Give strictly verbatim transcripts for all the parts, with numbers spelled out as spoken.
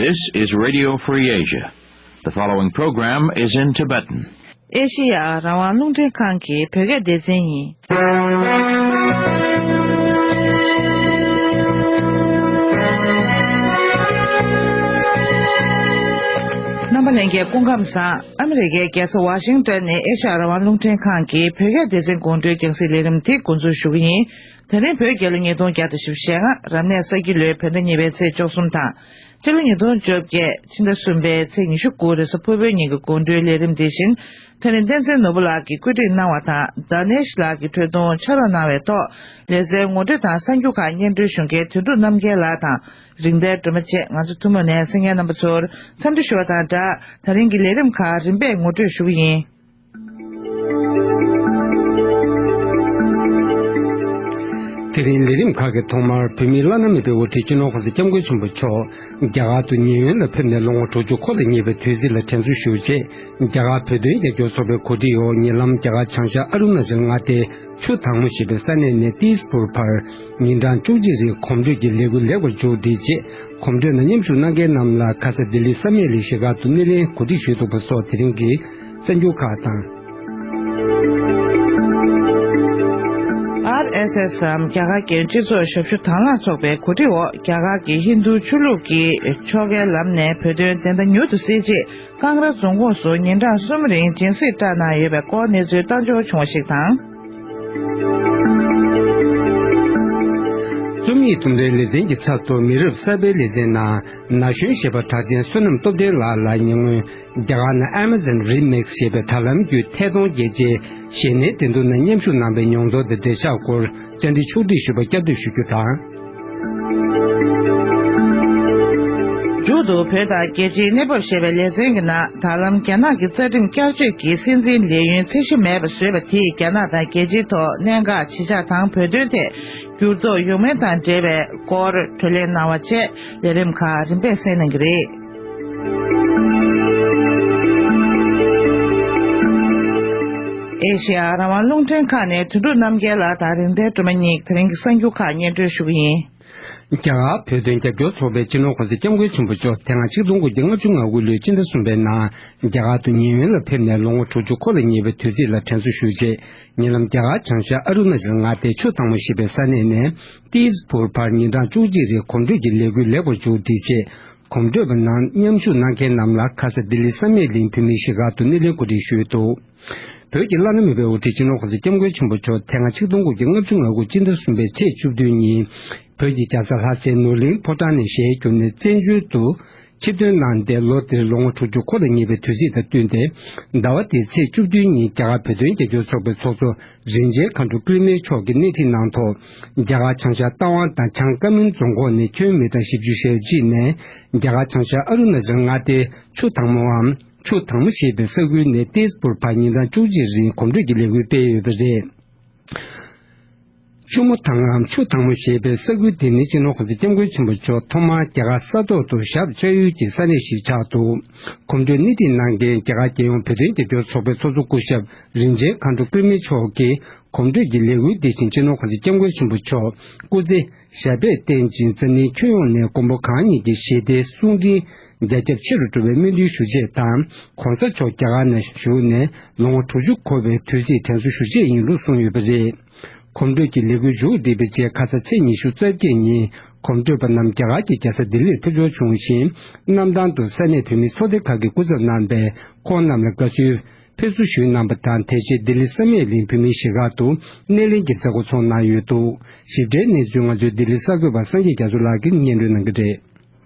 This is Radio Free Asia. The following program is in Tibetan. ཨེ་ཤེ་ཡ་རང་དབང་རླུང་འཕྲིན་ཁང་གི་བོད་སྐད་སྡེ་ཚན་ཡིན། རྣམ་པ་ལྷན་རྒྱས་སྐུ་ཁམས་བཟང་། ཨ་མི་རི་ཀའི་རྒྱལ་ས་ཝ་ཤིང་ཏོན་ནས་ཨེ་ཤེ་ཡ་རང་དབང་རླུང་འཕྲིན་ཁང་གི་བོད་སྐད་སྡེ་ཚན་དགོང་དྲོའི་རྒྱང་སྲིང་ལས་རིམ་དེ་འགོ་འཛུགས་ཞུ་གི་ཡིན། དེ་རིང་བོད་རྒྱལ་ལོ་ཉིས་སྟོང་བརྒྱ་དང་བཞི་བཅུ་ཞེ་ལྔ། རབ་གནས་ས་ཁྱི་ལོའི་བོད་ཟླ་གཉིས་པའི་ཚེས་བཅུ་གསུམ་དང་། ཕྱི་ལོ་ཉིས་སྟོང་བཅོ་བརྒྱད་ཕྱི་ཟླ་གསུམ་པའི་ཚེས་ཉི་ཤུ་དགུ་རེས་གཟའ་ཕུར་བུའི་ཉིན་གྱི་དགོང་དྲོའི་ལས་རིམ་དེ་བཞིན། དེ་ནི་བསྟན་འཛིན་ནོར་བུ་ལགས་ཀྱིས་བཀོད་སྒྲིག་གནང་བ་དང་། དཱ་ནེཤ་ལགས་ཀྱིས་འཕྲོས་གཏོང་ཕྱག་རོགས་གནང་བའི་ཐོག་ལེ་ཚན་ངོ་སྤྲོད་དང་གསར་འགྱུར་ཁག་སྙན་སྒྲོན་ཞུ་མཁན་དོན་གྲུབ་རྣམ་རྒྱལ་ལགས་དང་། རིག་ལྡན་སྒྲོལ་མ་བཅས་ང་ཚོ་ཐུན་མོང་ནས་གསན་མཁན་རྣམ་པ་ཚོར་འཚམས་འདྲི་ཞུ་བ་དང་སྦྲགས། ད་རིང་གི་ལས་རིམ་ཁག་རིམ་པས་ངོ་སྤྲོད་ཞུ་གི་ཡིན། དེ་རིང་ལས་རིམ་ཁག་གི་ཐོག་མར་བོད་མིའི་བླ་ན་མེད་པའི་དབུ་ཁྲིད་སྤྱི་ནོར་༸གོང་ས་༸སྐྱབས་མགོན་ཆེན་པོ་མཆོག་རྒྱ་གར་དུ་ཉེ་སྔོན་ལ་ཕེབས་ནས་ལོ་ངོ་དྲུག་ཅུ་འཁོར་ལ་ཉེ་བའི་དུས་ཚིགས་ལ་དྲན་གསོ་ཞུ་ཆེད། རྒྱ་གར་བོད་དོན་རྒྱབ་སྐྱོར་ཚོགས་པའི་གོ་སྒྲིག་འོག་ཉེ་ལམ་རྒྱ་གར་བྱང་ཤར་ཨ་རུ་ན་ཅལ་མངའ་སྡེའི་ཆུ་དྭངས་མོ་ཞེས་པའི་ས་གནས་ནས་ཏིས་པུར་བར་ཉིན་གྲངས་བཅུ་གཅིག་རིང་གོམ་བགྲོད་ཀྱི་ལས་འགུལ་ལེགས་པར་མཇུག་བསྒྲིལ་རྗེས། གོམ་བགྲོད་ནང་མཉམ་ཞུགས་གནང་མཁན་རྣམས་ལ་ཁ་ས་ལྡི་ལི་བསམ་ཡས་གླིང་གཞིས་ཁག་ཏུ་སྣེ་ལེན་གོ་སྒྲིག་ཞུས་འདུག་པ་སོགས་དེ་རིང་གི་གསར་འགྱུར་ཁག་དང་། ཨར་ཨེས་ཨེས་འམ་རྒྱ་གར་རྒྱལ་ཡོངས་སྤྱི་ཚོགས་ཞབས་ཞུ་དང་བླངས་ཚོགས་པའི་གོ་སྒྲིག་འོག་རྒྱ་གར་གྱི་ཧིན་རྡུ་ཆོས་ལུགས་ཀྱི་ཆོ་གའི་ལམ་ནས་བོད་དོན་བདེན་མཐའ་མྱུར་དུ་གསལ་ཆེད། ཀང་ར་རྫོང་ཁོངས་སུ་ཉིན་གྲངས་གསུམ་རིང་སྦྱིན་སྲེག་བཀྲམ་གནང་ཡོད་པའི་སྐོར་གནས་ཚུལ་བཏང་འབྱོར་བྱུང་བ་ཞིག་དང་། རྩོམ་ཡིག་དུམ་གྲའི་ལེ་ཚན་གྱི་ཚབ་ཏུ་མི་རབས་གསར་པའི་ལེ་ཚན་ནང་ན་གཞོན་ཞེས་པ་གྲགས་ཅན་བསོད་ནམས་སྟོབས་ལྡན་ལགས་ལ་ཉེ་སྔོན་རྒྱ་གར་ནང་Amazon Remix ཞེས་པའི་དྲ་ལམ་བརྒྱུད་ཐད་གཏོང་རྒྱལ་སྤྱིའི་གཞས་སྣའི་འགྲན་བསྡུར་ནང་མཉམ་ཞུགས་གནང་པའི་མྱོང་ཚོར་དང་འབྲེལ་ཆགས་སྐོར་བཅར་འདྲི་ཕྱོགས་སྒྲིག་ཞུས་པ་བསྐྱར་ཟློས་ཞུ་རྒྱུ་དང་། མཇུག་ཏུ་བོད་དང་རྒྱལ་སྤྱིའི་གནས་བབ་ཞེས་པའི་ལེ་ཚན་གྱི་ནང་། ད་ལམ་རྒྱ་ནག་གི་རྩ་ཁྲིམས་བསྐྱར་བཅོས་ཀྱིས་སྲིད་འཛིན་ལས་ཡུན་ཚད་གཞི་མེད་པ་བཟོས་པ་དེས་རྒྱ་ནག་དང་རྒྱལ་སྤྱིའི་ཐོག་གནད་འགག་ཇི་ཆགས་དང་བོད་དོན་ཐད་འགྱུར་ལྡོག་ཡོང་མིན་དང་འབྲེལ་བའི་སྐོར་བགྲོ་གླེང་གནང་བ་བཅས་ལས་རིམ་ཁག་རིམ་པས་གསན་གནང་གི་རེད། ཨེ་ཤེ་ཡ་རང་དབང་རླུང་འཕྲིན་ཁང་ནས་དོན་གྲུབ་རྣམ་རྒྱལ་ལགས་དང་རིག་ལྡན་སྒྲོལ་མ་གཉིས་ཀྱིས་དེ་རིང་གི་གསར་འགྱུར་ཁག་སྙན་སྒྲོན་ཞུ་གི་ཡིན། རྒྱ་གར་བོད་དོན་རྒྱབ་སྐྱོར་ཚོགས་པའི་སྤྱི་ནོར་༸གོང་ས་༸སྐྱབས་མགོན་ཆེན་པོ་མཆོག་དེ་སྔ་ཆིག་སྟོང་དགུ་བརྒྱ་ལྔ་བཅུ་ང་དགུ་ལོའི་སྤྱི་ཟླ་གསུམ་པའི་ནང་རྒྱ་གར་དུ་ཉེ་སྔོན་ལ་ཕེབས་ནས་ལོ་ངོ་དྲུག་ཅུ་འཁོར་ལ་ཉེ་བའི་དུས་ཚིགས་ལ་དྲན་གསོ་ཞུ་ཆེད། ཉེ་ལམ་རྒྱ་གར་བྱང་ཤར་ཨ་རུ་ན་ཅལ་མངའ་སྡེའི་ཆུ་དྭངས་མོ་ཞེས་པའི་ས་གནས་ནས་ཏིས་པུར་བར་ཉིན་གྲངས་བཅུ་གཅིག་རིང་གོམ་བགྲོད་ཀྱི་ལས་འགུལ་ལེགས་པར་མཇུག་བསྒྲིལ་རྗེས། གོམ་བགྲོད་པ་ནང་མཉམ་ཞུགས་གནང་མཁན་རྣམས་ལ་ཁ་ས་ལྡི་ལི་བསམ་ཡས་གླིང་བོད་མིའི་གཞིས་ཁག་ཏུ་སྣེ་ལེན་གོ་སྒྲིག་ཞུས་འདུག་བོད་ཀྱི་བླ་ན་མེད་པའི་དབུ་ཁྲིད་སྤྱི་ནོར་༸གོང་ས་༸སྐྱབས་མགོན་ཆེན་པོ་མཆོག་དེ་སྔ་ཆིག་སྟོང་དགུ་བརྒྱ་ལྔ་བཅུ་ང་དགུ་སྤྱི་ཟླ་གསུམ་པའི་ཚེས་བཅུ་བདུན་ཉིན་བོད་ཀྱི་རྒྱལ་ས་ལྷ་སའི་ནོར་གླིང་ཕོ་བྲང་ནས་ཞལ་བསྒྱུར་ནས་བཙན་བྱོལ་དུ་ཆིབས་ཐོན་གནང་སྟེ། ལོ་འདིར་ལོ་ངོ་དྲུག་ཅུ་འཁོར་ལ་ཉེ་བའི་དུས་ཚིགས་དང་བསྟུན་ཏེ། ཟླ་བ་འདིའི་ཚེས་བཅུ་བདུན་ཉིན་རྒྱ་གར་བོད་དོན་རྒྱབ་སྐྱོར་ཚོགས་པའི་ཚོགས་གཙོ་རིན་ཆེན་མཁའ་འགྲོ་ཀུན་ལེགས་མཆོག་གིས་སྣེ་ཁྲིད་གནང་ཐོག་རྒྱ་གར་བྱང་ཤར་རྟ་དབང་དང་བྱང་ཀ་མིན་རྫོང་ཁོངས་ནས་ཁྱོན་མི་གྲངས་བཞི་བཅུ་ཞེ་གཅིག་ནས་རྒྱ་གར་བྱང་ཤར་ཨ་རུ་ན་ཅལ་མངའ་སྡེའི་ཆུ་དྭངས་མོའམ། ཆུ་དྭངས་མོ་ཞེས་པའི་ས་ཁུལ་ནས་ཏིས་པུར་བར་ཉིན་གྲངས་བཅུ་གཅིག་རིང་གོམ་བགྲོད་ཀྱི་ལས་འགུལ་སྤེལ་ཡོད་པ་རེད། ཆུ་མོ་ཐང་ངམ་ཆུ་དྭངས་མོ་ཞེས་པའི་ས་ཁུལ་འདི་ནི་སྤྱི་ནོར་༸གོང་ས་༸སྐྱབས་མགོན་ཆེན་པོ་མཆོག་ཐོག་མར་རྒྱ་གར་ས་ཐོག་ཏུ་ཞབས་བཅགས་ཡུལ་གྱི་ས་གནས་ཤིག་ཆགས་འདུག་གོམ་བགྲོད་སྣེ་ཁྲིད་གནང་མཁན་རྒྱ་གར་རྒྱལ་ཡོངས་བོད་དོན་རྒྱབ་སྐྱོར་ཚོགས་པའི་ཚོགས་གཙོ་སྐུ་ཞབས་རིན་ཆེན་མཁའ་འགྲོ་ཀུན་ལེགས་མཆོག་གིས། གོམ་བགྲོད་ཀྱི་ལས་འགུལ་འདི་བཞིན་སྤྱི་ནོར་༸གོང་ས་༸སྐྱབས་མགོན་ཆེན་པོ་མཆོག་སྐུ་ཚེ་ཞབས་པད་བརྟན་ཅིང་འཛམ་གླིང་ཁྱོན་ཡོངས་ནས་མགོན་པོ་གང་ཉིད་ཀྱི་ཞི་བདེའི་གསུང་འཕྲིན་རྒྱ་ཁྱབ་ཆེ་རུ་འགྲོ་བའི་སྨོན་འདུན་ཞུ་ཆེད་དང་། ༸གོང་ས་མཆོག་རྒྱ་གར་ནང་བཞུགས་ནས་ལོ་ངོ་དྲུག་ཅུ་འཁོར་བའི་དུས་ཚིགས་དྲན་གསོ་ཞུ་ཆེད་ཡིན་ལུགས་གསུངས་ཡོད་པ་རེད། གོམ་བགྲོད་ཀྱི་ལས་འགུལ་མཇུག་བསྒྲིལ་བའི་རྗེས། ཁ་ས་ཚེས་ཉི་ཤུ་རྩ་བརྒྱད་ཉིན་གོམ་བགྲོད་པ་རྣམས་རྒྱ་གར་གྱི་རྒྱལ་ས་ལྡི་ལིར་ཕེབས་འབྱོར་བྱུང་ཞིང་། གནམ་ཐང་དུ་ས་གནས་བོད་མིའི་ཚོགས་སྡེ་ཁག་གིས་སྐུ་ཚབ་གནང་བས། ཁོང་རྣམས་ལ་དགའ་བསུའི་ཕེབས་བསུ་ཞུས་གནང་པ་དང་། དེ་རྗེས་ལྡི་ལི་བསམ་ཡས་གླིང་བོད་མིའི་གཞིས་ཁག་ཏུ་སྣེ་ལེན་གྱི་མཛད་སྒོ་ཚོགས་གནང་ཡོད་འདུག་ཞིབ་ཕྲའི་གནས་ཚུལ་ང་ཚོའི་ལྡི་ལི་གསར་འགོད་པ་སངས་རྒྱས་རྒྱ་མཚོ་ལགས་ཀྱིས་སྙན་སྒྲོན་གནང་གི་རེད།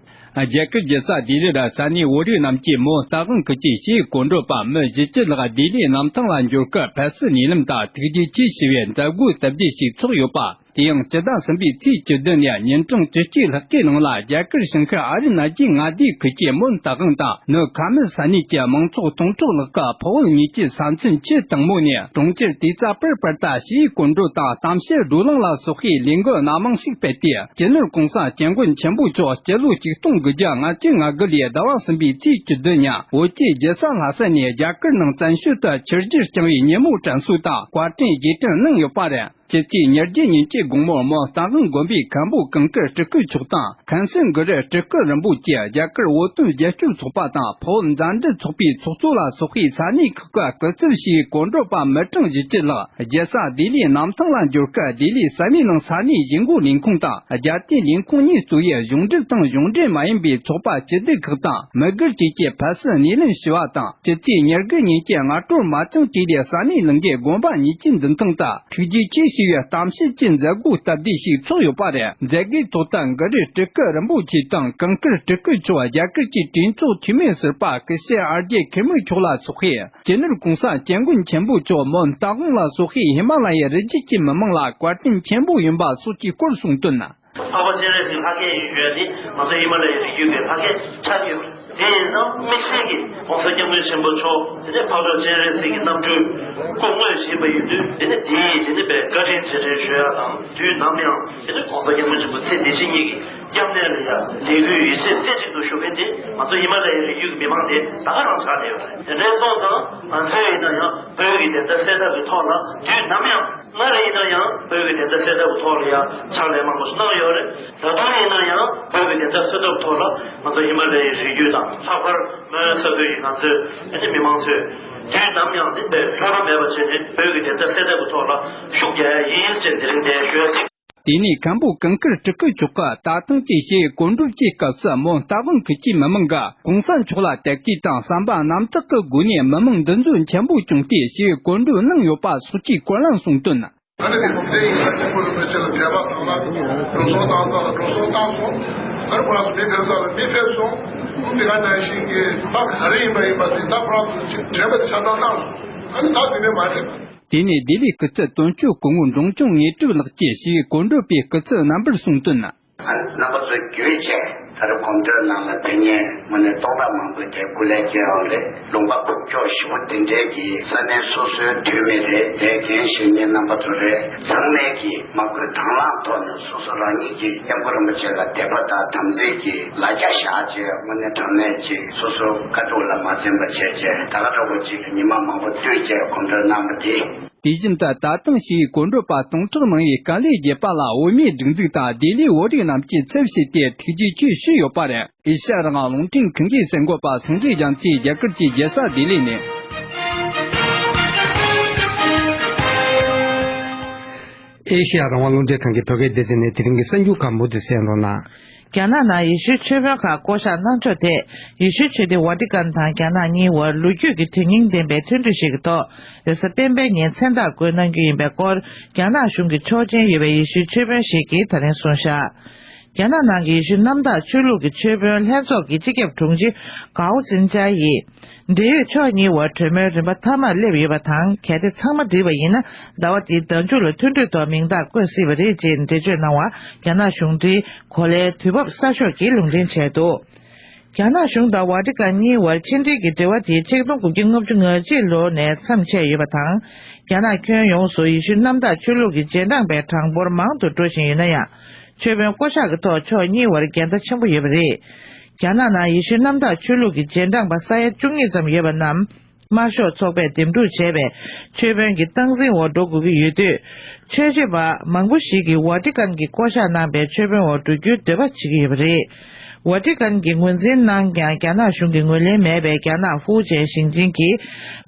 རྒྱ་གར་རྒྱལ་ས་ལྡི་ལིར་ས་གནས་བོད་རིགས་རྣམས་ཀྱིས་མོན་རྟ་དབང་ཁུལ་གྱི་ཞི་བའི་གོམ་བགྲོད་པ་མི་བཞི་བཅུ་ལྷག་ལྡི་ལིའི་གནམ་ཐང་ལ་འབྱོར་སྐབས། ཕ་སི་རྨི་ལམ་དང་ཐུགས་རྗེ་ཆེ་ཞེས་པའི་མཛད་སྒོའི་སྟབས་བདེ་ཞིག་ཚོགས་ཡོད་པ། དེ་ཡང་སྤྱི་ཟླ་གསུམ་པའི་ཚེས་བཅུ་བདུན་ནས་ཉིན་གྲངས་བཅུ་གཅིག་ལྷག་གི་ནང་ལ། རྒྱ་གར་བྱང་ཤར་ཨ་རུ་ན་ཅལ་མངའ་སྡེའི་ཁུལ་གྱི་མོན་རྟ་དབང་དང་ནུབ་ཁ་མིལ་ས་གནས་ཀྱི་མང་ཚོགས་སྟོང་ཕྲག་ལྷག་གིས་འཕགས་བོད་གཉིས་ཀྱི་ས་མཚམས་ཆུ་དྭངས་མོ་ནས་གྲོང་ཁྱེར་ཏི་ཙ་པུར་བར་དུ་ཞི་བའི་གོམ་བགྲོད་དང་། གཏམ་བཤད་བགྲོ་གླེང་ལ་སོགས་པའི་ལས་འགུལ་སྣ་མང་ཞིག་སྤེལ་ཏེ། སྤྱི་ནོར་༸གོང་ས་༸སྐྱབས་མགོན་ཆེན་པོ་མཆོག་སྤྱི་ལོ་ཆིག་སྟོང་དགུ་བརྒྱ་ལྔ་བཅུ་ང་དགུ་ལོའི་ཟླ་བ་གསུམ་པའི་ཚེས་བཅུ་བདུན་ཉིན་བོད་ཀྱི་རྒྱལ་ས་ལྷ་ས་ནས་རྒྱ་གར་ནང་བཙན་བྱོལ་དུ་ཕྱིར་བསྒྱུར་བཏང་བའི་ཉིན་མོ་དྲན་གསོ་དང་བཀའ་དྲིན་རྗེས་དྲན་གནང་ཡོད་པ་རེད། ཕྱི་ཚེས་ཉེར་བརྒྱད་ཉིན་གྱི་དགོང་མོར་མོན་རྟ་དབང་དགོན་པའི་མཁན་པོ་གངས་དཀར་སྤྲུལ་སྐུ་མཆོག་དང་མཁན་སྲས་གུ་རུ་སྤྲུལ་སྐུ་རིན་པོ་ཆེ། རྒྱ་གར་བོད་དོན་རྒྱབ་སྐྱོར་ཚོགས་པ་དང་འཕགས་བོད་མཛའ་འབྲེལ་ཚོགས་པའི་ཚོགས་གཙོ་ལ་སོགས་པའི་ས་གནས་ཁག་གི་སྐུ་ཚབ་ཞུ་བའི་གོ་སྒྲོག་པ་མི་གྲངས་བཞི་བཅུ་ལྷག་རྒྱལ་ས་ལྡི་ལིའི་གནམ་ཐང་ལ་འབྱོར་སྐབས། ལྡི་ལིའི་བསམ་ཡས་གླིང་ས་གནས་གཞིས་འགོ་ལས་ཁུངས་དང་རྒྱལ་བསྟན་ལས་ཁུངས་གཉིས་གཙོ་བོའི་གཞུང་འབྲེལ་དང་གཞུང་འབྲེལ་མ་ཡིན་པའི་ཚོགས་པ་སྤྱི་སྡེ་ཁག་དང་མི་སྒེར་བཅས་ཀྱིས་ཕུལ་བྱུང་སྣེ་ལེན་ཞུ་བ་དང་། ཕྱི་ཚེས་ཉེར་དགུ་ཉིན་གྱི་སྔ་དྲོར་མ་ཅང་ཏི་ལི་བསམ་ཡས་གླིང་གི་དགོན་པ་གཉིས་ཀྱི་མདུན་ཐང་དུ་ཐུགས་རྗེ་ཆེ་ཞུ་བའི་གཏམ་བཤད་ཀྱི་མཛད་སྒོ་སྟབས་བདེ་ཞིག་ཚོགས་ཡོད་པ་རེད། མཛད་སྒོའི་ཐོག་ཏུ་གུ་རུ་སྤྲུལ་སྐུ་རིན་པོ་ཆེ་དང་གངས་དཀར་སྤྲུལ་སྐུ་མཆོག་རྒྱ་གར་གྱི་གྲོས་ཚོགས་འཐུས་མི་ཟུར་པ་སྐུ་ཞབས་ཨར་ཇེ་ཁེ་མུ་མཆོག་ལ་སོགས་པས། སྤྱི་ནོར་༸གོང་ས་༸སྐྱབས་མགོན་ཆེན་པོ་མཆོག་མོན་རྟ་དབང་ལ་སོགས་པའི་ཧི་མ་ལ་ཡའི་རི་རྒྱུད་ཀྱི་མི་དམངས་ལ་བཀའ་དྲིན་ཆེན་པོ་ཡིན་པ་སོགས་ཀྱི་སྐོར་གསུངས་དོན། འཕགས་པ་སྤྱན་རས་གཟིགས་ལྷ་སྐལ་ཡིན་ཞུ་ཡ་དེ་ང་ཚོ་ཧི་མ་ལ་ཡའི་རི་རྒྱུད་ཀྱི་ལྷ་སྐལ་ཆགས་ཀྱི་ཡོད་པ་རེད། དེ་ཡིན་ཙང་དམིགས་བསལ་གྱིས་༸གོང་ས་༸སྐྱབས་མགོན་ཆེན་པོ་མཆོག་དེ་ནས་འཕགས་མཆོག་སྤྱན་རས་གཟིགས་ཀྱི་རྣམ་སྤྲུལ་སྐུ་དངོས་ཡིན་པ་ཡིན་དུས། དེ་ནས་དེའི་དེ་ནས་པའི་བཀའ་དྲིན་རྗེས་དྲན་ཞུ་ཡ་དང་། དུས་ནམ་ཡང་དེ་ནས་༸གོང་ས་༸སྐྱབས་མགོན་ཆེན་པོ་ཚེ་འདི་ཕྱི་གཉིས་ཀྱི་སྐྱབས་གནས་ལ་ཡ་ལས་འགུལ་ཡིད་ཆེས་རྩེ་གཅིག་ཏུ་ཞུགས་མཁན་དེ་ང་ཚོ་ཧི་མ་ལ་ཡའི་རི་རྒྱུད་ཀྱི་མི་མང་དེ་ད་ག་རང་ཆགས་བསྡད་ཡོད་རེད། དེ་འདྲ་སོང་ཙང་ང་ཚོས་ཡིན་ན་ཡང་བོད་ཀྱི་བདེན་མཐའ་གསལ་ཐབས་ཀྱི་ཐོག་ལ་དུས་ནམ་ཡང་། སྔར་ཡིན་ན་ཡང་བོད་ཀྱི་བདེན་མཐའ་གསལ་ཐབས་ཀྱི་ཐོག་ལ་ཡང་ཕྱག་ལས་མང་པོ་ཞིག་གནང་ཡོད་རེད། ད་དུང་ཡིན་ན་ཡང་བོད་ཀྱི་བདེན་མཐའ་གསལ་ཐབས་ཀྱི་ཐོག་ལ་ང་ཚོ་ཧི་མ་ལ་ཡའི་རི་རྒྱུད་དང་ལྷག་པར་མོན་ས་ཁུལ་གྱི་ང་ཚོའི་ཨ་ནི་མི་མང་ཚོས་དུས་ནམ་ཡང་འདི་འདྲའི་བླ་ན་མེད་པ་བྱས་ནས་བོད་ཀྱི་བདེན་མཐའ་གསལ་ཐབས་ཀྱི་ཐོག་ལ་ཤུགས་རྒྱག་ཡ་ཡིན་ཞེས་དེ་རིང་འདིར་ཞུ་ཡ་གཅིག་དེ་ནས་མཁན་པོ་གངས་དཀར་སྤྲུལ་སྐུ་མཆོག་གིས་ད་ཐེངས་ཀྱི་ཞི་བའི་གོ་སྒྲུབ་ཀྱི་སྐབས་སུ་མོན་རྟ་དབང་ཁུལ་གྱི་མི་མང་གིས་གོང་ས་མཆོག་ལ་དད་གུས་དང་བསམ་པ་རྣམ་དག་གི་སྒོ་ནས་མི་མང་འདུ་འཛོམས་ཆེན་པོ་བྱུང་སྟེ་ཞི་བའི་གོ་སྒྲུབ་གནང་ཡོད་པ་སོགས་ཀྱི་སྐོར་ལ་གསུངས་དོན། ཨ་ནི་དེ་ཡིན་ས་སྐྱབས་མགོན་རིན་པོ་ཆེ་ལ་དད་པ་དང་ལ་འགྲོ་སོང་བཏང་ས་ལ་འགྲོ་སོང་བཏང་སོང་། ཨ་ནི་ཁོ་རང་ཚོ་མི་ཕེབས་ས་ལ་མི་ཕེབས་སོང་། དེ་ག་ནང་བཞིན་གྱི་ད་ག་རེ་ཡིན་པ་ཡིན་པ་དེ་ད་ཁོ་རང་ཚོ་ཅིག་དྲན་པ་ཆ་ཚང་བཏང་སོང་། ཨ་ནི་ད་དེ་ནས་མ་རེད། དེ་ནས་ལྡི་ལི་སྐུ་ཚབ་དོན་གཅོད་སྐུ་ངོ་འབྲོང་ཆུང་དངོས་གྲུབ་ལགས་ཀྱིས་ཞི་བའི་གོ་སྒྲུབ་པའི་སྐུ་ཚབ་རྣམ་པར་གསུངས་དོན། རྣམ་པ་ཚོ་བརྒྱུད་བྱས་ད་རེས་གོམ་བགྲོད་ནང་ལ་ཕེབས་མཁན་དངོས་གནས་སྟོང་ཕྲག་མང་པོས་དེ་སྐུ་ལས་བསྐྱོན་ཡོད་རེད། ལུང་པ་ཁུག་ཀྱོག་ཞེ་པོ་དེ་འདྲའི་གི་ས་གནས་སོ་སོའི་འཐུས་མི་རེད། དེ་འགན་བཞེས་མཁན་རྣམ་པ་ཚོ་རེད། ཚང་མས་ཀྱི་མ་བསྐུལ་དང་བླངས་ཐོག་ནས་སོ་སོ་རང་ཉིད་ཀྱི་སྐྱབས་མགོན་རིན་པོ་ཆེ་ལ་དད་པ་དང་དམ་ཚིག་གི་ལ་རྒྱ་བཞག་བྱས་དངོས་གནས་དྲང་གནས་ཅིག་སོ་སོ་དཀའ་སྡུག་ལ་མ་འཛེམས་པ་བྱས་བྱས་ད་ག་འདྲ་བོ་ཅིག་ཉི་མ་མང་པོ་བསྟུད་བྱས་གོམ་བགྲོད་གནང་བ་དེ། དེ་བཞིན་དུ་ད་ཐེངས་ཞི་བའི་གོ་སྒྲུབ་པ་སྟོང་ཕྲག་གནང་བའི་དཀའ་ལས་བརྒྱུད་པ་ལ་འོས་མིའི་སྒྲིག་འཛུགས་དང་ལྡི་ལིའི་བོད་རིགས་རྣམས་ཀྱིས་ཚབ་བྱས་ཏེ་ཐུགས་རྗེ་ཆེ་ཞུས་ཡོད་པ་རེད། ཨེ་ཤ་ཡ་རང་དབང་རླུང་འཕྲིན་ཁང་གི་གསར་འགོད་པ་སངས་རྒྱས་རྒྱ་མཚོས་རྒྱ་གར་གྱི་རྒྱལ་ས་ལྡི་ལི་ནས། ཨེ་ཤ་ཡ་རང་དབང་རླུང་འཕྲིན་ཁང་གི་བོད་སྐད་སྡེ་ཚན་ནས་དེ་རིང་གི་གསར་འགྱུར་ཁག་མུ་མཐུད་གསན་རོགས་གནང་། རྒྱ་ནག་ནང་ཡེ་ཤུའི་ཆོས་དཔོན་ཁག་བསྐོ་གཞག་གནང་ཕྱོགས་ཐད། ཡེ་ཤུའི་ཆོས་སྡེ་ཝ་ཏི་ཀན་དང་རྒྱ་ནག་གཉིས་དབར་ལོ་རྒྱུས་ཀྱི་དོན་སྙིང་ལྡན་པའི་མཐུན་གྲོས་ཤིག་གི་ཐོག་རེས་གཟའ་སྤེན་པའི་ཉིན་མཚན་རྟགས་བཀོད་གནང་རྒྱུ་ཡིན་པའི་སྐོར། རྒྱ་ནག་གཞུང་གི་ཆོག་མཆན་ཡོད་པའི་ཡེ་ཤུའི་ཆོས་དཔོན་ཞིག་གིས་ད་རིང་གསུངས་བཞག་རྒྱ་ནག་ནང་གི་ཡེ་ཤུ་གནམ་བདག་ཆོས་ལུགས་ཀྱི་ཆོས་དཔོན་ལྷན་ཚོགས་ཀྱི་སྤྱི་ཁྱབ་དྲུང་ཆེ་ཀའོ་ཙིན་ཅཱ་ཡིས། འབྲེལ་ཡོད་ཕྱོགས་གཉིས་དབར་གྲོས་མོལ་རིམ་པ་མཐའ་མར་སླེབས་ཡོད་པ་དང་། གལ་ཏེ་ཚང་མ་འགྲིག་པ་ཡིན་ན། ཟླ་བ་འདིའི་ཟླ་མཇུག་ལ་མཐུན་གྲོས་ཐོག་མིང་རྟགས་བཀོད་སྲིད་པ་རེད་ཅེས་འགྲེལ་བརྗོད་གནང་བ། རྒྱ་ནག་གཞུང་འབྲེལ་གོ་ལའི་དུས་བབ་གསར་ཤོག་གིས་ལུང་འདྲེན་བྱས་འདུག་རྒྱ་ནག་གཞུང་དང་ཝ་ཏི་ཀན་གཉིས་དབར་ཕྱི་འབྲེལ་གྱི་འབྲེལ་བ་དེ་ཆིག་སྟོང་དགུ་བརྒྱ་ལྔ་བཅུ་ང་གཅིག་ལོ་ནས་མཚམས་ཆད་ཡོད་པ་དང་། རྒྱ་ནག་ཁྱོན་ཡོངས་སུ་ཡེ་ཤུ་གནམ་བདག་ཆོས་ལུགས་ཀྱི་རྗེས་འབྲང་པའི་གྲངས་འབོར་མང་དུ་འགྲོ་བཞིན་ཡོད་ན་ཡང་། ཆོས་དཔོན་བསྐོ་གཞག་གི་ཐོག་ཕྱོགས་གཉིས་དབར་འགལ་ཟླ་ཆེན་པོ་ཡོད་པ་རེད། རྒྱ་ནག་ནང་ཡེ་ཤུ་གནམ་བདག་ཆོས་ལུགས་ཀྱི་རྗེས་འབྲང་པ་ས་ཡ་བཅུ་གཉིས་ཙམ་ཡོད་པ་རྣམས། དམར་ཤོག་ཚོགས་པས་འདེམས་སྒྲུག་བྱས་པའི་ཆོས་དཔོན་གྱི་སྟངས་འཛིན་འོག་འགྲོ་དགོས་ཀྱི་ཡོད་དུས། ཆོས་བྱེད་པ་མང་པོ་ཞིག་གིས་ཝ་ཏི་ཀན་གྱིས་བསྐོ་གཞག་གནང་པའི་ཆོས་དཔོན་འོག་འགྲོ་རྒྱུའི་འདོད་པ་བྱེད་ཀྱི་ཡོད་པ་རེད། ཝ་ཏི་ཀན་གྱིས་ངོས་འཛིན་གནང་ཀྱང་། རྒྱ་ནག་གཞུང་གིས་ངོས་ལེན་མེད་པའི་རྒྱ་ནག་ཧྥུའུ་ཅན་ཞིང་ཆེན་གྱི་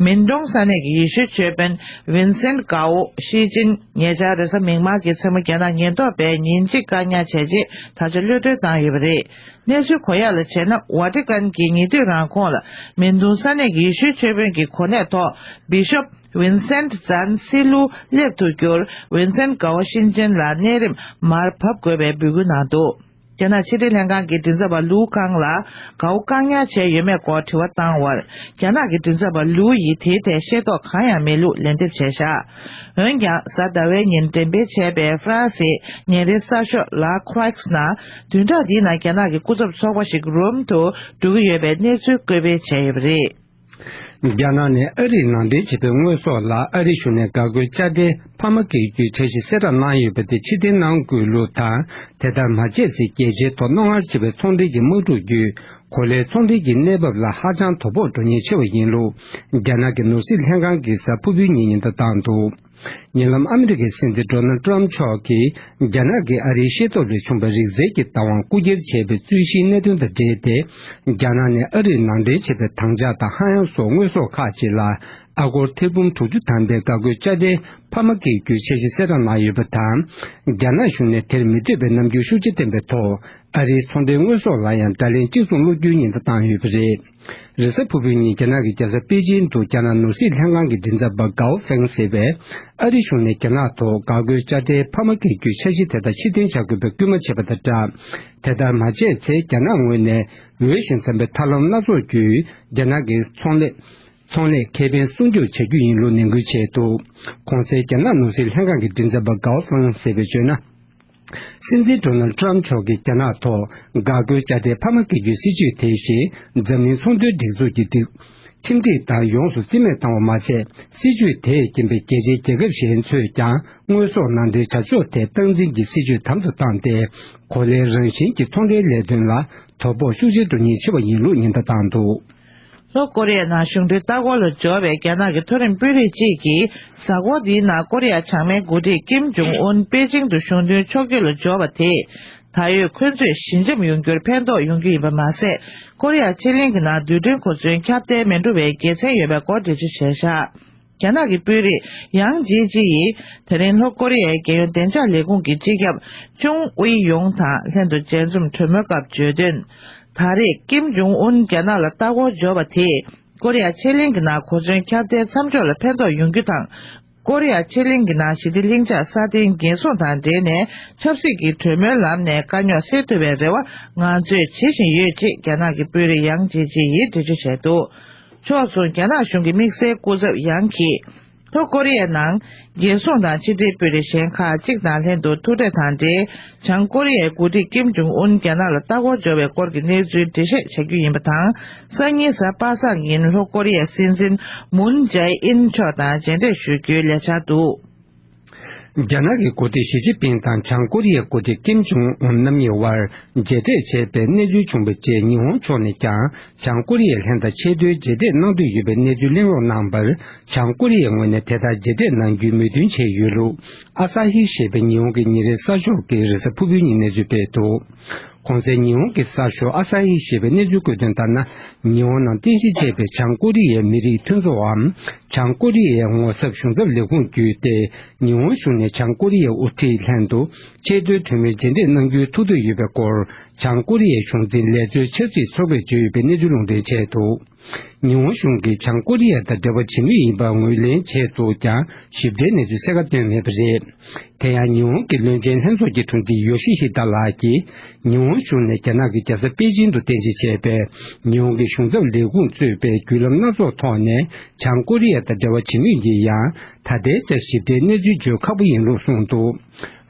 མིན་ཀྲོང་ས་གནས་ཀྱི་ཡེ་ཤུའི་ཆོས་དཔོན་ཝིན་སེན་ཀའོ་ཤི་ཅིན་ཉེ་ཆར་རེས་གཟའ་མིག་དམར་གྱི་མཚན་མོ་རྒྱ་ནག་ཉེན་རྟོག་པས་ཉིན་གཅིག་བཀག་ཉར་བྱས་རྗེས། ད་ཆ་གློད་གྲོལ་བཏང་ཡོད་པ་རེད། གནས་ཚུལ་གོ་ཡག་ལ་བྱས་ན། ཝ་ཏི་ཀན་གྱིས་ཉེ་དུས་རང་ཁོངས་ལ་མིན་ཏུང་ས་གནས་ཀྱི་ཡེ་ཤུའི་ཆོས་དཔོན་གྱི་གོ་གནས་ཐོག་བི་ཤོབ་ཝིན་སེན་ཛན་སི་ལུ་སླེབས་ཐུབ་རྒྱུར། ཝིན་སེན་ཀའོ་ཤིན་ཅན་ལ་གནས་རིམ་མར་བབས་དགོས་པའི་འབོད་སྐུལ་གནང་འདུག་རྒྱ་ནག་ཕྱི་འབྲེལ་ལྷན་ཁང་གི་མགྲིན་ཚབ་པ་ལུའུ་ཀང་ལ་ཀའོ་བཀག་ཉར་བྱས་ཡོད་མེད་སྐོར་དྲི་བ་བཏང་བར། རྒྱ་ནག་གི་མགྲིན་ཚབ་པ་ལུའུ་ཡིས་དེའི་ཐད་ཤེས་རྟོགས་གང་ཡང་མེད་ལུགས་ལན་འདེབས་བྱས་བཞག་འོན་ཀྱང་། གཟའ་ཟླ་བའི་ཉིན་འགྲེམས་སྤེལ་བྱས་པའི་ཧྥ་རན་སིའི་ཉིན་རེའི་གསར་ཤོག་ལ་ཁོ་རེགས་ནང་། བདུན་ཕྲག་འདིའི་ནང་རྒྱ་ནག་གི་སྐུ་ཚབ་ཚོགས་པ་ཞིག་རོམ་དུ་འགྲོ་གི་ཡོད་པའི་གནས་ཚུལ་བཀོད་སྤེལ་བྱས་ཡོད་པ་རེད། རྒྱ་ནག་ནས་ཨ་རིར་ནང་འདྲེན་བྱས་པའི་དངོས་ཟོག་ལ་ཨ་རིའི་གཞུང་ནས་དགའ་མགུའི་དཔྱ་ཁྲལ་འཕར་མ་བཀལ་རྒྱུའི་འཆར་གཞི་གསལ་བསྒྲགས་གནང་ཡོད་པ་དེ་ཕྱིར་འཐེན་གནང་དགོས་ལུགས་དང་། དེ་ལྟར་མ་བྱས་ཚེ་རྒྱལ་སྤྱིའི་ཐོག་རྣོ་ངར་ཆེ་བའི་ཚོང་འབྲེལ་གྱི་དམག་འཁྲུག་བརྒྱུད། གོ་ལའི་ཚོང་འབྲེལ་གྱི་གནས་བབ་ལ་ཧ་ཅང་དོ་ཕོག་འགྲོ་ཉེན་ཆེ་བ་ཡིན་ལུགས། རྒྱ་ནག་གི་ནོར་སྲིད་ལྷན་ཁང་གིས་གཟའ་ཕུར་བུའི་ཉིན་ཉེན་བརྡ་བཏང་འདུག་ཉེ་ལམ་ཨ་མི་རི་ཀའི་སྲིད་འཛིན་ཌོ་ནལ་ཏྲམ་མཆོག་གིས་རྒྱ་ནག་གིས་ཨ་རིའི་ཤེས་རྟོགས་ལས་བྱུང་བའི་རིགས་རྫས་ཀྱི་བདག་དབང་རྐུ་འཁྱེར་བྱས་པའི་རྩོད་གཞིའི་གནད་དོན་དང་འབྲེལ་ཏེ། རྒྱ་ནག་ནས་ཨ་རིར་ནང་འདྲེན་བྱས་པའི་དྭངས་ལྕགས་དང་ཧ་ཡང་སོགས་དངོས་ཟོག་ཁག་ཅིག་ལ། ཨ་སྒོར་ཐེར་འབུམ་དྲུག་ཅུ་ཐམ་པའི་དགའ་སྐྱིད་དཔྱ་ཁྲལ་འཕར་མ་བཀལ་རྒྱུའི་འཆར་གཞི་གསལ་བསྒྲགས་གནང་ཡོད་པ་དང་། རྒྱ་ནག་གཞུང་ནས་དེར་མི་འདོད་པའི་རྣམ་འགྱུར་ཤུགས་ཆེ་བསྟན་པའི་ཐོག་ཨ་རིའི་ཚོང་འབྲེལ་དངོས་ཟོག་ལ་ཡང་བརྡ་ལན་གཅིག་མཚུངས་སློག་རྒྱུའི་ཉེན་བརྡ་བཏང་ཡོད་པ་རེད། རེས་གཟའ་ཕུར་བུའི་ཉིན་རྒྱ་ནག་གི་རྒྱལ་ས་པེ་ཅིང་དུ་རྒྱ་ནག་ནོར་སྲིད་ལྷན་ཁང་གི་མགྲིན་ཚབ་པ་གའོ་ཧྥེང་ཟེར་བས། ཨ་རི་གཞུང་ནས་རྒྱ་ནག་ཐོག་དགའ་སྐྱིད་དཔྱ་ཁྲལ་འཕར་མ་བཀལ་རྒྱུའི་འཆར་གཞི་དེ་དག་ཕྱིར་འཐེན་བྱ་དགོས་པའི་སྐུལ་མ་བྱས་པ་དང་སྦྲགས། དེ་ལྟར་མ་བྱས་ཚེ་རྒྱ་ནག་ངོས་ནས་འོས་ཤིང་འཚམ་པའི་ཐབས་ལམ་སྣ་ཚོགས་བརྒྱུད་རྒྱ་ནག་གི་ཚོང་ལས། ཚོང་ལས་ཁེ་ཕན་སྲུང་སྐྱོབ་བྱ་རྒྱུ་ཡིན་ལུགས་ནན་སྐུལ་བྱས་འདུག་གོང་གསལ་རྒྱ་ནག་ནོར་སྲིད་ལྷན་ཁང་གི་མགྲིན་ཚབ་པ་གའོ་ཧྥེང་ཟེར་བས་བརྗོད་ན། སྲིད་འཛིན་ཌོ་ནལ་ཏྲམ་མཆོག་གིས་རྒྱ་ནག་ཐོག་དགའ་སྐྱིད་དཔྱ་ཁྲལ་འཕར་མ་བཀལ་རྒྱུའི་སྲིད་ཇུས་དེ་བཞིན་འཛམ་གླིང་ཚོང་དོན་སྒྲིག་འཛུགས་ཀྱི་སྒྲིག་ཁྲིམས་སྒྲིག་དང་ཡོངས་སུ་རྩིས་མེད་བཏང་བ་མ་ཟད། སྲིད་ཇུས་དེས་རྐྱེན་པས་རྒྱལ་སྤྱིའི་རྒྱལ་ཁབ་གཞན་ཚོས་ཀྱང་དངོས་ཟོག་ནང་འདྲེན་བྱ་ཕྱོགས་ཐད་སྟངས་འཛིན་གྱི་སྲིད་ཇུས་དམ་དུ་བཏང་སྟེ། གོ་ལའི་རང་བཞིན་གྱི་ཚོང་འབྲེལ་ལས་དོན་ལ་དོ་ཕོག་ཤུགས་ཆེ་འགྲོ་ཉེན་ཆེ་བ་ཡིན་ལུགས་ཉེན་བརྡ་བཏང་འདུག་ལྷོ་ཀོ་རི་ཡའི་ནང་གཞུང་འབྲེལ་ལྟ་སྐོར་ལ་འབྱོར་བའི་རྒྱ་ནག་གི་མཐོ་རིམ་དཔོན་རིགས་གཅིག་གིས། གཟའ་འཁོར་འདིའི་ནང་ཀོ་རི་ཡ་བྱང་མའི་འགོ་ཁྲིད་ཀིམ་ཇུང་ཨུན་པེ་ཅིང་དུ་གཞུང་དོན་ཕྱོགས་བསྐྱོད་ལ་འབྱོར་བ་དེས། ད་ཡོད་འཁོན་རྩོད་ཞི་འཇམ་ཡོང་རྒྱུར་ཕན་ཐོགས་ཡོང་རྒྱུ་ཡིན་པ་མ་ཟད། ཀོ་རི་ཡ་ཕྱེད་གླིང་གི་ནང་རྡུལ་ཕྲན་གོ་མཚོན་ཁྱབ་གདལ་མི་འགྲོ་བའི་དགེ་མཚན་ཡོད་པའི་སྐོར་འགྲེལ་བརྗོད་བྱས་བཞག་རྒྱ་ནག་གི་དཔོན་རིགས་ཡང་ཇེ་ཅི་ཡིས། དེ་རིང་ལྷོ་ཀོ་རི་ཡའི་རྒྱལ་ཡོངས་བདེ་འཇགས་ལས་ཁུངས་ཀྱི་སྤྱི་ཁྱབ་ཅུང་ཝེ་ཡོང་དང་ལྷན་དུ་མཇལ་འཛོམས་གྲོས་མོལ་སྐབས་བརྗོད་དོན། ད་རེས་ཀིམ་ཇུང་ཨུན་རྒྱ་ནག་ལ་ལྟ་སྐོར་འབྱོར་བ་དེས། ཀོ་རི་ཡ་ཕྱེད་གླིང་གི་ནང་གོ་མཚོན་ཁྱབ་གདལ་མཚམས་འཇོག་ལ་ཕན་ཐོགས་ཡོང་རྒྱུ་དང་། ཀོ་རི་ཡ་ཕྱེད་གླིང་གི་ནང་ཞི་བདེ་ལྷིང་འཇགས་སྲ་བརྟན་འགན་སྲུང་དང་འབྲེལ་ནས་ཆབ་སྲིད་ཀྱི་གྲོས་མོལ་ལམ་ནས་དཀའ་རྙོག་སེལ་ཐུབ་པའི་རེ་བ་ང་ཚོས་བྱེད་བཞིན་ཡོད་ཅེས་རྒྱ་ནག་གི་དཔོན་རིགས་ཡང་ཇེ་ཅི་ཡིས་འགྲེལ་བརྗོད་བྱས་འདུག་ཕྱོགས་མཚུངས་རྒྱ་ནག་གཞུང་གི་དམིགས་བསལ་སྐུ་ཚབ་ཡང་གིས། ལྷོ་ཀོ་རི་ཡའི་ནང་རྒྱལ་སྲུང་དང་ཕྱི་འབྲེལ་དཔོན་རིགས་གཞན་ཁག་ཅིག་དང་ལྷན་དུ་ཐུག་འཕྲད་དང་འབྲེལ། བྱང་ཀོ་རི་ཡའི་འགོ་ཁྲིད་ཀིམ་ཇུང་ཨུན་རྒྱ་ནག་ལ་ལྟ་སྐོར་འབྱོར་བའི་སྐོར་གྱི་གནས་ཚུལ་འགྲེལ་བཤད་བྱ་རྒྱུ་ཡིན་པ་དང་། སང་ཉིན་གཟའ་པ་སངས་ཉིན་ལྷོ་ཀོ་རི་ཡའི་སྲིད་འཛིན་མུན་ཇའེ་ཨིན་མཆོག་དང་མཇལ་འཕྲད་ཞུ་རྒྱུའི་ལས་འཆར་འདུག་རྒྱ་ནག་གི་འགོ་ཁྲིད་ཞི་ཅིན་ཕིང་དང་བྱང་ཀོ་རི་ཡའི་འགོ་ཁྲིད་ཀིམ་ཇུང་ཨུན་རྣམ་གཉིས་དབར་མཇལ་འཕྲད་བྱས་པའི་གནས་ཚུལ་བྱུང་བའི་རྗེས། ཉི་ཧོང་ཕྱོགས་ནས་ཀྱང་བྱང་ཀོ་རི་ཡའི་ལྷན་དུ་ཆེས་མཐོའི་མཇལ་འཕྲད་གནང་འདོད་ཡོད་པའི་གནས་ཚུལ་གླེང་རོགས་གནང་བར། བྱང་ཀོ་རི་ཡའི་ངོས་ནས་དེ་ལྟར་མཇལ་འཕྲད་གནང་རྒྱུའི་མོས་མཐུན་བྱས་ཡོད་ལུགས། ཨ་ས་ཧི་ཞེས་པའི་ཉི་ཧོང་གི་ཉིན་རེའི་གསར་ཤོག་གིས་རེས་གཟའ་ཕུར་བུའི་ཉིན་གནས་ཚུལ་སྤེལ་འདུག་གོང་གསལ་ཉི་ཧོང་གི་གསར་ཤོག་ཨ་ས་ཧི་ཞེས་པས་གནས་ཚུལ་བཀོད་དོན་ལྟར་ན། ཉི་ཧོང་ནང་རྟེན་གཞི་བྱས་པའི་བྱང་ཀོ་རི་ཡའི་མི་རིགས་མཐུན་ཚོགས་འམ། བྱང་ཀོ་རི་ཡའི་ངོ་ཚབ་གཞུང་ཚབ་ལས་ཁུངས་བརྒྱུད་དེ། ཉི་ཧོང་གཞུང་ནས་བྱང་ཀོ་རི་ཡའི་དབུ་ཁྲིད་ལྷན་དུ་ཆེས་མཐོའི་གྲོས་མོལ་མཇལ་འཕྲད་གནང་རྒྱུའི་ཐུགས་འདོད་ཡོད་པའི་སྐོར། བྱང་ཀོ་རི་ཡའི་གཞུང་འཛིན་ལས་བྱེད་ཆབ་སྲིད་ཚོགས་པས་བརྗོད་ཡོད་པའི་གནས་ཚུལ་ལུང་འདྲེན་བྱས་འདུག་ཉི་ཧོང་གཞུང་གིས་བྱང་ཀོ་རི་ཡ་དང་འབྲེལ་བ་བྱེད་མུས་ཡིན་པར་ངོས་ལེན་བྱས་འདུག་ཀྱང་། ཞིབ་ཕྲའི་གནས་ཚུལ་གསལ་ཁ་བཏོན་མེད་པ་རེད། དེ་ཡང་ཉི་ཧོང་གི་བློན་ཆེན་ལྷན་ཚོགས་ཀྱི་དྲུང་ཆེ་ཡོ་ཤི་ཧི་ད་ལགས་ཀྱིས། ཉི་ཧོང་གཞུང་ནས་རྒྱ་ནག་གི་རྒྱལ་ས་པེ་ཅིང་དུ་རྟེན་གཞི་བྱས་པའི་ཉི་ཧོང་གི་གཞུང་ཚབ་ལས་ཁུངས་གཙོས་པའི་བརྒྱུད་ལམ་སྣ་ཚོགས་ཐོག་ནས་བྱང་ཀོ་རི་ཡ་དང་འབྲེལ་བ་བྱེད་མུས་ཡིན་ཡང་། ད་ལྟའི་ཆར་ཞིབ་ཕྲའི་གནས་ཚུལ་བརྗོད་ཁག་པོ་ཡིན་ལུགས་གསུངས་འདུག་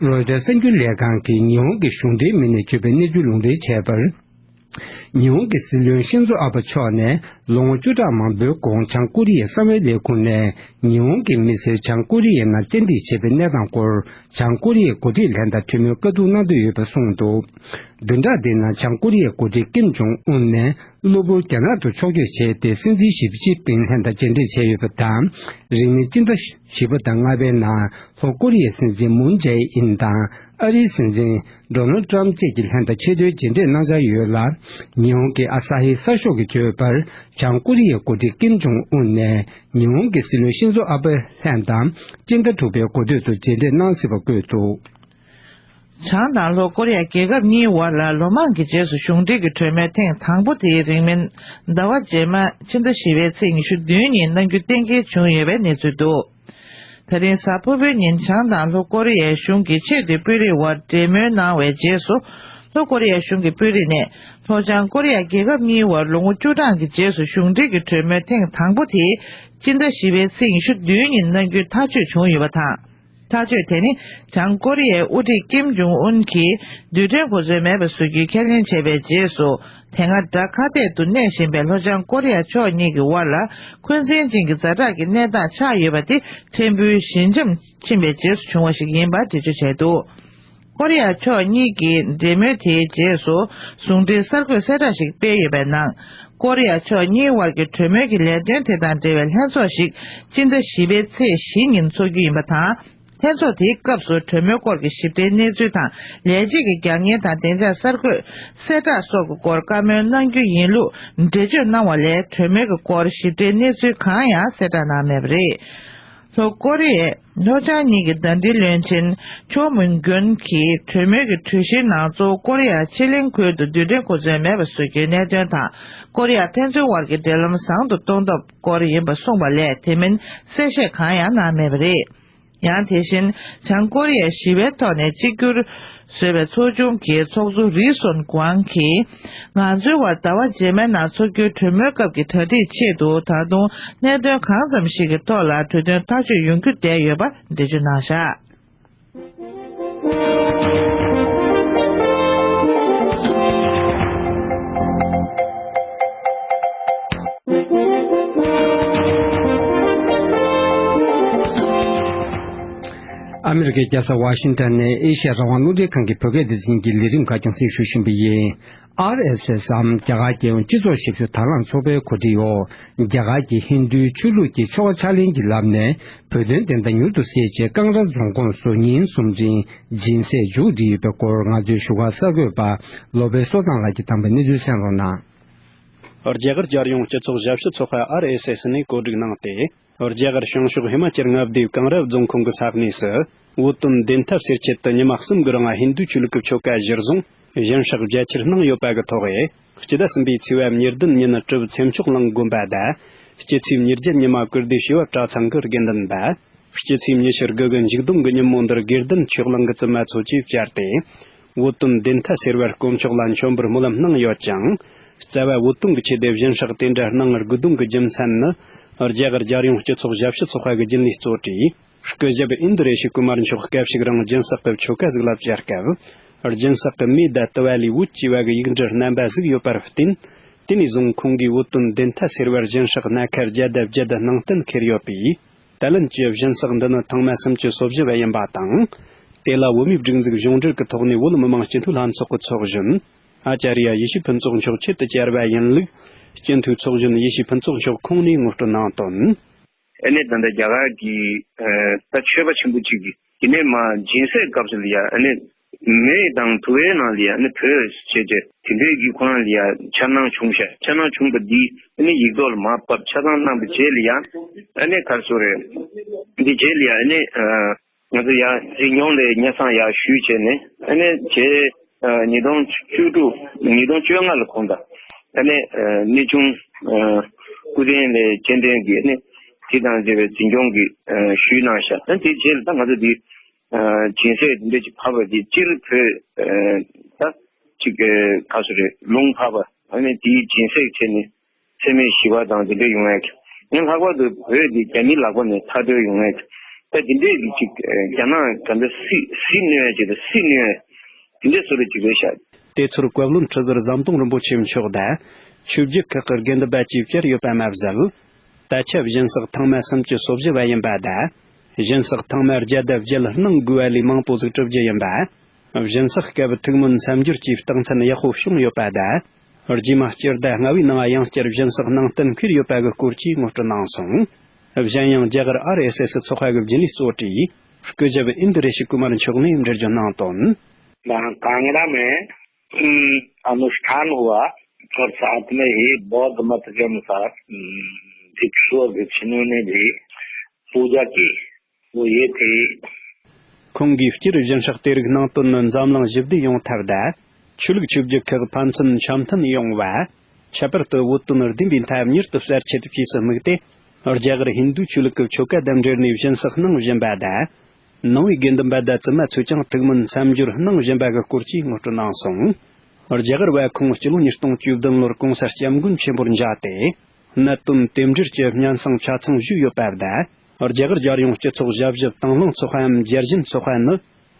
རོའི་ཊར་གསར་འགྱུར་ལས་ཁང་གིས་ཉི་ཧོང་གི་གཞུང་འབྲེལ་མི་སྣས་བརྗོད་པའི་གནས་ཚུལ་ལུང་འདྲེན་བྱས་པར། ཉི་ཧོང་གི་སྲིད་བློན་ཤིན་ཛོ་ཨ་བྷ་མཆོག་ནས་ལོ་ངོ་བཅུ་ཕྲག་མང་པོའི་གོང་བྱང་ཀོ་རི་ཡའི་གསང་བའི་ལས་ཁུངས་ནས་ཉི་ཧོང་གི་མི་སེར་བྱང་ཀོ་རི་ཡའི་ནང་བཙན་ཁྲིད་བྱས་པའི་གནས་སྟངས་སྐོར་བྱང་ཀོ་རི་ཡའི་འགོ་ཁྲིད་ལྷན་དང་གྲོས་མོལ་བཀའ་བསྡུར་གནང་འདོད་ཡོད་པ་གསུངས་འདུག་བདུན་ཕྲག་འདིའི་ནང་བྱང་ཀོ་རི་ཡའི་འགོ་ཁྲིད་ཀིམ་ཇོང་ཨུན་ནས་གློ་བུར་རྒྱ་ནག་ཏུ་ཕྱོགས་བསྐྱོད་བྱས་ཏེ་སྲིད་འཛིན་ཞི་ཅིན་ཕིང་ལྷན་དང་མཇལ་འཕྲད་བྱས་ཡོད་པ་དང་། རིང་མིན་སྤྱི་ཟླ་བཞི་པ་དང་ལྔ་པའི་ནང་ལྷོ་ཀོ་རི་ཡའི་སྲིད་འཛིན་མུན་ཇེ་ཨིན་དང་ཨ་རིའི་སྲིད་འཛིན། ཌོ་ནལ་ཏྲམ་བཅས་ཀྱི་ལྷན་དུ་ཆེས་མཐོའི་མཇལ་འཕྲད་གནང་འཆར་ཡོད་ལ། ཉི་ཧོང་གི་ཨ་ས་ཧི་གསར་ཤོག་གིས་བརྗོད་པར། བྱང་ཀོ་རི་ཡའི་འགོ་ཁྲིད་ཀིམ་ཇོང་ཨུན་ནས་ཉི་ཧོང་གི་སྲིད་བློན་ཤིན་ཛོ་ཨ་བྷེ་ལྷན་དང་སྤྱི་ཟླ་དྲུག་པའི་འགོ་སྟོད་དུ་མཇལ་འཕྲད་གནང་སྲིད་པ་བཀོད་འདུག་བྱང་དང་ལྷོ་ཀོ་རི་ཡ་རྒྱལ་ཁབ་གཉིས་དབར་ལ་ལོ་མང་གི་རྗེས་སུ་གཞུང་འབྲེལ་གྱི་གྲོས་མོལ་ཐེངས་དང་པོ་དེའི་རིང་མིན་ཟླ་བ་རྗེས་མ་ཕྱི་ཟླ་བཞི་པའི་ཚེས་ཉི་ཤུ་བདུན་ཉིན་གནང་རྒྱུ་གཏན་འཁེལ་བྱུང་ཡོད་པའི་གནས་ཚུལ་འདུག་ད་རིང་གཟའ་ཕུར་བུའི་ཉིན་བྱང་དང་ལྷོ་ཀོ་རི་ཡའི་གཞུང་གི་ཆེས་མཐོའི་དཔོན་རིགས་དབར་འབྲེལ་མོལ་གནང་བའི་རྗེས་སུ། ལྷོ་ཀོ་རི་ཡའི་གཞུང་གི་དཔོན་རིགས་ནས་ལྷོ་བྱང་ཀོ་རི་ཡ་རྒྱལ་ཁབ་གཉིས་དབར་ལོ་ངོ་བཅུ་གྲངས་ཀྱི་རྗེས་སུ་གཞུང་འབྲེལ་གྱི་གྲོས་མོལ་ཐེངས་དང་པོ་དེ་སྤྱི་ཟླ་བཞི་པའི་ཚེས་ཉི་ཤུ་བདུན་ཉིན་གནང་རྒྱུའི་ཐག་གཅོད་བྱུང་ཡོད་པ་དང་། ཐག་གཅོད་དེ་ནི་བྱང་ཀོ་རི་ཡའི་དབུ་ཁྲིད་ཀིམ་ཇུང་ཨུན་གྱིས་རྡུལ་ཕྲན་གོ་མཚོན་མེད་པ་བཟོ་རྒྱུའི་ཁས་ལེན་བྱས་པའི་རྗེས་སུ། དེ་སྔ་དགྲ་ཁ་གཏད་དུ་གནས་བཞིན་པའི་ལྷོ་བྱང་ཀོ་རི་ཡ་ཕྱོགས་གཉིས་ཀྱི་དབར་ལ་འཁོན་འཛིན་ཅན་གྱི་ཛ་དྲག་གི་གནས་སྟངས་ཆགས་ཡོད་པ་དེ་ཕྲན་བུ་ཞི་འཇམ་ཕྱིན་པའི་རྗེས་སུ་བྱུང་བ་ཞིག་ཡིན་པར་འགྲེལ་བརྗོད་བྱས་འདུག་ཀོ་རི་ཡ་ཕྱོགས་གཉིས་ཀྱི་འབྲེལ་མོལ་དེའི་རྗེས་སུ་ཟུང་འབྲེལ་གསར་འགོད་གསལ་བསྒྲགས་ཤིག་སྤེལ་ཡོད་པའི་ནང་། ཀོ་རི་ཡ་ཕྱོགས་གཉིས་དབར་གྱི་གྲོས་མོལ་གྱི་ལས་དོན་དེ་དང་འབྲེལ་བའི་ལྷན་ཚོགས་ཤིག་སྤྱི་ཟླ་བཞི་པའི་ཚེས་བཞི་ཉིན་འཚོགས་རྒྱུ་ཡིན་པ་དང་། ལྷན་ཚོགས་དེའི་སྐབས་སུ་གྲོས་མོལ་སྐོར་གྱི་ཞིབ་ཕྲའི་གནས་ཚུལ་དང་། ལས་བྱེད་ཀྱི་རྒྱག་གཉེར་དང་བདེ་འཇགས་གསར་འགོད། གསལ་བསྒྲགས་སོགས་ཀྱི་སྐོར་བཀའ་མོལ་གནང་རྒྱུ་ཡིན་ལུགས་འགྲེལ་བརྗོད་གནང་བ་ལས། གྲོས་མོལ་གྱི་སྐོར་ཞིབ་ཕྲའི་གནས་ཚུལ་གང་ཡང་གསལ་བསྒྲགས་གནང་མེད་པ་རེད། ལྷོ་ཀོ་རི་ཡའི་ལྷོ་བྱང་གཉིས་ཀྱི་ཟླ་སྒྲིལ་བློན་ཆེན་ཆོ་མུན་གྱོན་གྱིས་གྲོས་མོལ་གྱི་གྲོས་གཞིའི་ནང་གཙོ་བོ་ཀོ་རི་ཡ་ཕྱེད་གླིང་ཁུལ་དུ་རྡུལ་ཕྲན་གོ་མཚོན་མེད་པ་བཟོ་རྒྱུའི་གནད་དོན་དང་། ཀོ་རི་ཡ་ཕན་ཚུན་དབར་གྱི་འབྲེལ་ལམ་བཟང་དུ་གཏོང་ཐབས་སྐོར་ཡིན་པ་གསུངས་པ་ལས། དེ་མིན་གསལ་བཤད་གང་ཡང་གནང་མེད་པ་རེད། ཡང་དེ་བཞིན་བྱང་ཀོ་རི་ཡས་ཞི་བའི་ཐོག་ནས་གཅིག་གྱུར་བཟོས་པའི་ཚོགས་ཆུང་གི་ཚོགས་གཙོ་རི་སོན་གོང་གིས། ང་ཚོའི་དབར་ཟླ་བ་རྗེས་མའི་ནང་འཚོགས་རྒྱུའི་གྲོས་མོལ་སྐབས་ཀྱི་གྲ་སྒྲིག་ཆེད་དུ། ད་དུང་གནད་དོན་གང་ཙམ་ཞིག་གི་ཐོག་ལ་གྲོས་མཐུན་ཐག་གཅོད་ཡོང་རྒྱུ་བསྡད་ཡོད་པ་འགྲེལ་བརྗོད་གནང་བཞག། ཨ་མི་རི་ཀའི་རྒྱལ་ས་ཝ་ཤིང་ཊོན་ནས་ཨེ་ཤ་ཡ་རང་དབང་རླུང་འཕྲིན་ཁང་གི་བོད་སྐད་སྡེ་ཚན་གྱི་ལས་རིམ་ཁག་རྒྱང་སྲིང་ཞུ་བཞིན་པ་ཡིན། ཨར་ཨེས་ཨེས་འམ་རྒྱ་གར་རྒྱལ་ཡོངས་སྤྱི་ཚོགས་ཞབས་ཞུ་དྭང་བླངས་ཚོགས་པའི་གོ་སྒྲིག་འོག་རྒྱ་གར་གྱི་ཧིན་རྡུའི་ཆོས་ལུགས་ཀྱི་ཆོ་ག་ཕྱག་ལེན་གྱི་ལམ་ནས་བོད་དོན་བདེན་མཐའ་མྱུར་དུ་གསལ་ཆེད་ཀང་ར་རྫོང་ཁོངས་སུ་ཉིན་གསུམ་རིང་སྦྱིན་སྲེག་མཇུག་བསྒྲིལ་ཡོད་པའི་སྐོར། ང་ཚོའི་བཞུགས་སྒར་གསར་འགོད་པ་བློ་བྷེ་བསོད་བཟང་ལགས་ཀྱིས་བཏང་པའི་གནས་ཚུལ་གསན་རོགས་གནང་། རྒྱ་གར་རྒྱལ་ཡོངས་སྤྱི་ཚོགས་ཞབས་ཞུ་ཚོགས་པ་ཨར་ཨེས་ཨེས་ནས་གོ་སྒྲིག་གནང་སྟེ། རྒྱ་གར་བྱང་ཕྱོགས་ཧི་མ་ཅལ་མངའ་སྡེའི་ཀང་ར་རྫོང་ཁོངས་ཀྱི་ས་གནས་སུ། བོད་དོན་བདེན་མཐའ་སེལ་ཆེད་དུ་ཉི་མ་གསུམ་གྱི་རིང་ཧིན་རྡུ་ཆོས་ལུགས་ཀྱི་ཆོ་ག་གཞིར་བཟུང་སྦྱིན་སྲེག་རྒྱ་ཆེར་གནང་ཡོད་པ་གི་ཐོག་སྤྱི་ཟླ་གསུམ་པའི་ཚེས་པ་ཉེར་བདུན་ཉིན་གྲུབ་ཚེ་མཆོག་གླིང་དགོན་པ་དང་། སྤྱི་ཚེས་ཉེར་བརྒྱད་ཉི་མ་ཀིརྟི་བྱེས་པ་གྲྭ་ཚང་གི་དགེ་འདུན་པ། སྤྱི་ཚེས་ཉི་ཤུ་དགུ་གི་མཇུག་སྡོམ་གྱི་ཉིན་མོ་འདིར་དགེ་ལྡན་ཆོས་གླིང་གི་བཙུན་མ་ཚོ་བཅས་བཅར་ཏེ། བོད་དོན་བདེན་མཐའ་སེལ་བར་དཀོན་མཆོག་ལ་མཆོད་འབུལ་སྨོན་ལམ་གནང་ཡོད་ཅིང་། རྩ་བ་བོད་དོན་གྱི་ཆེད་དུ་སྦྱིན་སྲེག་དེ་འདྲ་གནང་དགོས་དོན་གྱི་རྒྱུ་མཚན་ནི། རྒྱ་གར་རྒྱལ་ཡོངས་སྤྱི་ཚོགས་ཞབས་ཞུ་ཚོགས་པ་གི་རྒྱུན་ལས་གཙོ་གྲས། སྐུ་ཞབས་ཨིན་དུ་རེ་ཤི་ཀུ་མར་མཆོག་སྐབས་ཤིག་རིང་སྦྱིན་སྲེག་གི་ཆོ་ག་ཟིག་ལ་བཅར་སྐབས། སྦྱིན་སྲེག་གི་མེ་དང་དུ་བ་ལས་འོད་བཀྱེ་བ་གི་ཡིག་འབྲུ་རྣམ་པ་གཟིགས་ཡོད་པར་བརྟེན། དེ་ནས་བཟུང་ཁོང་གིས་བོད་དོན་བདེན་མཐའ་སེལ་བར་སྦྱིན་སྲེག་སྣ་ཁ་བརྒྱ་དང་བརྒྱད་སྣང་བརྟན་འཁྱེར་ཡོད་པས། ད་ལན་གྱི་སྦྱིན་སྲེག་འདི་ནི་ཐེངས་མ་སུམ་ཅུ་སོ་བཞི་བ་ཡིན་པ་དང་། དེ་ལ་བོད་མིའི་སྒྲིག་འཛུགས་གཞུང་འབྲེལ་གྱི་ཐོག་ནས་བོད་མི་མང་སྤྱི་འཐུས་ལྷན་ཚོགས་ཀྱི་ཚོགས་གཞོན། ཨ་ཅཱརྱ་ཡེ་ཤེས་ཕུན་ཚོགས་མཆོག་ཆེད་དུ་བཅར་བ་ཡིན་ལུགས། སྤྱི་འཐུས་ཚོགས་གཞོན་ཡེ་ཤེས་ཕུན་ཚོགས་མཆོག་ཁོང་ནས་ངོ་སྤྲོད་གནང་དོན། ཨ་ནི་ད་ལྟ་རྒྱ་གར་གྱི་ཨ་ད་ཆོས་པ་ཆེན་པོ་གཅིག་གིས་དེ་ནས་མ་སྦྱིན་སྲེག་སྐབས་སུ་ལ་ཡ་ཨ་ནི་མེ་དང་དུ་བའི་ནང་ལ་ཡ་ཨ་ནི་བོད་ཟེར་བྱས་དེ་འདྲའི་གི་ཁོ་རང་ལ་ཡ་འཆར་སྣང་བྱུང་ཤག་འཆར་སྣང་བྱུང་བ་འདི་ཨ་ནི་ཡིག་ཐོག་ལ་མར་ཕབ་ཆ་ཚང་གནང་བའི་རྗེས་ལ་ཡ་ཨ་ནི་ག་རེ་ཟེར་དགོས་རེད། འདི་རྗེས་ལ་ཡ་ཨ་ནི་ཨ། ང་ཚོ་ཡང་འཛིན་སྐྱོང་ལས་སྙན་སེང་ཡང་ཞུས་བྱས་ནས་ཨ་ནི་རྗེས་ཉིས་སྟོང་བཅུ་དྲུག་ཉིས་སྟོང་བཅོ་ལྔ་ལ་གོང་དང་ཨ་ནི་གནས་ཆུང་སྐུ་རྟེན་ལས་སྤྱི་འདྲེན་གྱིས་ཨ་ནི་དེ་དང་འབྲེལ་བའི་འཛིན་སྐྱོང་གིས་ཞུས་གནང་ཤག་ཨ་ནི་དེ་རྗེས་ལ་ད་ང་ཚོ་འདི་སྦྱིན་སྲེག་འདི་འདྲ་ཅིག་ཕབ་པ་འདི་སྤྱིར་བོད་ད་ཅིག་ག་ཚོད་རེད་ལུང་ཕབ་པ་ཨ་ནི་དེའི་སྦྱིན་སྲེག་བྱས་ནས། འཚེ་མེད་ཞི་བ་དང་འདི་འདྲ་ཡོང་ཡག་གི། ཡང་ལྷག་པར་དུ་བོད་འདི་རྒྱ་མིའི་ལག་པ་ནས་མཐའ་སྐྲོད་ཡོང་ཡག་གི། ད་འདི་འདྲའི་གི་ཅིག་རྒྱ་ནག་ག་འདྲ་སྲིད་སྲིད་གནོན་ཡག་ཅིག་དང་སྲིད་གནོན་ཡག་འདི་འདྲའི་བཟོ་འདྲ་ཅིག་རེད་ཤག་དེ་ཚོར་བཀའ་བློན་ཁྲི་ཟུར་ཟམ་གདོང་རིན་པོ་ཆེ་མཆོག་དང་། ཆོས་བརྒྱུད་ཁག་གི་དགེ་འདུན་པ་བཅས་བཅར་ཡོད་པ་མ་ཟད། ད་ཆ་སྦྱིན་སྲེག་ཐེངས་མ་སུམ་ཅུ་སོ་བཞི་བ་ཡིན་པ་དང་། སྦྱིན་སྲེག་ཐེངས་མ་བརྒྱ་དང་བརྒྱད་གནང་དགོས་པ་ལས་མང་པོ་ཟིག་གྲུབ་རྒྱུ་ཡིན་པ། སྦྱིན་སྲེག་སྐབས་ཐུགས་སྨོན་སེམས་འགྱུར་གྱི་རྟགས་མཚན་ཡག་པོ་བྱུང་ཡོད་པ་དང་། རྗེས་མ་སྤྱི་ཟླ་ལྔ་བའི་ནང་ཡང་བསྐྱར་སྦྱིན་སྲེག་གནང་གཏན་འཁེལ་ཡོད་པ་གི་སྐོར་གྱིས་ངོ་སྤྲོད་གནང་སོང་། གཞན་ཡང་རྒྱ་གར་ཨར་ཨེས་ཨེས་ཚོགས་པ་གི་རྒྱུན་ལས་གཙོ་གྲས་སྐུ་ཞབས་ཨིན་དུ་རེ་ཤི་ཀུ་མར་མཆོག་ནས་འགྲེལ་བརྗོད་གནང་དོན། कांगड़ा में अनुष्ठान हुआ और साथ में ही बौद्ध मत के अनुसार भिक्षु और भिक्षुणियों ने भी पूजा की। वो ये थी। ཁོང་གིས་སྤྱིར་སྦྱིན་སྲེག་དེ་རིགས་གནང་དོན་ནི་འཛམ་གླིང་ཞི་བདེ་ཡོང་ཐབས་དང་། ཆོས་ལུགས་ཆོས་བརྒྱུད་ཁག་ཕན་ཚུན་འཆམ་མཐུན་ཡོང་བ། ཁྱད་པར་དུ་བོད་དོན་བདེན་པའི་མཐའ་མྱུར་དུ་གསལ་ཆེད་བཅས་སུ་དམིགས་ཏེ། རྒྱ་གར་ཧིན་རྡུ་ཆོས་ལུགས་ཀྱི་ཆོ་ག་དང་འབྲེལ་ནས་སྦྱིན་སྲེག་གནང་བཞིན་པ་དང་། ནང་པའི་དགེ་འདུན་པ་དང་བཙུན་མ་ཚོས་ཀྱང་ཐུགས་སྨོན་སེམས་འགྱུར་གནང་བཞིན་པ་གི་སྐོར་གྱིས་ངོ་སྤྲོད་གནང་སོང་། རྒྱ་གར་བ་ཁོང་སྤྱི་ལོ་ཉིས་སྟོང་བཅུ་བདུན་ལོར་གོང་ས་སྐྱབས་མགོན་ཆེན་པོར་མཇལ་ཏེ། གནད་དོན་དེ་འབྲེལ་གྱི་སྙན་སེང་ཆ་ཚང་ཞུས་ཡོད་པ་དང་། རྒྱ་གར་རྒྱལ་ཡོངས་སྤྱི་ཚོགས་ཞབས་ཞུ་དང་བླངས་ཚོགས་པའམ་རྒྱལ་ཞེན་ཚོགས་པ་ནི།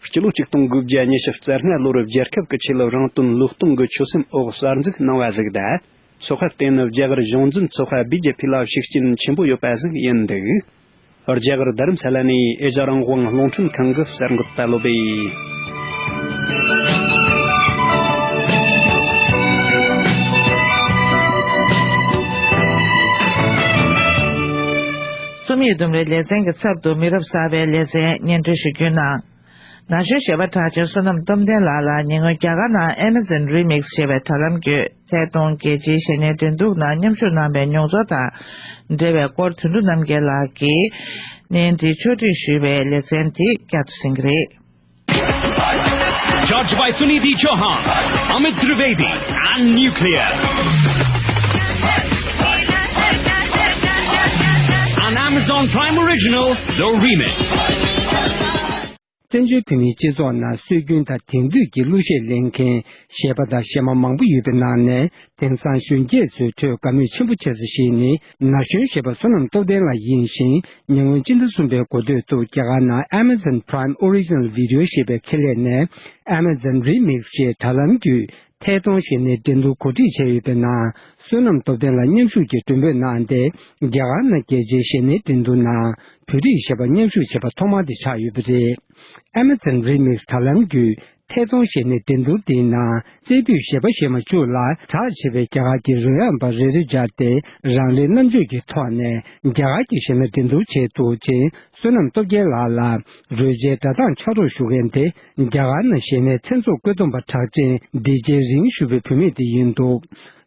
སྤྱི་ལོ་ཆིག་སྟོང་དགུ་བརྒྱ་ཉི་ཤུ་རྩ་ལྔ་ལོར་རྒྱལ་ཁབ་ཀྱི་ཆེད་ལ་རང་དོན་བློས་གཏོང་གི་ཆོད་སེམས་འོག་གསར་འཛུགས་གནང་བ་ཟིག་དང་། ཚོགས་པ་དེ་ནི་རྒྱ་གར་གཞུང་འཛིན་ཚོགས་པ་བི་ཇེ་པི་ལ་ཤུགས་རྐྱེན་ཆེན་པོ་ཡོད་པ་ཟིག་ཡིན་འདུག་རྒྱ་གར་རྡ་རམ་ས་ལ་ནས་ཨེ་ཤ་རང་དབང་རླུང་འཕྲིན་ཁང་གི་གསར་འགོད་པ་བློ་བྷེ། ཡི་ལྡུམ་རའི་ལེ་ཚན་གྱི་ཚབ་ཏུ་མི་རབས་གསར་པའི་ལེ་ཚན་སྙན་སྒྲོན་ཞུ་རྒྱུའི་ནང་། ན་གཞོན་གཞས་པ་གྲགས་ཅན་བསོད་ནམས་སྟོབས་ལྡན་ལགས་ལ་ཉེ་སྔོན་རྒྱ་གར་ནང་Amazon Remix ཞེས་པའི་དྲ་ལམ་བརྒྱུད་ཐད་གཏོང་རྒྱལ་སྤྱིའི་གཞས་སྣེའི་འགྲན་བསྡུར་ནང་མཉམ་ཞུགས་གནང་བའི་མྱོང་ཚོར་དང་འབྲེལ་བའི་སྐོར་དོན་གྲུབ་རྣམ་རྒྱལ་ལགས་ཀྱིས་གནས་འདི་ཕྱོགས་སྒྲིག་ཞུས་པའི་ལེ་ཚན་འདི་བསྐྱར་དུ་གསན་གྱི་རེད། Judged by Sunidhi Chauhan, Amit Trivedi, and Nuclear. An Amazon Prime Original, The Remix. བཙན་བྱོལ་བོད་མིའི་སྤྱི་ཚོགས་ནང་སྲོལ་རྒྱུན་དང་དེང་དུས་ཀྱི་གླུ་གཞས་ལེན་མཁན་གཞས་པ་དང་གཞས་མ་མང་པོ་ཡོད་པའི་ནང་ནས། དེང་སང་གཞོན་སྐྱེས་ཚོའི་ཁྲོད་དགའ་མོས་ཆེན་པོ་བྱེད་ས་ཞིག་ནི་ན་གཞོན་གཞས་པ་བསོད་ནམས་སྟོབས་ལྡན་ལགས་ཡིན་ཞིང་། ཉེ་སྔོན་སྤྱི་ཟླ་གསུམ་པའི་འགོ་སྟོད་དུ་རྒྱ་གར་ནང་Amazon Prime Original Video ཞེས་པའི་ཁེ་ལས་ནས་Amazon Remix ཞེས་དྲ་ལམ་བརྒྱུད་ཐད་གཏོང་གཞས་སྣེའི་འགྲན་བསྡུར་གོ་སྒྲིག་བྱས་ཡོད་པའི་ནང་། བསོད་ནམས་སྟོབས་ལྡན་ལགས་མཉམ་ཞུགས་ཀྱིས་མགྲོན་འབོད་གནང་སྟེ། རྒྱ་གར་ནང་རྒྱལ་སྤྱིའི་གཞས་སྣེའི་འགྲན་བསྡུར་ནང་བོད་རིགས་གཞས་པ་མཉམ་ཞུགས་བྱས་པ་ཐོག་མ་དེ་ཆགས་ཡོད་པ་རེད། Amazon Remix དྲ་ལམ་བརྒྱུད་ཐད་གཏོང་གཞས་སྣེའི་འགྲན་བསྡུར་འདིའི་ནང་རྩེ་ཕུད་གཞས་པ་གཞས་མ་བཅུ་ལ་གྲགས་ཆེ་བའི་རྒྱ་གར་གྱི་རོལ་དབྱངས་པ་རེ་རེ་སྦྱར་ཏེ། རང་རེའི་རྣམ་དཔྱོད་ཀྱི་ཐོག་ནས་རྒྱ་གར་གྱི་གཞས་སྣ་འགྲན་བསྡུར་བྱས་འདུག་ཅིང་། བསོད་ནམས་སྟོབས་རྒྱལ་ལགས་ལ་རོལ་ཆའི་སྒྲ་གདངས་ཆ་རོགས་ཞུ་མཁན་དེ་རྒྱ་གར་ནང་གཞས་སྣའི་མཚན་ཚོགས་བཀོད་འདོམས་པ་གྲགས་ཅན་ཌི་ཇེ་རིང་ཞུ་བའི་བུད་མེད་དེ་ཡིན་འདུག་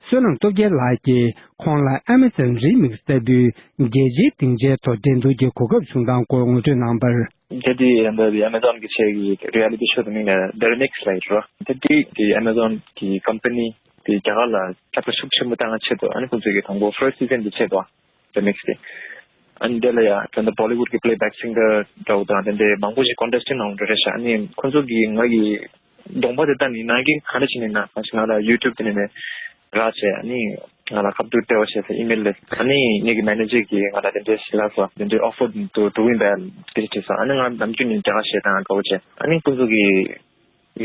བསོད་ནམས་སྟོབས་རྒྱལ་ལགས་ཀྱིས་ཁོང་ལ་Amazon Remix ལྟ་བུའི་རྒྱལ་སྤྱིའི་སྡིངས་ཆའི་ཐོག་འགྲན་བསྡུར་གྱི་གོ་སྐབས་བྱུང་སྟངས་སྐོར་ངོ་སྤྲོད་གནང་བར། ད་དེ་ཡང་ད་དེ་Amazon གི་ཆེད་ཀྱི་reality show དེ་མིང་ལ་The Remix ལབ་ཡོད་རེད། ད་དེ་དེ་Amazon གི་company དེ་རྒྱ་གར་ལ་ཁྱབ་བསྒྲགས་ཤུགས་ཆེན་པོ་བཏང་ཆེད་དུ། ཨ་ནི་ཁོང་ཚོས་ཀྱི་དང་པོ་first season དེ་ཆེད་དུ་The Remix དེ། ཨ་ནི་དེ་ལ་ཡང་ད་ལྟ་Bollywood གི་playback singer འདྲ་བོ་དང་དེ་འདྲའི་མང་པོ་ཞིག་contestant ནང་འགྲོ་རེད་ཤག་ཨ་ནི་ཁོང་ཚོ་གིས་ང་གི་གདོང་པ་དེ་ལྟ་ནི་ནང་གི་ག་འདྲ་བྱས་ནས་ན་ང་ལ་YouTube དེ་ནས་རག་བྱས། ཨ་ནི་ང་ལ་ཁ་ཐུག་སྤྲད་པ་བྱས་ཚེ་email ལས། ཨ་ནི་ངེད་ཀྱི་manager གིས་ང་ལ་དེ་འདྲའི་ཞིག་ལབ་སོང་། དེ་འདྲའི་offer འདུག་འགྲོ་གི་ཡིན་པས་དེ་འདྲ་བྱས་སོང་། ཨ་ནི་ང་ནམ་རྒྱུན་ནས་རྒྱ་གར་གཞས་བཏང་དགའ་བོ་བྱས། ཨ་ནི་ཁོང་ཚོ་གིས་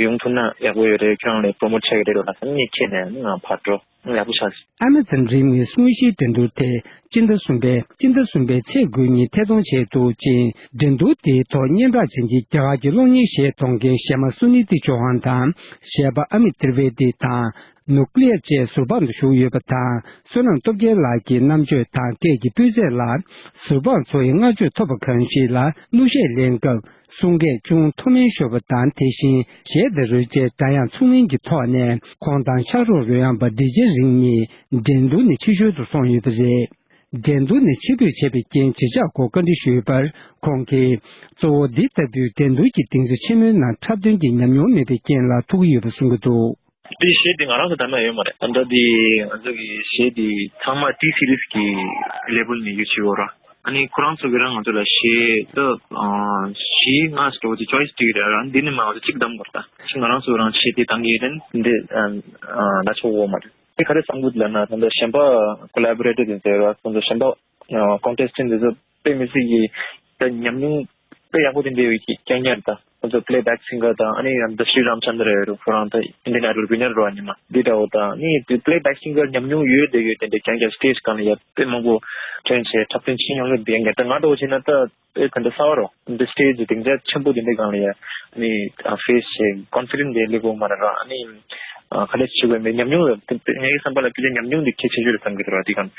ཡོང་ཐུབ་ན་ཡག་པོ་ཡོད་རེད། ཁྱོད་རང་ལ་promote བྱེད་ཀྱི་རེད་ལབ་སོང་། ཨ་ནི་ངས་ཁྱེད་ནས་ཨ་ནི་ང་ཕར་འགྲོ་ཡག་པོ་ཆགས། Amazon Remix དངོས་གཞིའི་འགྲན་བསྡུར་དེ་སྤྱི་ཟླ་གསུམ་པའི་སྤྱི་ཟླ་གསུམ་པའི་ཚེས་དགུ་ཉིན་ཐད་གཏོང་བྱས་འདུག་ཅིང་། འགྲན་བསྡུར་དེའི་ཐོག་སྙན་གྲགས་ཅན་གྱི་རྒྱ་གར་གྱི་གློག་བརྙན་གཞས་གཏོང་མཁན་གཞས་མ་སུ་ནི་ཏི་ཅོ་ཧན་དང་། གཞས་པ་ཨ་མི་ཏིར་བེ་ཏི་དང་། ནུ་ཀླེ་ཡར་བཅས་ཟུར་དཔང་དུ་ཞུགས་ཡོད་པ་དང་། བསོད་ནམས་སྟོབས་རྒྱལ་ལགས་ཀྱི་རྣམ་དཔྱོད་དང་སྐད་ཀྱི་སྤུས་ཚད་ལ། ཟུར་དཔང་ཚོ་ཡི་བསྔགས་བརྗོད་ཐོབ་པ་གང་ཞིག་ལ་གླུ་གཞས་ལེན་སྐབས། གསུང་སྐད་ཅུང་མཐོ་དམན་ཤོར་བ་དང་། དེ་བཞིན་གཞས་དང་རོལ་ཆའི་སྒྲ་དབྱངས་ཚུགས་མིན་གྱི་ཐོག་ནས། ཁོང་དང་ཕྱག་རོགས་རོལ་དབྱངས་པ་ཌི་ཇེ་རིང་གཉིས་འགྲན་བསྡུར་ནས་ཕྱི་བཤོལ་དུ་སོང་ཡོད་པ་རེད། འགྲན་བསྡུར་ནས་ཕྱིར་འབུད་བྱས་པའི་རྐྱེན་ཇི་ཆགས་སྐོར་བཀའ་འདྲི་ཞུས་པར། ཁོང་གིས། གཙོ་བོ་འདི་ལྟ་བུའི་འགྲན་བསྡུར་གྱི་སྡིངས་ཆ་ཆེན་མོའི་ནང་འཁྲབ་སྟོན་གྱི་ཉམས་མྱོང་མེད་པའི་རྐྱེན་ལ་ཐུག་གི་ཡོད་པ་གསུང་གི་འདུག་དེ་གཞས་དེ་ང་རང་ཚོ་བདམས་ཡ་ཡོད་མ་རེད། ད་ལྟ་དེ་ང་ཚོ་གི་གཞས་དེ་ཚང་མ་T Series གི་label ནས་ཡོད་ཅིག་ཡོད་ར། ཨ་ནི་ཁོ་རང་ཚོ་གི་རང་ང་ཚོ་ལ་གཞས་ད་བཞི་ལྔ་ཟེར་བ་དེ་choice སྤྲད་ཀྱི་རེད་ར། འདི་ནས་མ་ང་ཚོ་གཅིག་བདམས་དགོས་རེད། ད་ཅི་ང་རང་ཚོ་རང་གཞས་དེ་བཏང་གི་ཡོད་དེ་འདི་ལ་ཆོག་གོ་མ་རེད། དེ་ག་རེ་བསམ་གི་འདུག་ལབ་ན། ད་ལྟ་གཞན་པ་collaborator དེ་ཚོ་ཡོད་ར། ཁོང་ཚོ་གཞན་པ་contestant དེ་ཚོ་དཔེ་མི་སྲིད་ཀྱི་ད་ཉམས་མྱོང་དཔེ་ཡག་པོ་དེ་འདྲ་ཡོད་ཀྱི་རྐྱང་རྐྱང་རེད། ད་ཁོང་ཚོ་playback singer དང་། ཨ་ནི་ཡང་ད་Sriram Chandra ཡོད་རེད། ཁོ་རང་ད་Indian Idol winner རེད་བ་ཉི་མ་འདི་འདྲ་བོ་དང་། ཨ་ནི་དེ་playback singer ཉམས་མྱོང་ཡོད་དེ་ཡོད་དེ་འདྲ་རྐྱང་རྐྱང་stage སྒང་ལ་ཡ་དཔེ་མང་པོ་train བྱས་འཁྲབ་སྟོན་བྱེད་མྱོང་ཡོད་དེ་ཡང་ད་ང་འདྲ་བོ་བྱས་ན་ད་དཔེ་ད་འདྲ་གསར་བ་རེད། འདི་stage སྡིངས་ཆ་ཆེན་པོ་དེ་འདྲ་སྒང་ལ་ཡ་ཨ་ནི་face བྱས་confident དེ་སླེབས་ཡོད་མ་རེད་ར། ཨ་ནི་ག་འདྲ་བྱེད་དགོས་མེད་ཉམས་མྱོང་ཡོད། ངའི་བསམ་པ་ལ་ཕལ་ཆེར་ཉམས་མྱོང་དེ་གལ་ཆེ་ཤོས་རེད་བསམ་གྱི་འདུག་ར། དེ་སྒང་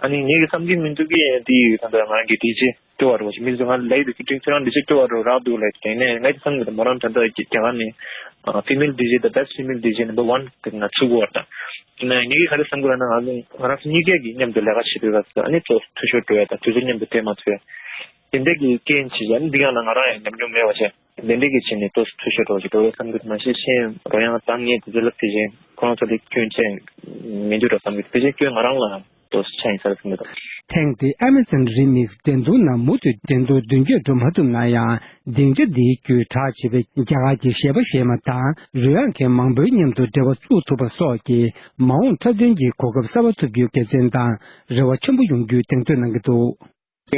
ཨ་ནི་ངའི་བསམ་གྱི་མི་འདུག་གི་དེ་ད་ལྟ་ང་རང་གི་ཌི་ཇེ་སྐྱོ་བ་རེད་བ། མི་ཚོ་ང་ལ་ལབ་ཀྱི་འདུག་ཁྱོད་རང་ཌི་ཇེ་སྐྱོ་བ་རེད། རག་འདུག་ལབ་དེ་ནས་ངས་ཀྱི་བསམ་གྱི་འདུག་མོ་རང་ད་ལྟ་རྒྱ་གར་ནས་female ཌི་ཇེ་the best female ཌི་ཇེ number one དེ་ང་ཚུགས་དགོས་བ་དང་། དེ་ནས་ངས་ཀྱི་ག་རེ་བསམ་གྱི་ལབ་ན། ང་ང་རང་ཚོ་གཉིས་ཀས་ཀྱི་མཉམ་དུ་ལས་ཀ་བྱེད་དུས་སྐབས་སུ་ཨ་ནི་ཚོ་འཐུས་ཤོར་འགྲོ་ཡ་དང་དུས་ཚོད་མཉམ་དུ་སྤྲད་མ་ཐུབ་ཡ་དེ་འདྲ་གི་རྐྱེན་བྱས། ཨ་ནི་འདི་སྒང་ལ་ང་རང་ཡང་ཉམས་མྱོང་མེད་པ་བྱས། དེ་འདྲ་གི་བྱས་ནས་ཏོག་ཙམ་འཐུས་ཤོར་འགྲོ་ཞིག་འགྲོ་བའི་བསམ་གྱི་མ་ཤེས་ཤེས་རོ་ཡང་བཏང་ངས་དེ་ཚོ་ལབ་དེ་བཞིན་ཁོ་རང་ཚོ་ལ་སྐྱོན་བྱས་མི་འདུག་ར་བསམ་གྱི། དེ་བཞིན་སྐྱོན་ང་རང་ལ་ཏོག་ཙམ་ཆགས་ཡིན་ས་རེད་བསམ་གྱི་འདུག་ཐེངས་འདིའི་Amazon Remix འགྲན་བསྡུར་ནང་མུ་མཐུད་འགྲན་བསྡུར་མདུན་སྐྱོད་འགྲོ་མ་ཐུབ་ན་ཡང་། སྡིངས་ཆ་འདིའི་བརྒྱུད་གྲགས་ཆེ་བའི་རྒྱ་གར་གྱི་གཞས་པ་གཞས་མ་དང་རོལ་དབྱངས་མཁན་མང་པོའི་མཉམ་དུ་འབྲེལ་བ་བཙུགས་ཐུབ་པ་སོགས་ཀྱིས་མ་འོངས་འཁྲབ་སྟོན་གྱི་གོ་སྐབས་གསར་པ་ཐོབ་རྒྱུའི་དགེ་མཚན་དང་རེ་བ་ཆེན་པོ་ཡོང་རྒྱུའི་གདེང་ཚོད་གནང་གི་འདུག་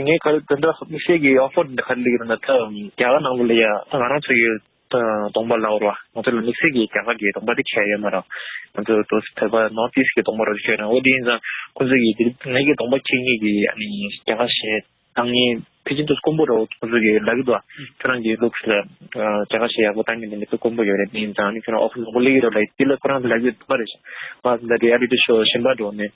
ངས་ག་རེ་ད་ལྟ་དམིགས་བསལ་གྱི་offer འདི་ག་རེ་སླེབས་ཀྱི་འདུག་ན། ད་རྒྱ་གར་ནང་ལོགས་ལ་ཡ་ད་ང་རང་ཚོ་གི་ད་གདོང་པ་ལབ་དགོས་རེད་བ། ང་ཚོ་ལ་དམིགས་བསལ་གྱི་རྒྱ་གར་གྱི་གདོང་པ་དེ་གང་ཡང་ཡོད་མ་རེད། ང་ཚོ་ཏོག་ཙམ་བོད་པ་North East གི་གདོང་པ་རེད་ཤོད་རེད། འོ་དེ་ཡིན་ཙང་ཁོང་ཚོ་གིས་དེ་ངེད་ཀྱི་གདོང་པ་ཁྱེད་གཉིས་ཀྱིས་ཨ་ནི་རྒྱ་གར་གཞས་བཏང་མཁན་ཕལ་ཆེར་ཏོག་ཙམ་དཀོན་པོ་རེད། ཁོང་ཚོ་གིས་ལབ་ཀྱི་འདུག་ཁྱོད་རང་གི་looks ལ་རྒྱ་གར་གཞས་ཡག་པོ་བཏང་མཁན་དེ་འདྲ་ཏོག་ཙམ་དཀོན་པོ་ཡོད་རེད། དེ་ཡིན་ཙང་ཨ་ནི་ཁྱོད་རང་offer མང་པོ་སླེབས་ཀྱི་རེད་ལབ། དེ་ལ་ཁོ་རང་ཚོ་ལབ་ཀྱི་འདུག་པ་རེད། ང་ཚོ་ད་reality show གཞན་པ་འགྲོ་ནས།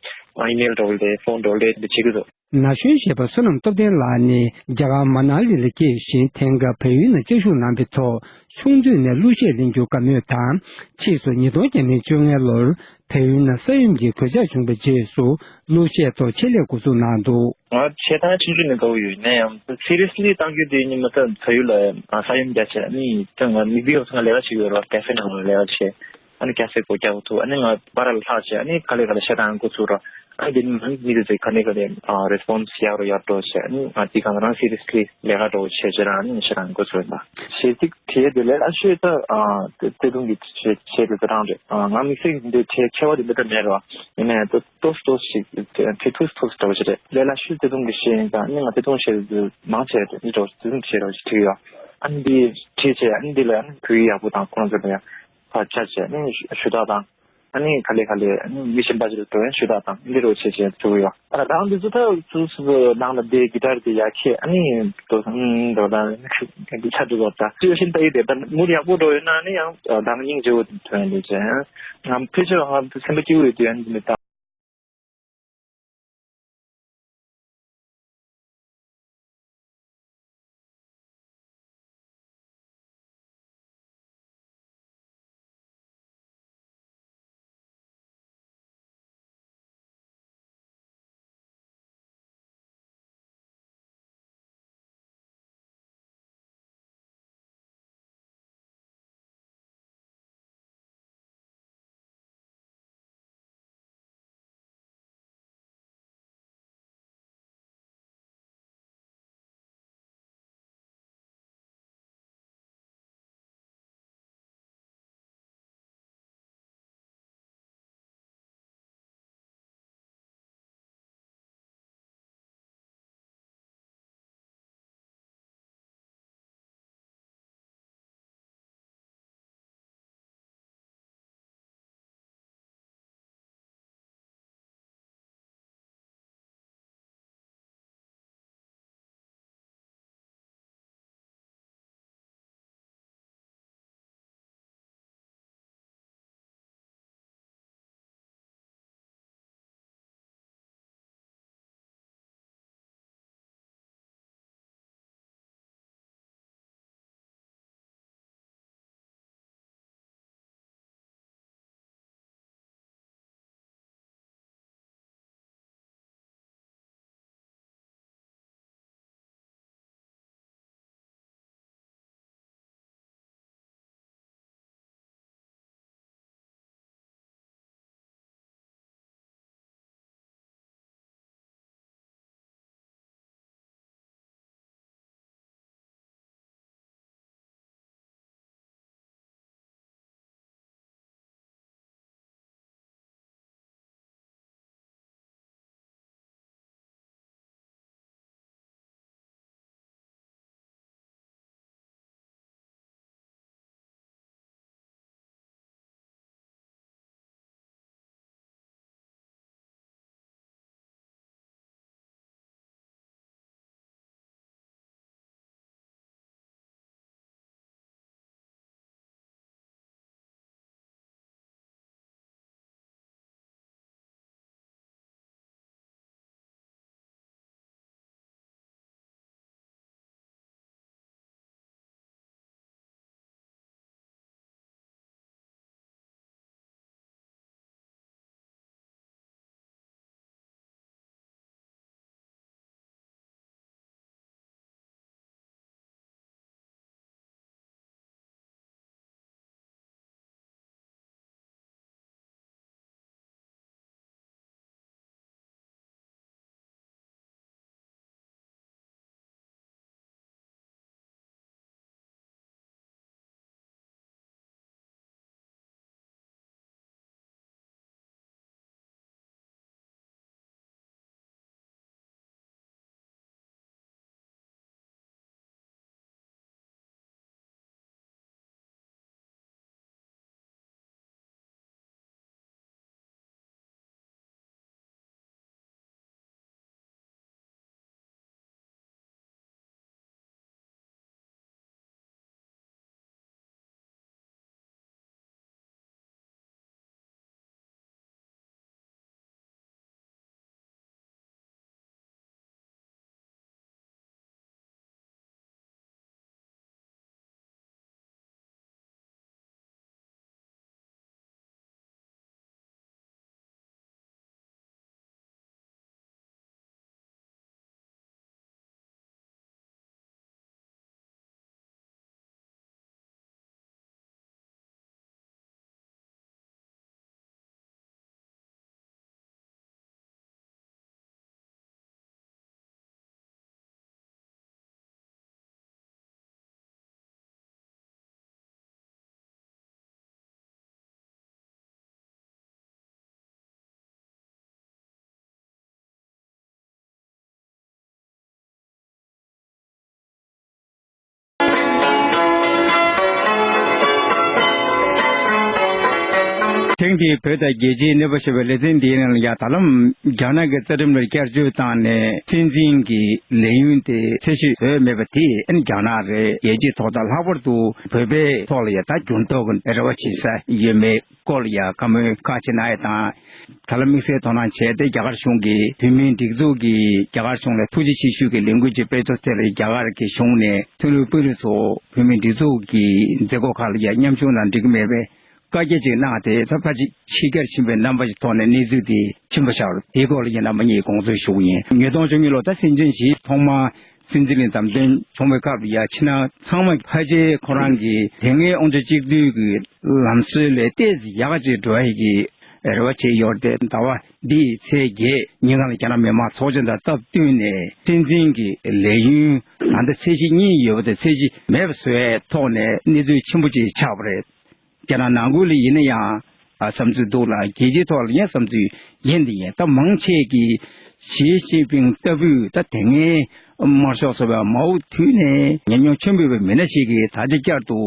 ཨི་མེལ་འདྲ་བོ་ལས་ཕོན་འདྲ་བོ་ལས་འདི་བྱེད་ཀྱི་འདུག། ན་གཞོན་གཞས་པ་བསོད་ནམས་སྟོབས་ལྡན་ལགས་ནི་རྒྱ་གར་མ་ན་ལི་ལ་སྐྱེས་ཤིང་། དེང་སྐབས་བལ་ཡུལ་ནང་བཅའ་བཞུགས་གནང་བའི་ཐོག་ཆུང་དུས་ནས་གླུ་གཞས་ལེན་རྒྱུ་དགའ་མོས་དང་། ཕྱིས་སུ་ཉིས་སྟོང་བརྒྱ་མེད་བཅོ་ལྔ་ལོར་བལ་ཡུལ་ནང་ས་ཡོམ་གྱི་གོད་ཆག་བྱུང་བའི་རྗེས་སུ་གླུ་གཞས་ཐོག་ཆེད་ལས་འགོ་འཛུགས་གནང་འདུག། ང་གཞས་གཏོང་ཆུང་ཆུང་ནས་དགའ་བོ་ཡོད་ནས་ཡང་སི་རི་ཡས་ལི་བཏང་རྒྱུ་དེ་ཉིན་མ་ད་ཕ་ཡུལ་ལ་ས་ཡོམ་རྒྱག་བྱས་ནི་ད་ང་མི་བི་ཡོང་ང་ལས་ཀ་བྱེད་ཀྱི་ཡོད་ར། ཀ་ཧྥེ་ནང་ལ་ལས་ཀ་བྱས། ཨ་ནི་ཀ་ཧྥེ་སྒོ་རྒྱག་ཐུབ། ཨ་ནི་ང་པར་ལ་ལྷག་བྱས། ཨ་ནི་ག་ལེ་ག་ལེ་གཞས་གཏོང་འགོ་ཚུགས་ར། ཨ་ནི་དེ་ནི་མི་དེ་ཚོས་ག་ལེ་ག་ལེ་རེ་སི་པོན་སི་ཡག་རུ་ཡག་འགྲོ་བྱས། ཨ་ནི་ང་དེ་གང་རང་སི་རི་ཡས་ལི་ལས་ཀ་འགྲོ་བྱས་བྱས་ར། ཨ་ནི་གཞས་གཏོང་འགོ་ཚུགས་ཡིན་པ། གཞས་ཚིག་དེ་དེ་ལས་ཨ་ཤོས་ད་ཏེ་ཏུང་གི་གཞས་གཞས་དེ་ཚོ་རང་རེད། ང་དམིགས་བསལ་འདི་གྲས་ཁྱད་པར་དེ་འདི་འདྲ་མེད་ར། ཡིན་ནའི་ད་ཏོག་ཙམ་ཏོག་ཙམ་ཞིག་ཐེ་ཐུག་ཐུག་འདྲ་བོ་ཞིག་རེད། ལས་སླ་ཤོས་ཏེ་ཏུང་གི་གཞས་ཡིན་ཙང་ཨ་ནི་ང་ཏེ་ཏུང་གཞས་དེ་ཚོ་མང་ཆེ་རེད། འདི་འདྲ་བོ་ཏེ་ཏུང་གཞས་འདྲ་བོ་ཞིག་བྲིས་ཡོད། ཨ་ནི་འདི་བྲིས་བྱས་ཨ་ནི་འདི་ལ་ཨ་ནི་བོད་ཡིག་ཡག་པོ་དང་ཁོ་རང་ཚོ་ལ་ཡང་ཕར་ཆ་བྱས་ཨ་ནི་ཞུ་དག་དང་། ཨ་ནི་ག་ལེ་ག་ལེ་ཨ་ནི་མི་གཞན་པ་ཞིག་ལ་འགྲོ་ཡང་ཞུ་དག་དང་འདི་འདྲ་བོ་བྱས་བྱས་འགྲོ་གི་ཡོད། ཨ་རང་འདི་ཚོ་ད་སོ་སོ་ནང་ལ་བསྡད་གི་ཏར་དེ་ཡར་ཁྱེར་ཨ་ནི་འགྲོ་དང་འགྲོ་དང་འདི་ཆ་འགྲོ་དགོས། ད་སི་ཅུ་ཨེ་ཤན་ལྟ་ཡི་དེ་ད་མུར་ཡག་པོ་འགྲོ་ཡོད་ན་ཨ་ནི་ཡང་ད་སྙིང་རྗེ་བོ་དེ་ཐོན་ཡོད་ཅེས། ང་ཕལ་ཆེར་ང་སེམས་པ་སྐྱིད་པོ་ཡོད་དུས་ཨ་ནི་འདི་ནི་ད། གིས་བོད་དང་རྒྱལ་སྤྱིའི་གནས་བབ་ཞེས་པའི་ལེ་ཚན་འདིའི་ནང་ལ་ཡང་ད་ལམ་རྒྱ་ནག་གི་རྩ་ཁྲིམས་ལ་བསྐྱར་བཅོས་བཏང་ནས་སྲིད་འཛིན་གྱི་ལས་ཡུན་དེ་ཚད་གཞི་བཟོས་མེད་པ་དེས་ཨ་ནི་རྒྱ་ནག་རེད། རྒྱལ་སྤྱིའི་ཐོག་དང་ལྷག་པར་དུ་བོད་པའི་ཐོག་ལ་ཡང་ད་འགྱུར་ལྡོག་གི་རེ་བ་བྱེད་ས་ཡོད་མེད་སྐོར་ལ་ཡང་བཀའ་མོལ་ཁག་ཅིག་གནང་ཡ་དང་། ད་ལམ་དམིགས་བསལ་དོ་སྣང་བྱས་ཏེ་རྒྱ་གར་གཞུང་གིས་བོད་མིའི་སྒྲིག་འཛུགས་ཀྱིས་རྒྱ་གར་གཞུང་ལ་ཐུགས་རྗེ་ཆེ་ཞུ་གི་ལས་འགུལ་ཅིག་སྤེལ་ཐབས་ཐད་ལ་རྒྱ་གར་གྱི་གཞུང་ནས་མཐོ་རིམ་དཔོན་རིགས་ཚོ་བོད་མིའི་སྒྲིག་འཛུགས་ཀྱི་མཛད་སྒོ་ཁག་ལ་ཡང་མཉམ་ཞུགས་གནང་འགྲིག་གི་མེད་པའི་བཀའ་རྒྱ་ཅིག་གནང་སྟེ། ད་ཕལ་ཆེར་ཕྱི་གྱར་ཕྱིན་པའི་རྣམ་པ་ཞིག་ཐོག་ནས་གནས་ཚུལ་དེ་ཕྱིན་པ་ཤར། དེའི་སྐོར་ལ་ཡིན་ན་མ་ཉེས་དགོངས་ཚུལ་ཞུ་གི་ཡིན། ཉིས་སྟོང་བཅུ་གཉིས་ལོ་ད་སྲིད་འཛིན་ཞིག་ཐོག་མར་སྲིད་འཛིན་ལ་བདམས་ཐོན་བྱུང་བའི་སྐབས་ལ་ཡ་ཕྱི་ནང་ཚང་མ་ཕལ་ཆེར་ཁོ་རང་གི་དེ་སྔའི་དབང་ཆ་གཅིག་སྡུད་ཀྱི་ལམ་སྲོལ་ལས་ཏོག་ཙམ་ཡག་ཅིག་འགྲོ་ཡ་གི་རེ་བ་བྱས་ཡོད་རེད་དེ། ཟླ་བ་འདིའི་ཚེས་བརྒྱད་ཉིན་གང་ལ་རྒྱ་ནག་མི་དམངས་ཚོགས་ཆེན་དང་སྟབས་བསྟུན་ནས་སྲིད་འཛིན་གྱི་ལས་ཡུན་ད་ལྟ་ཚད་གཞི་གཉིས་ཡོད་པ་དེ་ཚད་གཞི་མེད་པ་བཟོ་ཡའི་ཐོག་ནས་གནས་ཚུལ་ཆེན་པོ་ཅིག་ཆགས་པ་རེད། རྒྱ་ནག་ནང་ཁུལ་ལ་ཡིན་ན་ཡང་ཨ་བསམ་ཚུལ་འདུག་ལ། རྒྱལ་སྤྱིའི་ཐོག་ལ་ཡང་བསམ་ཚུལ་ཡིན་དེ་ཡིན། ད་མང་ཆེ་གིས་ཞི་ཅིན་ཕིང་ལྟ་བུའི་ད་དེ་སྔའི་དམར་ཤོག་ཚོགས་པའི་མའོ་དུས་ནས་ཉམས་མྱོང་ཆེན་པོ་ཡོད་པའི་མི་སྣ་ཞིག་གིས་ད་ཆ་བསྐྱར་དུ་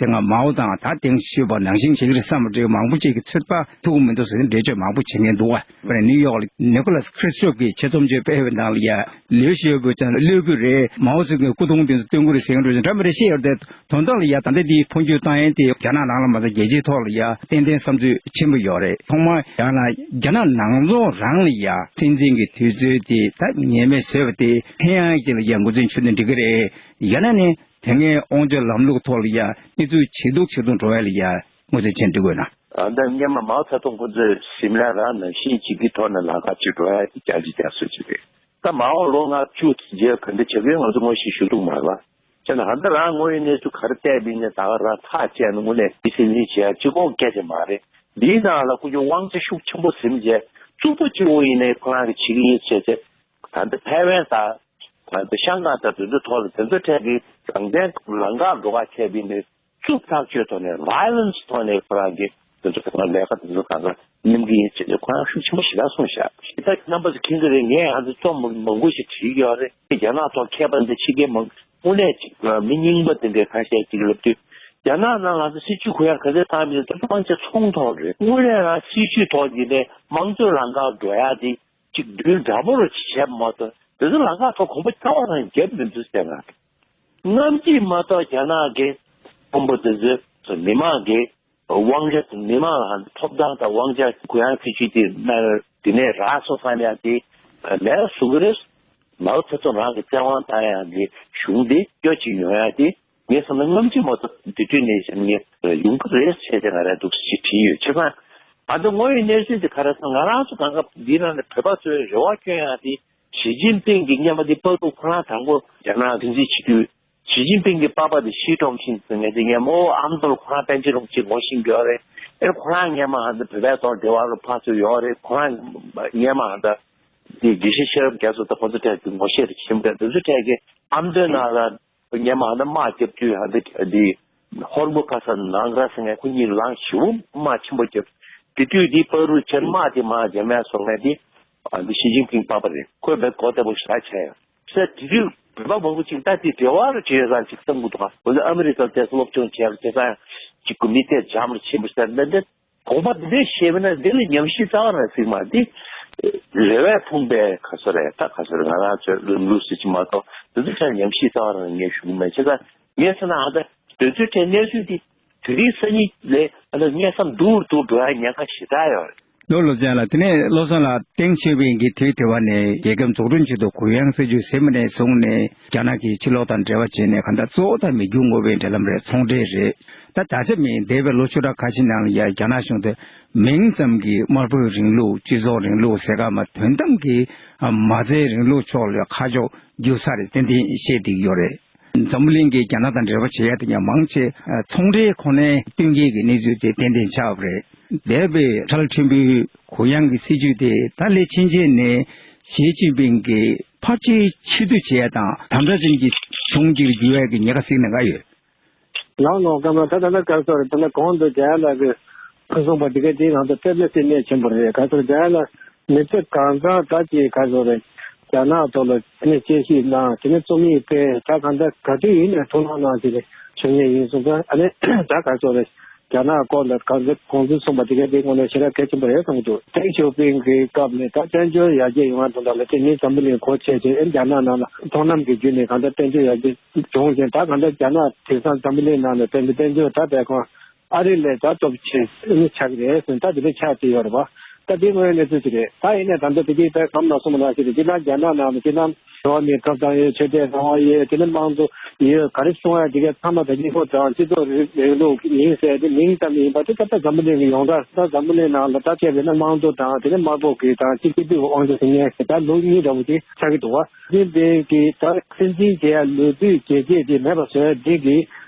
དེ་སྔ་མའོ་དང་ད་དེང་ཞུས་པ་ནང་བཞིན་བྱེད་ཀྱི་རེད་བསམ་པ་འདྲ་མང་པོ་ཅིག་གིས་ཚོད་དཔག་ཐུབ་ཀྱི་མི་འདུག་ཟེར་ནས་འགྲེལ་བརྗོད་མང་པོ་བྱེད་མཁན་འདུག་བ། དཔེར་ན་ནིའུ་ཡོག་ལ་ནི་ཁོ་ལཱས་ཁྲུ་ཤོབ་ཀྱིས་ཆེད་རྩོམ་ཆོས་སྤེལ་བའི་ནང་ལ་ཡ་ལོས་ཤེས་དགོས་ཙང་གློད་ཀྱི་རེད། མའོ་ཙེ་ཏུང་སྐུ་གདུང་དེ་ཚོ་སྟོན་གྱི་རེད་ཟེར་མཁན་འདྲ་འདྲ་མི་རེད་བཤད་ཡོད་རེད། དོན་དག་ལ་ཡ་ད་ལྟ་འདིའི་འཕོ་འགྱུར་བཏང་ཡས་དེ་རྒྱ་ནག་ནང་ལ་མ་ཚད་རྒྱལ་སྤྱིའི་ཐོག་ལ་ཡ་ཏན་ཏན་བསམ་ཚུལ་ཆེན་པོ་ཡོད་རེད། ཐོག་མར་ཡང་ན་རྒྱ་ནག་ནང་ལོགས་རང་ལ་ཡ་སྲིད་འཛིན་གྱི་དུས་ཚོད་དེ་ད་ངེས་མེད་བཟོས་པ་དེ་ཕན་ཡང་ཅིག་ལ་ཡ་འགོ་འཛིན་ཆུ་ནས་འགྲིག་གི་རེད། ཡང་ན་ནི་དེ་སྔའི་དབང་ཆ་ལམ་ལུགས་ཐོག་ལ་ཡ་གནས་ཚུལ་ཇེ་སྡུག་ཇེ་སྡུག་འགྲོ་ཡ་ལ་ཡ་ངོས་འཛིན་བྱེད་འགྲིག་དགོས་ན། ཨ་ད་སྔོན་མ་མའོ་ཙེ་ཏུང་ཁོ་ཚོས་ཞིམ་ལ་རང་ནང་བཞིན་བྱེད་ཀྱི་ཐོག་ནས་ལམ་ཁ་ཅིག་འགྲོ་ཡ་དེ་རྒྱ་ཇི་རྒྱ་སུ་ཅིག་རེད། ད་མ་འོངས་ལོ་ལྔ་བཅུ་རྗེས་ག་འདྲ་བྱེད་དགོས་ང་ཚོ་ངོ་ཤེས་ཞུ་ཐུབ་མ་རེད་པ། བྱས་ན་ཧ་ད་རང་ངོ་ཡི་གནས་ཚུལ་ག་རེ་བལྟས་པ་ཡིན་ནའི་ད་ག་རང་ཐག་བཅད་ནས་དངོས་གནས་འདི་སྲིད་འཛིན་བྱེད་ཡ་གཅིག་པོ་སྐད་ཆ་མ་རེད། འདིའི་ནང་ལ་ཁོ་ཚོས་དབང་ཆ་ཤུགས་ཆེན་པོ་ཟིན་བྱས་རྩུབ་པོ་གཅིག་པོ་ཡིན་ནའི་ཁོ་རང་གིས་བྱེད་ཀྱི་ཡིན་བྱས་བྱས། ད་ལྟ་ཐའེ་ཝན་དང་ད་ལྟ་ཤང་ཀང་དང་དེ་ཚོའི་ཐོག་ལ་དེ་ཚོ་ཐད་ཀྱི་རང་བཙན་ལམ་ཁ་འགྲོ་ག་བྱས་པ་ཡིན་ནའི། རྩུབ་ཐག་ཆོད་ཐོག་ནས་violence་ཐོག་ནས་ཁོ་རང་གི་དེ་ཚོ་གང་ལས་ཀ་དེ་ཚོ་གང་ག་མཉམ་གི་ཡིན་ཟེར་ཏེ་ཁོ་རང་ཤུགས་ཆེན་པོ་ཞེ་དྲག་གསུངས་བཞག་ཞེ་དྲག་རྣམ་པ་ཚོ་མཁྱེན་གི་རེད། ངས་ང་ཚོ་རྩོམ་མང་པོ་ཞིག་བྲིས་ཡོད་རེད། རྒྱ་ནག་ཐོག་མཁས་པ་འདི་ཕྱི་རྒྱལ་མང་དངོས་གནས་ཅིག་མི་རྙིང་པ་དེ་འདྲའི་ཁ་ཤས་ཅིག་ལབ་དུས་རྒྱ་ནག་ནང་ང་ཚོ་སྲིད་ཇུས་གུ་ཡངས་ག་ཚོད་བཏང་མིན་དེ་ཚོ་དབང་ཆ་ཚོང་ཐོག་རེད། དངོས་གནས་རང་སྲིད་ཇུས་ཐོག་ཡིན་ནའི་དམངས་གཙོའི་ལམ་ཁར་འགྲོ་ཡག་དེ་ཅིག་མདུན་དྲང་པོ་རུ་བྱས་མ་གཏོགས་དེ་ཚོ་ལམ་ཁ་ཐོག་གོམ་པ་རྐྱང་པ་རང་བརྒྱབ་མི་འདུག་ཟེར་ང་། སྔ་ཕྱི་མ་གཏོགས་རྒྱ་ནག་གི་དཔོན་པོ་དེ་ཚོས་མི་མང་གི་དབང་ཆ་མི་མང་ལ་ཐོབ་ཐང་དང་དབང་ཆ་གུ་ཡངས་སྲིད་ཇུས་དེ་གནང་དེ་ནས་རག་སོང་བསམ་ཡག་དེ་མེད་སོང་གི་རེད། མའོ་ཙེ་ཏུང་རང་གི་བཙན་དབང་བཏང་ཡག་གི་གཞུང་དེ་སྐྱོ་ཅིག་ཡོང་ཡག་དེ་ངས་བསམ་ན་སྔ་ཕྱི་མ་གཏོགས་དེ་དུས་ནས་བཤད་ངས་ཡོང་གི་རེད་བྱས་ཏེ་ང་རང་འདུག་ཞེས་བྲིས་ཡོད། བྱས་ཙང་ང་ཚོ་དངོས་ཡོད་གནས་ཚུལ་དེ་ག་རེ་ཟེར་ན་ང་རང་ཚོ་གང་ག་འདི་རང་ནས་བོད་པ་ཚོའི་རེ་བ་བསྐྱོན་ཡག་དེ། ཞི་ཅིན་ཕིང་གི་སྔོན་མ་དེ་པ་ཕུག་ཁོ་རང་དང་པོ་རྒྱ་ནག་སྲིད་འཛིན་བྱེད་དུས་ཞི་ཅིན་ཕིང་གི་པ་ཕ་དེ་ཤི་ཀྲོང་ཕིང་ཟེར་མཁན་དེ་སྔོན་མ་ཨ་མདོ་ལ་ཁོ་རང་པཎ་ཆེན་རིན་པོ་ཆེ་ངོ་ཤེས་ཡོད་རེད། ཨེ་ཁོ་རང་སྔོན་མ་ཧ་ད་བོད་པའི་ཐོག་འབྲེལ་བ་རུ་ཕར་ཚུར་ཡོད་རེད། ཁོ་རང་སྔོན་མ་ཧ་ད་དེ་དགེ་བཤེས་ཤེས་རབ་རྒྱ་མཚོ་དང་ཁོ་ཚོ་གྲས་ཀྱི་ངོ་ཤེས་རེད་ཤེས་མི་འདུག་དེ་ཚོ་གྲས་ཀྱི་ཨ་མདོའི་ནང་ལ། སྔོན་མ་ཧ་ད་དམག་རྒྱབ་དུས་ཧ་ད་འདི་ཧོར་མོ་ཁ་ས་ནང་ག་ཟེར་མཁན་ཁོ་གཉིས་ལངས་ཞེ་པོ་དམག་ཆེན་པོ་རྒྱབ། དེ་དུས་འདི་པ་རུ་ཆེར་དམག་དེ་མར་རྒྱབ་མེད་སོང་ནས་འདི་ཨ་འདི་ཞི་ཅིན་ཕིང་པ་ཕ་རེད། ཁོས་བས་གོ་བདེ་པོ་ཞེ་དྲག་བྱས་ཡོད་ཟེར། དེ་དུས་བོད་པ་མང་པོ་ཅིག་ད་དེ་འབྲེལ་བ་རུ་བྱེད་ཡོད་ཙང་ཅིག་བསམ་གི་འདུག་ཨ་འོ་ན་ཨ་མི་རི་ཀ་དེ་སློབ་སྦྱོང་བྱས་པ་བྱས་ཙང་ཅིག་གོ་མི་དེ་འཇམ་རུ་ཕྱིན་པ་ཟེར་ནས་འདི། དགོངས་པ་འདི་འདྲ་བཞེས་པ་ན་འདི་ལ་ཉམས་ཞིབ་རྩ་བ་རང་ཟིག་མ་འདི། རེ་བས་ཕུང་པའི་ག་ཚོད་རེད་ད་ག་ཚོད་རེད་ང་རང་ཚོའི་ལམ་ལུགས་ཟེར་གྱི་མ་གཏོགས་འདི་ཚོ་ཆ་ཉམས་ཞིབ་རྩ་བ་རང་ངས་ཞུ་གི་མེད། བྱས་ཙང་ངས་ཟེར་ན་ཨ་ད་དོན་ཚོད་ཁྲའི་གནས་ཚུལ་འདི་དེ་རིང་སང་ཉིན་ལས་ཨ་ད་ངས་བསམ་སྡུག་རུ་སྡུག་འགྲོ་ཡ་ཉེན་ཁ་ཞེ་དྲག་ཡོད་རེད། ལོ་ལོ་ཅན་ལ་དེ་ནས་བློ་བཟང་ལགས་ཏེང་ཞའོ་ཕིང་གིས་དུས་དེ་བ་ནས་རྒྱལ་ཁབ་འཛུགས་སྐྲུན་ཆེད་དུ་གུ་ཡངས་སྲིད་ཇུས་ཟིན་པ་ནས་བཟུང་ནས་རྒྱ་ནག་གི་ཕྱི་ལོགས་དང་འབྲེལ་བ་བྱས་ནས་གང་ལྟར་གཙོ་བོ་དང་མི་རྒྱུ་དངོས་པོའི་འབྲེལ་ལམ་རེད། ཚོང་འབྲེལ་རེད། ད་ད་ཆ་མིན་འདས་པའི་ལོ་བཅུ་ཕྲག་ཁ་ཤས་ནང་ལ་ཡ་རྒྱ་ནག་གཞུང་དུ་མིང་ཙམ་གྱི་དམར་པོའི་རིང་ལུགས་སྤྱི་ཚོགས་རིང་ལུགས་ཟེར་ག་མ་དོན་དམ་གྱི་མ་རྩའི་རིང་ལུགས་ཕྱོགས་ལ་ཁ་ཕྱོགས་བསྒྱུར་ས་རེད་ཏན་ཏན་བཤད་བསྡད་ཀྱི་ཡོད་རེད། འཛམ་བུ་གླིང་གིས་རྒྱ་ནག་དང་འབྲེལ་བ་བྱེད་ཡ་དེ་ཡང་མང་ཆེ་ཚོང་འབྲེལ་ཁོ་ནའི་བསྟུན་མཁས་ཀྱི་གནས་ཚུལ་དེ་ཏན་ཏན་ཆགས་པ་རེད། འདས་པའི་ཁྲལ་ཕྲན་བུའི་གུ་ཡངས་ཀྱི་སྲིད་ཇུས་དེ་ད་ལས་ཕྱིན་ཆད་ནས་ཞི་ཅིན་ཕིང་གིས་ཕལ་ཆེར་ཕྱིར་བསྡུ་བྱེད་ཡ་དང་དམ་དྲག་ཅན་གྱི་གཞུང་ཅིག་ལ་འགྱུར་ཡ་གི་ཉེན་ཁ་གཟིགས་གནང་ག་ཡོད། ལགས་ལགས་ཀརྨ་ད་ད་ལྟ་ག་ཚོད་རེད། ད་ལྟ་གོང་དུ་རྒྱལ་ལགས་ཀྱིས་གསུངས་པ་འདི་ག་དེའི་ནང་དུ་དཔེ་མི་སྲིད་གནད་ཆེན་པོ་རེད། ག་ཚོད་རྒྱལ་ལགས་མི་ཚེ་གང་ཚང་ད་ཅིག་ག་ཚོད་རེད། རྒྱ་ནག་ཐོག་ལ་དེ་ནས་དཔྱད་ཞིབ་གནང་དེ་ནས་རྩོམ་ཡིག་སྤེལ་ད་གང་ལྟར་ག་དུས་ཡིན་ནས་ཐུགས་སྣང་གནང་ཅིག་ཞུ་མཁན་ཡིན་གསུངས་ཙང་ཨ་ནི་ད་ག་ཚོད་རེད། རྒྱ་ནག་སྐོར་ལ་གང་ཚེ་གོང་ཚུལ་གསུངས་པ་དེ་གའི་དེ་དངོས་གནས་ཞེ་དྲག་གལ་ཆེན་པོ་རེད་བསམ་གྱི་འདུག་ཏེང་ཞའོ་ཕིང་གི་སྐབས་ནས་ད་དཔལ་འབྱོར་ཡར་རྒྱས་ཡོང་བ་དང་འདྲ་ལ་དེ་ནི་འཛམ་བུ་གླིང་གོ་ཆེ་ཆེ་ཨེ་རྒྱ་ནག་ནང་ལ་མཐོང་ལམ་གྱི་བརྒྱུད་ནས་གང་ལྟར་དཔལ་འབྱོར་ཡར་རྒྱས་བྱུང་ཞིང་ད་གང་ལྟར་རྒྱ་ནག་དེང་སང་འཛམ་བུ་གླིང་ནང་ནས་དཔལ་འབྱོར་དཔལ་འབྱོར་ད་དེ་གང་ཨ་རི་ལས་ད་སྟོབས་ཆེ་ནི་ཆགས་ཀྱི་རེད་ཟེར་ད་དེ་འདྲ་ཆགས་བསྡད་ཡོད་རེད་བ། ད་དེ་དངོས་གནས་ཚུལ་ཅིག་རེད། ད་ཡིན་ནའི་ད་ལྟ་དེ་གའི་ད་གམ་ལ་སོང་མ་ན་ཞིག་རེད། དེ་ན་རྒྱ་ནག་ནང་ལ་དེ་ན་འགྲོ་བ་མིའི་ཐོབ་ཐང་ཡོད། ཆོས་དད་རང་དབང་ཡོད། དེ་ནས་དམངས་གཙོ་ཡོད། ག་རེ་གསུང་ཡ་དེ་གའི་ཚང་མ་ད་སྙིང་པོ་དང་སྤྱི་ཚོགས་རིང་ལུགས་ཡིན་ཟེར་དེ་མིང་ཙམ་ཡིན་པ་དེ་ད་ལྟ་འཛམ་བུ་གླིང་གི་ཡོངས་གྲགས། ད་འཛམ་བུ་གླིང་ནང་ལ་ད་བྱས་པས་ན་དམངས་གཙོ་དང་དེ་ནས་དམར་པོ་གི་དང་སྤྱི་སྤྱི་འཐུས་ཀྱི་དབང་ཆ་ཟེར་མཁན་ད་ལུགས་གཉིས་འདྲ་བོ་ཅིག་ཆགས་ཀྱི་འདུག་བ། སྲིད་འཛིན་གྱིས་ད་སྲིད་འཛིན་བྱེད་ཡ་ལོ་རྒྱུས་རྒྱལ་གཅེས་དེ་མེད་པ་བཟོས་འདི་གིས་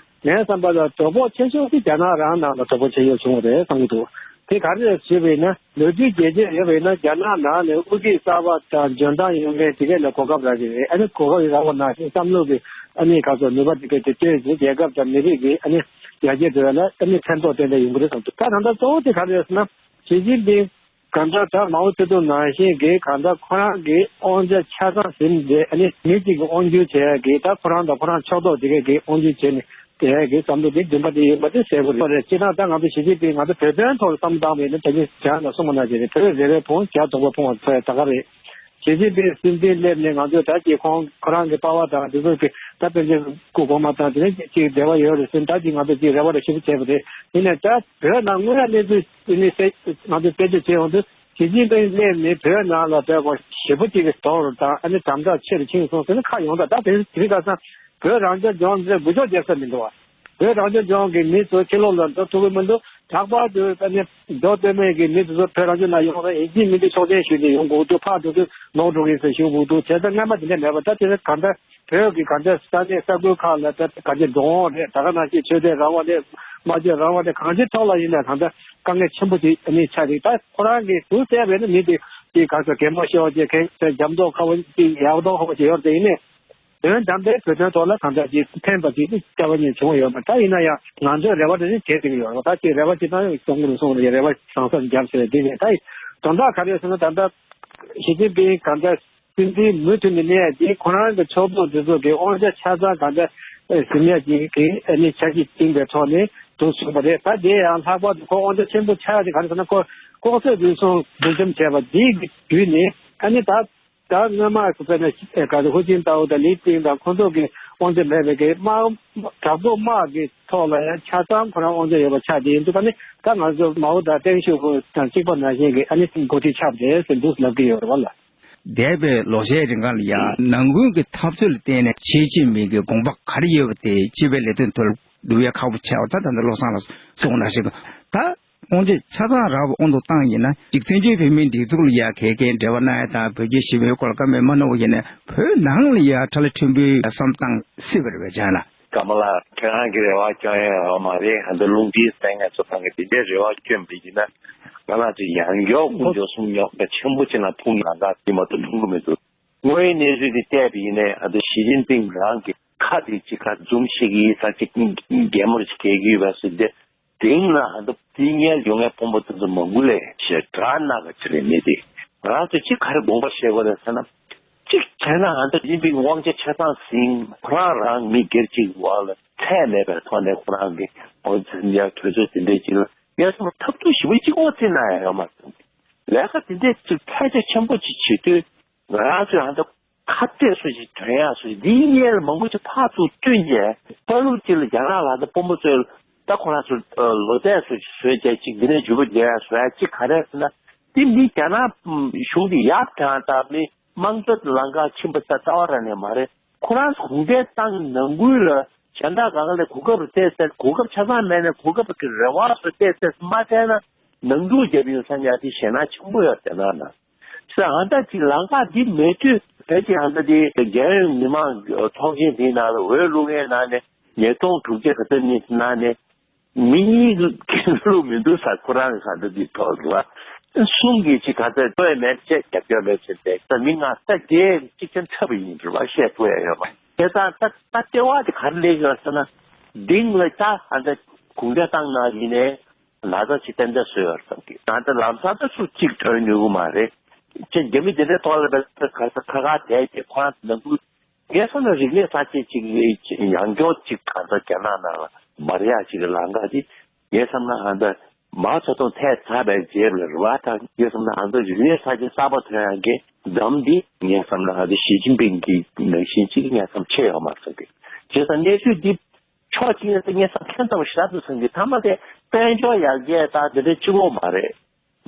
ངའི་བསམ་པ་ལ་དོ་ཕོག་ཆེ་ཤོས་དེ་རྒྱ་ནག་རང་ནང་ལ་དོ་ཕོག་ཆེ་ཤོས་བྱུང་བ་རེད་བསམ་གྱི་འདུག་དེ་ག་རེ་རེད་ཞུས་པ་ཡིན་ན། ལོ་རྒྱུས་རྒྱས་བཤད་ཡོད་པ་ཡིན་ན་རྒྱ་ནག་ནང་ནས་དབུ་ཁྲིད་གསར་པ་དང་འཇོན་ཐང་ཡོད་མཁན་དེ་གས་ལ་གོ་སྐབས་རག་གི་རེད། ཨ་ནི་གོ་སྐབས་རག་པ་ནང་བཞིན་བསམ་བློ་གི་ཨ་ནི་ག་ཚོད་ནུས་པ་དེ་གས་དེ་བཏོན་བྱས་རྒྱལ་ཁབ་དང་མི་རིགས་ཀྱི་ཨ་ནི་ཡར་རྒྱས་འགྲོ་ཡ་ལ་ཨ་ནི་ཕན་ཐོགས་ཏན་ཏན་ཡོང་གི་རེད་བསམ་འདུག་ད་ད་ལྟ་གཙོ་བོ་དེ་ག་རེ་རེད་ཟེར་ན་ཞི་ཅིན་ཕིང་གང་ལྟར་ད་མའོ་ཙེ་ཏུང་ནང་བཞིན་གྱི་གང་ལྟར་ཁོ་རང་གི་དབང་ཆ་ཆ་ཚང་ཟིན་རྗེས་ཨ་ནི་མི་གཅིག་གི་དབང་སྒྱུར་བྱེད་ཡ་གི་ད་ཁོ་རང་དང་ཁོ་རང་ཕྱོགས་གཏོགས་དེ་གས་གི་དབང་སྒྱུར་བྱས་ནས། དེ་གའི་བསམ་བློ་དེ་འདུན་པ་དེ་ཡོད་པ་དེ་གསལ་པོ་རེད། སྤྱིར་བཏང་ད་ང་ཚོ་ཞི་ཅིན་ཕིང་ང་ཚོ་བོད་དོན་ཐོག་ལ་བསམ་བློ་བཏང་བ་ཡིན་ན་ད་ནི་བྱ་ལ་གསུངས་པ་ནང་བཞིན་རེད། བོད་རེ་བའི་ཕུང་བྱ་རྫོགས་པའི་ཕུང་བ་ཚོ་ད་ག་རེད། ཞི་ཅིན་ཕིང་སྲིད་འཛིན་སླེབས་ནས་ང་ཚོས་ད་ཅིག་ཁོང་ཁོ་རང་གི་པ་ཕ་དང་དེ་ཚོ་གི་ད་དཔེ་ཆ་སྐུ་གོང་མ་དང་དེ་ནས་ཅིག་འབྲེལ་བ་ཡོད་རེད་ཟེར་ད་ཅིག་ང་ཚོ་ཅིག་རེ་བ་རེ་ཞིབ་བྱས་པ་རེད། ཡིན་ནའི་ད་བོད་ནང་དངོས་ཡོད་གནས་ཚུལ་དེ་ནི་ང་ཚོས་བེད་སྤྱོད་བྱས་ཡོང་དུས། ཞི་ཅིན་ཕིང་སླེབས་ནས་བོད་ནང་ལ་བསྡད་པ་ཞེ་པོ་ཅིག་གི་དོར་དང་ཨ་ནི་དམ་དྲག་ཆེ་རུ་ཕྱིན་སོང་ཟེར་ན་ཁ་ཡོང་ད་ད་དེ་དེ་ག་སང་བོད་རང་སྐྱོང་ལྗོངས་ཟེར་འགུལ་སྐྱོད་རྒྱག་ས་མི་འདུག་བ། བོད་རང་སྐྱོང་ལྗོངས་ཀྱི་མི་ཚོ་ཕྱི་ལོགས་ལ་འགྲོ་ཐུབ་ཀྱི་མི་འདུག་དྲག་པར་དུ་ཨ་ནི་མདོ་སྟོད་སྨད་ཀྱི་མི་དེ་ཚོ་བོད་རང་སྐྱོང་ནང་ཡོང་ན་ཡིན་གཅིག་མིན་གཅིག་ཆོག་མཆན་ཞུས་ནས་ཡོང་དགོས་འདུག་ཕར་འགྲོ་དུས་ལོག་འགྲོ་གི་ཟེར་ཞུ་དགོས་འདུག་བྱས་ཙང་སྔ་མ་དེ་འདྲ་མེད་པ་ད་དེ་ག་འདྲ། བོད་ཀྱི་གང་ལྟར་ས་གནས་ས་ཁུལ་ཁག་ལ་ད་གང་ཅི་འགྲོ་འོང་རེད། ད་ག་ནང་བཞིན་ཆོས་དད་རང་དབང་རེད། སྨྲ་བརྗོད་རང་དབང་རེད། གང་ཅི་ཐོག་ལ་ཡིན་ན་གང་ལྟར་དཀའ་ངལ་ཆེན་པོ་ཅིག་ཨ་ནི་ཆགས་རེད། ད་ཁོ་རང་གིས་ཟུར་བལྟས་པས་ན་མི་དེ་དེ་གང་ཟེར་གད་མོ་ཤོར་བ་ཅིག་གང་ཟེར་འཇམ་མདོག་ཁ་པོ་ཅིག་ཡག་མདོག་ཁ་པོ་ཅིག་ཡོད་རེད། ཡིན་ནའི་དོན་དམ་པའི་བོད་དོན་ཐོག་ལ་གང་ལྟར་ཅིག་ཕན་པ་ཅིག་སྐྱབས་པ་ཉིད་བྱུང་ཡོད་མ་རེད། ད་ཡིན་ན་ཡང་ང་ཚོས་རེ་བ་དེ་ནི་བྱེད་ཐུབ་ཀྱི་ཡོད་རེད། ད་ཅིག་རེ་བ་ཅིག་བཏང་ཡོད་གསུང་གི་རེད། གསུང་གི་རེད། རེ་བ་བྱང་སར་བརྒྱབ་ཟེར་དེ་རེད། ད་དོན་དག་ག་རེ་ཟེར་ན་ད་ལྟ་ཞི་ཅིན་ཕིང་གང་ལྟར། སྲིད་འཛིན་མུ་མཐུད་ནས་གནས་ཡ་དེ་ཁོ་རང་གི་ཕྱོགས་གཏོགས་དེ་ཚོ་གི་དབང་ཆ་ཆ་ཚང་གང་ལྟར་ཟིན་ཡ་ཅིག་གི་ཨ་ནི་འཆར་གཞི་བཏིང་པའི་ཐོག་ནས་འདུག་སོང་བ་རེད། ད་དེ་ཡང་ལྷག་པར་དུ་ཁོ་དབང་ཆ་ཆེན་པོ་ཆགས་ཡ་དེ་ག་རེ་ཟེར་ན་ཁོ་ལྐོག་ཟ་རུལ་སུངས་འདུ་འཛོམས་བྱས་པ་དེ་གི་བརྒྱུད་ནས་ཨ་ནི་ད་ད་སྔོན་མ་དཔེར་ན་ག་རེ་ཧུའུ་ཅིན་ཏའོ་དང་ལི་ཏིང་དང་ཁོང་ཚོ་གི་དབང་ཆ་མེད་པའི་གི་དམག་དྲག་པོ་དམག་གི་ཐོག་ལ་ཡང་ཆ་ཚང་ཁོ་རང་དབང་ཆ་ཡོད་པ་ཆགས་བསྡད་ཡིན་འདུག་ཨ་ནི་ད་ང་ཚོ་མའོ་དང་ཏེང་ཞའོ་ཕིང་དང་གཅིག་པ་ནང་བཞིན་གི་ཨ་ནི་འགོ་ཁྲིད་ཆགས་བསྡད་ཟེར་འདུག་ལབ་ཀྱི་ཡོད་རེད་བ་ལ། འདས་པའི་ལོ་ཤས་རིང་གང་ལ་ཡང་ནང་ཁུལ་གྱི་འཐབ་རྩོད་ལ་བརྟེན་ནས་ཞི་ཅིན་ཕིང་གི་དགོངས་པ་ག་རེ་ཡོད་པ་དེ་སྤྱི་པའི་ལས་དོན་ཐོག་ལ་བསྡུ་ཡ་ཁག་པོ་ཆགས་པ་ད་ད་ལྟ་བློ་བཟང་ལགས་གསུངས་ནང་བཞིན་ད་དབང་ཆ་ཆ་ཚང་རག་པ་དབང་དུ་བཏང་ཡིན་ན་གཅིག་བཙན་བྱོལ་བོད་མིའི་སྒྲིག་འཛུགས་ལ་ཡ་གལ་གལ་འབྲེལ་བ་གནང་ཡ་དང་བོད་རྒྱའི་ཞི་མོལ་སྐོར་ལ་བཀའ་མོལ་མ་གནང་བ་ཡིན་ན་བོད་ནང་ལ་ཡ་ཁྲ་ལ་ཕྲན་བུའི་བསམ་སྟངས་སྲིད་པ་རེད་པས་ཅང་ལ། ཀ་མ་ལ་ཁྱེད་རང་གི་རེ་བ་སྐྱོན་ཡ་ཡོད་མ་རེད། ཧ་འདི་རླུང་འཕྲིན་གསན་མཁན་ཚོ་ཚང་གི་དེ་འདྲའི་རེ་བ་སྐྱོན་པ་ཡིན་ན་ང་རང་ཚོ་ཡང་མགྱོགས་དཀོན་མཆོག་གསུམ་རྙོག་དྲ་ཆེན་པོ་ཅིག་ནང་ཐུག་ཡོང་ན་དེ་མ་གཏོགས་ཐུག་གི་མི་འདུག་དངོས་ཡོད་གནས་ཚུལ་དེ་བལྟས་པ་ཡིན་ནའི་ཨ་ད་ཞི་ཅིན་ཕིང་རང་གི་ཁ་དེ་ཅིག་ཁ་འཛུམ་ཤེས་ཀྱི་ཡིན་ས་ཅིག་གད་མོ་ཅིག་གད་ཀྱི་ཡོད་པ་སོགས་དེ་དེང་ལ་ཨ་ད་དེ་ཉལ་ཡོང་ངའི་དཔོན་པོ་དེ་ཚོ་མང་པོ་ལས་ཞེ་དྲག་ན་ག་ཅི་རེད་མི་དེ་ང་རང་ཚོ་ཅིག་ག་རེ་དགོངས་པ་བཞེས་དགོས་རེད་ཟེར་ན་ཅིག་བྱས་ན་ཨ་ད་ཞི་ཅིན་ཕིང་དབང་ཆ་ཆ་ཚང་ཟིན་ཁོ་རང་རང་མི་སྒེར་གཅིག་བར་ལ་ཚད་མེད་པའི་ཐོག་ནས་ཁོ་རང་གི་ཨོ་ཙི་ཡ་གྲོས་ཚོགས་དེ་འདྲའི་ཅིག་ལ་ཡ་ཐབས་སྡུག་ཞེ་པོ་ཅིག་ཨོ་ཙི་ན་ཡ་ཡོད་མ་རེད། ལས་ཀ་དེ་འདྲའི་ཅིག་ཕལ་ཆེར་ཆེན་པོ་ཅིག་བྱེད་དུས། ང་རང་ཚོས་ཨ་ད་ཁ་གཏད་སུ་ཞིག་དོན་ཡག་སུ་ཞིག་འདིའི་གཉེར་མང་པོ་ཅིག་ཕར་ཚུར་བསྟུན་ནས་ཕ་ལུགས་གཅིག་ལ་རྒྱ་ནག་ལ་ད་དཔོན་པོ་ཚོས་ད་ཁོ་རང་ཚོ་ལོ་ཚད་སུ་ཞིག་བཟོས་བྱས་ཅིག་འདི་ནས་འཇུ་བ་རྒྱག་ཡག་བཟོ་ཡག་ཅིག་ག་རེ་ཟེར་ན་འདི་མི་རྒྱ་ནག་གཞུང་གི་ཡག་དང་ད་མི་དམངས་གཙོ་ལམ་ཁ་ཕྱིན་པ་ས་རྩ་བ་རང་ནས་མ་རེད། ཁོ་རང་ཚོ་གུང་ཁྲན་ཏང་ནང་ཁུལ་ལ་གཞན་དག་གང་ག་ལས་གོ་སྐབས་རུ་བལྟས་ཚེ་གོ་སྐབས་ཆ་ཚང་མེད་ནས་གོ་སྐབས་ཀྱི་རེ་བ་སུ་བལྟས་ཚེ་མ་བལྟས་ན་ནང་འཁྲུག་རྒྱབ་ཡོང་ས་ཉག་དེ་ཞེད་སྣང་ཆེན་པོ་ཡོད་དེ་ན་ན། ས་ཨ་ད་ཅིག་ལམ་ཁ་འདི་མེད་དུས་བོད་ཀྱི་ཨ་ད་དེ་རྒྱལ་ཡོངས་མི་མང་ཚོགས་ཆེན་འདིའི་ནང་ལ་འོས་བླུག་མཁན་ནང་ནས་ཉིས་སྟོང་དྲུག་བརྒྱ་ག་ཚོད་གཉིས་ནང་ནས་མི་གཉིས་བླུག་མི་འདུག་ས་ཁོ་རང་གི་ཨ་ད་དེ་ཐོག་ལ་གསུམ་གྱིས་ཅིག་ག་ཚོད་ལྟོས་མེད་བྱས་རྒྱབ་སྐྱོར་མེད་བྱས་ཏེ་ས་མི་ལྔ་ས་བརྒྱད་གཅིག་ཅན་འཁྲབ་པ་ཡིན་རེད་བ་བཤད་ཐུབ་ཡ་ཡོད་མ་དེ་ཙང་ད་ད་ལྟེ་བ་དེ་ག་རེ་སླེབས་ཡོད་ཟེར་ན་འདིང་ལ་ད་ཨ་ད་གུང་ཁྲན་ཏང་ནང་ཡིན་ནས། ལ་དྭགས་ཅིག་ཏན་ཏན་བཟོས་ཡོད་བསམ་གི། ད་ལྟ་ལམ་སང་ད་སུ་གཅིག་ཐོན་ནུས་གི་མ་རེད། ཅིག་རྒྱ་མི་དེ་འདྲའི་ཐོག་ལ་ད་ཁ་ཁ་ཁ་བསྡད་དེ་ཁོ་རང་ནང་ཁུལ་ངས་བསམ་ན་རིག་གནས་གསར་བརྗེ་ཅིག་ཡང་སྐྱོར་ཅིག་གང་ལྟར་རྒྱ་ནག་ནང་ལ་མ་རེད་ཡ་ཅིག་གི་ལམ་ཁ་དེ་ ངས་བསམ་ན་ཨ་ད་མའོ་ཙེ་ཏུང་ཐལ་ཚར་བའི་རྗེས་ལ་རེད་བ། ད་ངས་བསམ་ན་ཨ་ད་རིག་གནས་གསར་བརྗེ་གསར་པ་ཐོན་ཡག་གི་འདམ་འདི་ངས་བསམ་ན་ཨ་ད་ཞི་ཅིན་ཕིང་གི་ནང་བཞིན་གཅིག་ངས་བསམ་ཆེ་ཡོད་མ་རེད་བསམ་གི། བྱས་ཙང་གནས་ཚུལ་འདི་ཕྱོགས་གཅིག་ནས་ངས་བསམ་ཁྱོན་ཙམ་ཞིབ་ཏུ་བསམ་གི། ཐ་མ་དེ་དཔལ་འབྱོར་ཡར་རྒྱས་དང་དེ་འདྲ་གཅིག་པོ་མ་རེད།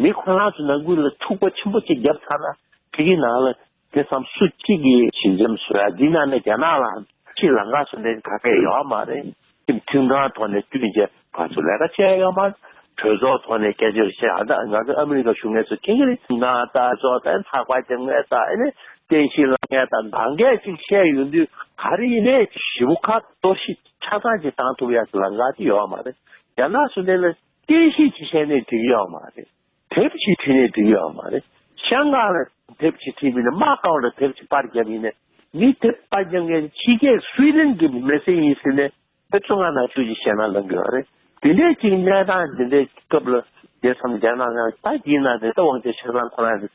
མི་ཁོ་རང་ཚོ་ནང་ཁུལ་ལ་འཁྲུག་པ་ཆེན་པོ་གཅིག་བརྒྱབ་ཚར་ན་ཕ་གི་ནང་ལ་དེ་བསམ་སུ་གཅིག་གིས་ཞི་འཇམ་བཟོ་ཡ། འདི་ནང་ནས་རྒྱ་ནག་ལ་ཕྱི་ལང་ཀ་སོང་ནས་ག་གེ་ཡོད་མ་རེད། ཁྲིམས་མཐུན་ཁང་ཐོག་ནས་བསྐྲུན་བྱས་ང་ཚོ་ལས་ཀ་བྱས་ཡོད་མ་རེད། གྲོས་ཚོགས་ཐོག་ནས་སྐད་ཆ་བཤད། ཨ་ད་ང་ཚོ་ཨ་མི་རི་ཀ་གཞུང་ངོས་སུ་མཁྱེན་གྱི་རེད། ང་ད་ཚོགས་དང་ཚགས་པར་རྒྱབ་མཁན་དང་ཨ་ནི་རྟེན་གཞི་བརླག་མཁན་དང་གང་གས་ཅིག་བཤད་ཡོང་དུས་ག་རེ་ཡིན་ནའི་ཞེ་པོ་ཁ་གཏོར་བཤིག་ཆ་ཚང་ཅིག་བཏང་ཐུབ་ཡ་ལང་ཀ་དེ་ཡོད་མ་རེད། རྒྱ་ནག་སོང་ནས་ལ་རྟེན་གཞི་ཅིག་བཤད་ནས་འགྲིག་ཡོད་མ་རེད། དེབ་ཅིག་བྲིས་ནས་འགྲིག་ཡོད་མ་རེད། ཤང་ཀང་ལ་དེབ་ཅིག་བྲིས་པ་ཡིན་ན། མ་ཀའོ་ལ་དེབ་ཅིག་པར་བརྒྱབ་ཡིན་ན། མི་དེབ་པར་བརྒྱབ་མཁན་ཕྱི་རྒྱལ་སུའི་ཌེན་གྱི་མི་སེར་ཡིན་ཟེར་ནས་དེབ་བཅོ་ལྔ་ནང་བཅུག་ཅིག་བཤད་ན་ལང་གི་ཡོད་རེད། དེ་འདྲའི་ཅིག་གནས་སྟངས་འདི་འདྲའི་སྐབས་ལ་རྒྱལ་མཚམས་རྒྱ་ནག་ནང་ད་ཡིན་ན་དེ་ལྟ་དབང་ཆ་ཆ་ཚང་ཁོ་རང་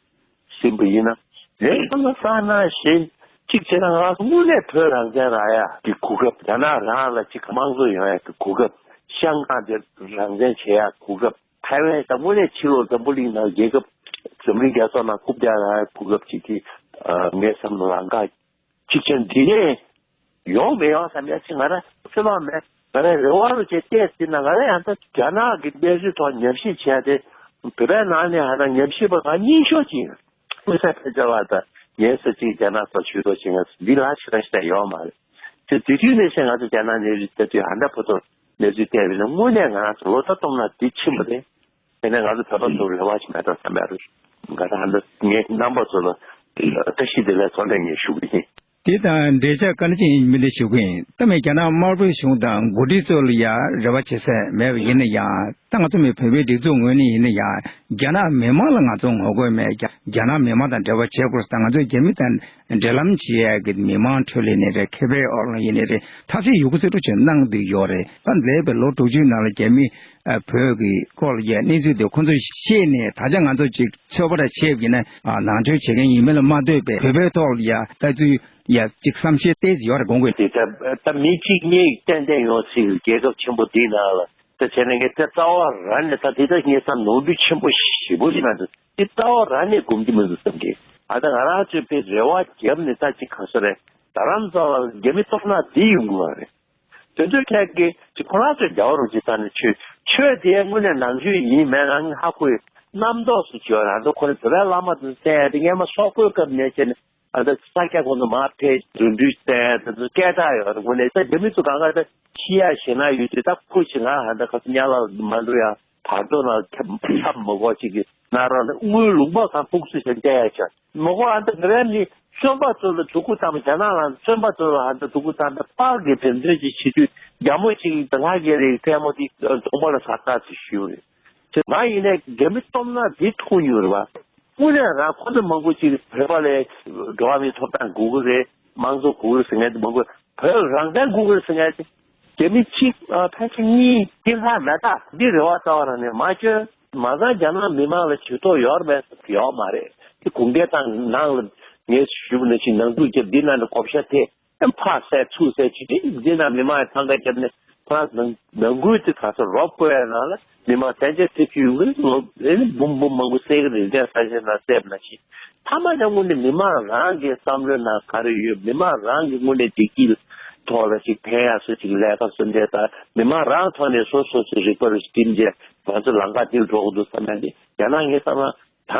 ཟིན་པ་ཡིན་ན། ལས་ཁོ་ན་ས་ན་ཞེ་གཅིག་བྱས་ན་ང་ཚོ་དངོས་གནས་བོད་རང་བཙན་རག་ཡ་གི་གོ་སྐབས། རྒྱ་ནག་རང་ལ་ཅིག་དམངས་གཙོ་ཡོང་ཡ་གི་གོ་སྐབས། ཤང་ཀང་དེ་རང་བཙན་བྱེད་ཡ་གོ་སྐབས། ཐའེ་ཝན་ད་དངོས་གནས་ཕྱི་ལོགས་འཛམ་བུ་གླིང་ནང་རྒྱལ་ཁབ་འཛམ་གླིང་རྒྱལ་ཚོགས་ནང་རྐུབ་བཀྱག་རག་ཡ་གོ་སྐབས་ཅིག་གི་ངས་བསམ་ལང་ཀ་གཅིག་ཆེན་འདི་ནས་ཡོང་མི་ཡོང་བསམ་ཡ་ཅིག་ང་རང་ཚོད་དཔག་མེད། ང་རང་རེ་བ་རུ་བྱས་བལྟས་ཟིན་ན། ང་རང་ཡང་ད་རྒྱ་ནག་གི་གནས་ཚུལ་ཐོག་ཉམས་ཞིབ་བྱས་ཏེ་བོད་པའི་ནང་ནས་ཧ་ན་ཉམས་ཞིབ་པ་གང་རྙིང་ཤོས་ཅིག་ཡིན། དངུལ་ས་ཕལ་ཆེ་བ་དང་ངའི་ས་གཅིག་རྒྱ་ནག་ཐོག་ཇུས་གཏོགས་བྱེད་མཁན་འདི་ལ་ཕྱི་རང་ཤི་ད་ཡོད་མ་རེད། དེ་དུས་དུས་ནས་བཤད་ང་ཚོ་རྒྱ་ནག་གནས་ཚུལ་ལྟ་དུས་ཧ་ད་བོད་ཐོག་གནས་ཚུལ་བལྟས་པ་ཡིན་ན་དངོས་གནས་ང་རང་ཚོ་ལོ་ཟླ་སྟོང་ན་འདི་ཕྱིན་པ་རེད། དེ་ནས་ང་ཚོ་བོད་པ་ཚོར་རེ་བ་ཞིག་མེད་དོ་བསམ་པ་རེད། ང་ཚོ་ཧ་ད་ངའི་རྣམ་པ་ཚོ་ལ་བཀྲ་ཤིས་བདེ་ལེགས་ཚོགས་འདྲ་ངས་ཞུ་གི་ཡིན། དེ་དང་འབྲེལ་ཆགས་བཀའ་འདྲི་ཅིག་མི་འདི་ཞུ་གི་ཡིན། ད་མི་རྒྱ་ནག་དམར་པོའི་གཞུང་དང་འགོ་ཁྲིད་ཚོ་ལ་ཡ་རེ་བ་བྱེད་ས་མེད་པ་ཡིན་ན་ཡང་། ད་ང་ཚོ་མི་བོད་པའི་སྒྲིག་འཛུགས་ངོས་ནས་ཡིན་ན་ཡང་རྒྱ་ནག་མི་མང་ལ་ང་ཚོ་ངོ་རྒོལ་མེད། རྒྱ་རྒྱ་ནག་མི་མང་དང་འབྲེལ་བ་བྱེད་དགོས་ཟེར། ད་ང་ཚོ་རྒྱ་མི་དང་འབྲེལ་ལམ་བྱེད་ཡ་གི་མི་མང་ཁྲོད་ལ་ཡིན་ནའི་རེད། མཁས་པའི་ཨོ་ལ་ཡིན་ནའི་རེད། ཐབས་ཤེས་ཡོད་རྒུ་རྩལ་སྤྲུགས་བྱས་གནང་བསྡད་ཡོད་རེད། ད་འདས་པའི་ལོ་དྲུག་ཅུའི་ནང་ལ་རྒྱ་མི་ཨ་བོད་ཀྱི་སྐོར་ལ་ཡ་གནས་ཚུལ་དེ་ཁོ་ཚོས་ཤེས་ནས་ད་ཆ་ང་ཚོ་ཅིག་ཚོད་དཔག་ར་བྱས་པ་ཡིན་ན་ཨ་ནང་ཁྲོལ་བྱེད་མཁན་ཡིན་མིན་ལ་མ་ལྟོས་པའི་བོད་པའི་ཐོག་ལ་ཡ་ལྟ་ཚུལ་ཡ་ཅིག་བསམ་ཤེས་ཏོག་ཙམ་ཡོད་རེད་དགོངས་དགོས། དེ་ལྟར་ད་མི་གཅིག་གཉིས་ཏན་ཏན་ཡོང་སྲིད། རྒྱལ་ཁབ་ཆེན་པོ་འདིའི་ནང་ལ་ད་བྱས་ན་ངས་ད་རྩ་བ་རང་ནས་ད་དེ་ལྟར་ངས་བསམ་ནོར་འཁྲུལ་ཆེན་པོ་ཞེ་པོ་ཞིག་ང་ཚོ་དེ་རྩ་བ་རང་ནས་སྒོམ་གྱི་མི་འདུག་བསམ་གི། ཨ་ད་ང་རང་ཚོས་དཔེ་རེ་བ་བརྒྱབ་ནས་ད་ཅིག་ག་ས་རེད། རྡ་རམ་ས་ལ་རྒྱ་མི་སྟོབས་ན་འདི་ཡོང་གི་མ་རེད། དེ་ཚོའི་ཐད་ཀྱི་ཅིག་ཁོ་རང་ཚོས་རྒྱལ་བ་རིན་པོ་ཆེ་ད་ནི་ཆོས་ཆོས་དེ་དངོས་གནས་ནང་ཆོས་ཡིན་མིན་ང་ཧ་གོ་ཡི། རྣམ་རྟོག་སུ་བྱོས་རང་ཚོ་ཁོ་རེ་བོད་པའི་བླ་མ་དེ་ཚོ་བསྟེན་ཡ་དེ་སྔས་མ་སོག་པོའི་སྐབས་ནས་བྱས་ནས་ཨ་ད་ས་སྐྱ་ཁོང་ཚོ་མར་ཕེབས་རྒྱུ་འདུལ་བསྟེན་ཡ་དེ་ཚོ་སྐད་གྲགས་ཡོད་རེད། དངོས་གནས་ད་རྒྱ་མི་ཚོ་གང་ག་ད་ཤི་ཡ་ཞེད་སྣང་ཡོད་དུས་ད་ཁོ་ཅིག་ང་ཧ་ད་ཁ་ཚོ་དམྱལ་བ་མ་འགྲོ་ཡ། བར་དོ་ན་ཁྱབ་ཁྱབ་མི་དགོས་ཅིག་གི་ན་ར་ལ་དངུལ་ལུང་པ་གང་ཕུགས་སུ་བྱས་བསྟན་ཡ་ཆ་མི་དགོས། ཨ་ད་ང་རང་ནི་བཙོན་པ་ཚོ་ལ་དོ་ཁུར་བཏང་བ། རྒྱ་ནག་ལ་བཙོན་པ་ཚོ་ལ་ཨ་ད་དོ་ཁུར་བཏང་བ་པར་གྱི་འགྲེམས་སྟོན་ཅིག་བྱེད་དུས་རྒྱ་མོ་ཅིག་ད་ལྷ་རྒྱལ་རིགས་ལྟད་མོ་དེ་གདོང་པ་ལ་ཟ་ཁ་ཚོ་ཞུ་རེད། དེ་ང་ཡིན་ནས་རྒྱ་མི་སྟོབས་ན་འདི་མཐོང་མྱོང་རེད་བ། དངོས་གནས་རང་ཁོ་ཚོ་མང་པོ་ཅིག་བོད་པ་ལ་འགྲོ་བ་མིའི་ཐོབ་ཐང་དགོས་ཀྱི་རེད། དམངས་གཙོ་དགོས་ཀྱི་རེད་ཟེར་མཁན་དེ་མང་པོ། བོད་རང་བཙན་དགོས་ཀྱི་རེད་ཟེར་མཁན་དེ། རྒྱ་མི་གཅིག་ཨ་ཕལ་ཆེར་གཉིས་དེ་ལྷག་མེད། ད་འདི་རེ་བ་རྩ་བ་རང་ནས་མ་བཅོལ། མ་ཚང་རྒྱ་ནག་མི་མང་ལ་ཇུས་གཏོགས་ཡོད་རེད་མེད་ཡོད་མ་རེད། དེ་གུང་ཁྲན་ཏང་ནང་ལ་ངས་ཞུས་པ་ནང་བཞིན་ནང་འཛུགས་རྒྱབ་འདི་ནང་ལ་བགོ་བཤའ་ཐེབས། ཕར་བསད་ཚུར་བསད་བྱས་ཏེ་འདི་ནང་མི་མང་ཐང་ག་བརྒྱབ་ནས་ཕར་ནང་ནང་ཁུལ་དེ་ག་ཚོད་རོབ་བཀོད་ཡ་ནང་ལ་མི་མང་བཙན་ཆབ་ཐེབས་ཀྱི་ཡོང་གི་ལོ་ཨེ་ནི་འབུམ་འབུམ་མང་པོ་བསད་ཀྱི་རེད། འདི་ས་ཆ་ནང་བསད་པ་ནང་བཞིན། མཐའ་མ་ནས་དངོས་གནས་མི་མང་རང་གི་བསམ་བློའི་ནང་ག་རེ་ཡོད། མི་མང་རང་གི་དངོས་གནས་བདེ་སྐྱིད་ཐོག་ལ་ཅིག་ཕན་ཡག་སུ་ཅིག་ལས་ཀ་སུ་འདྲ་དང་མི་མང་རང་ཐོག་ནས་སོ་སོ་སོའི་རིག་པ་རུ་སྒྲིམ་བྱས་ང་ཚོ་ལམ་ཁ་འདིར་འགྲོ་གི་འདུག་བསམ་ཡ་འདི་རྒྱ་ནག་ངས་བསམ་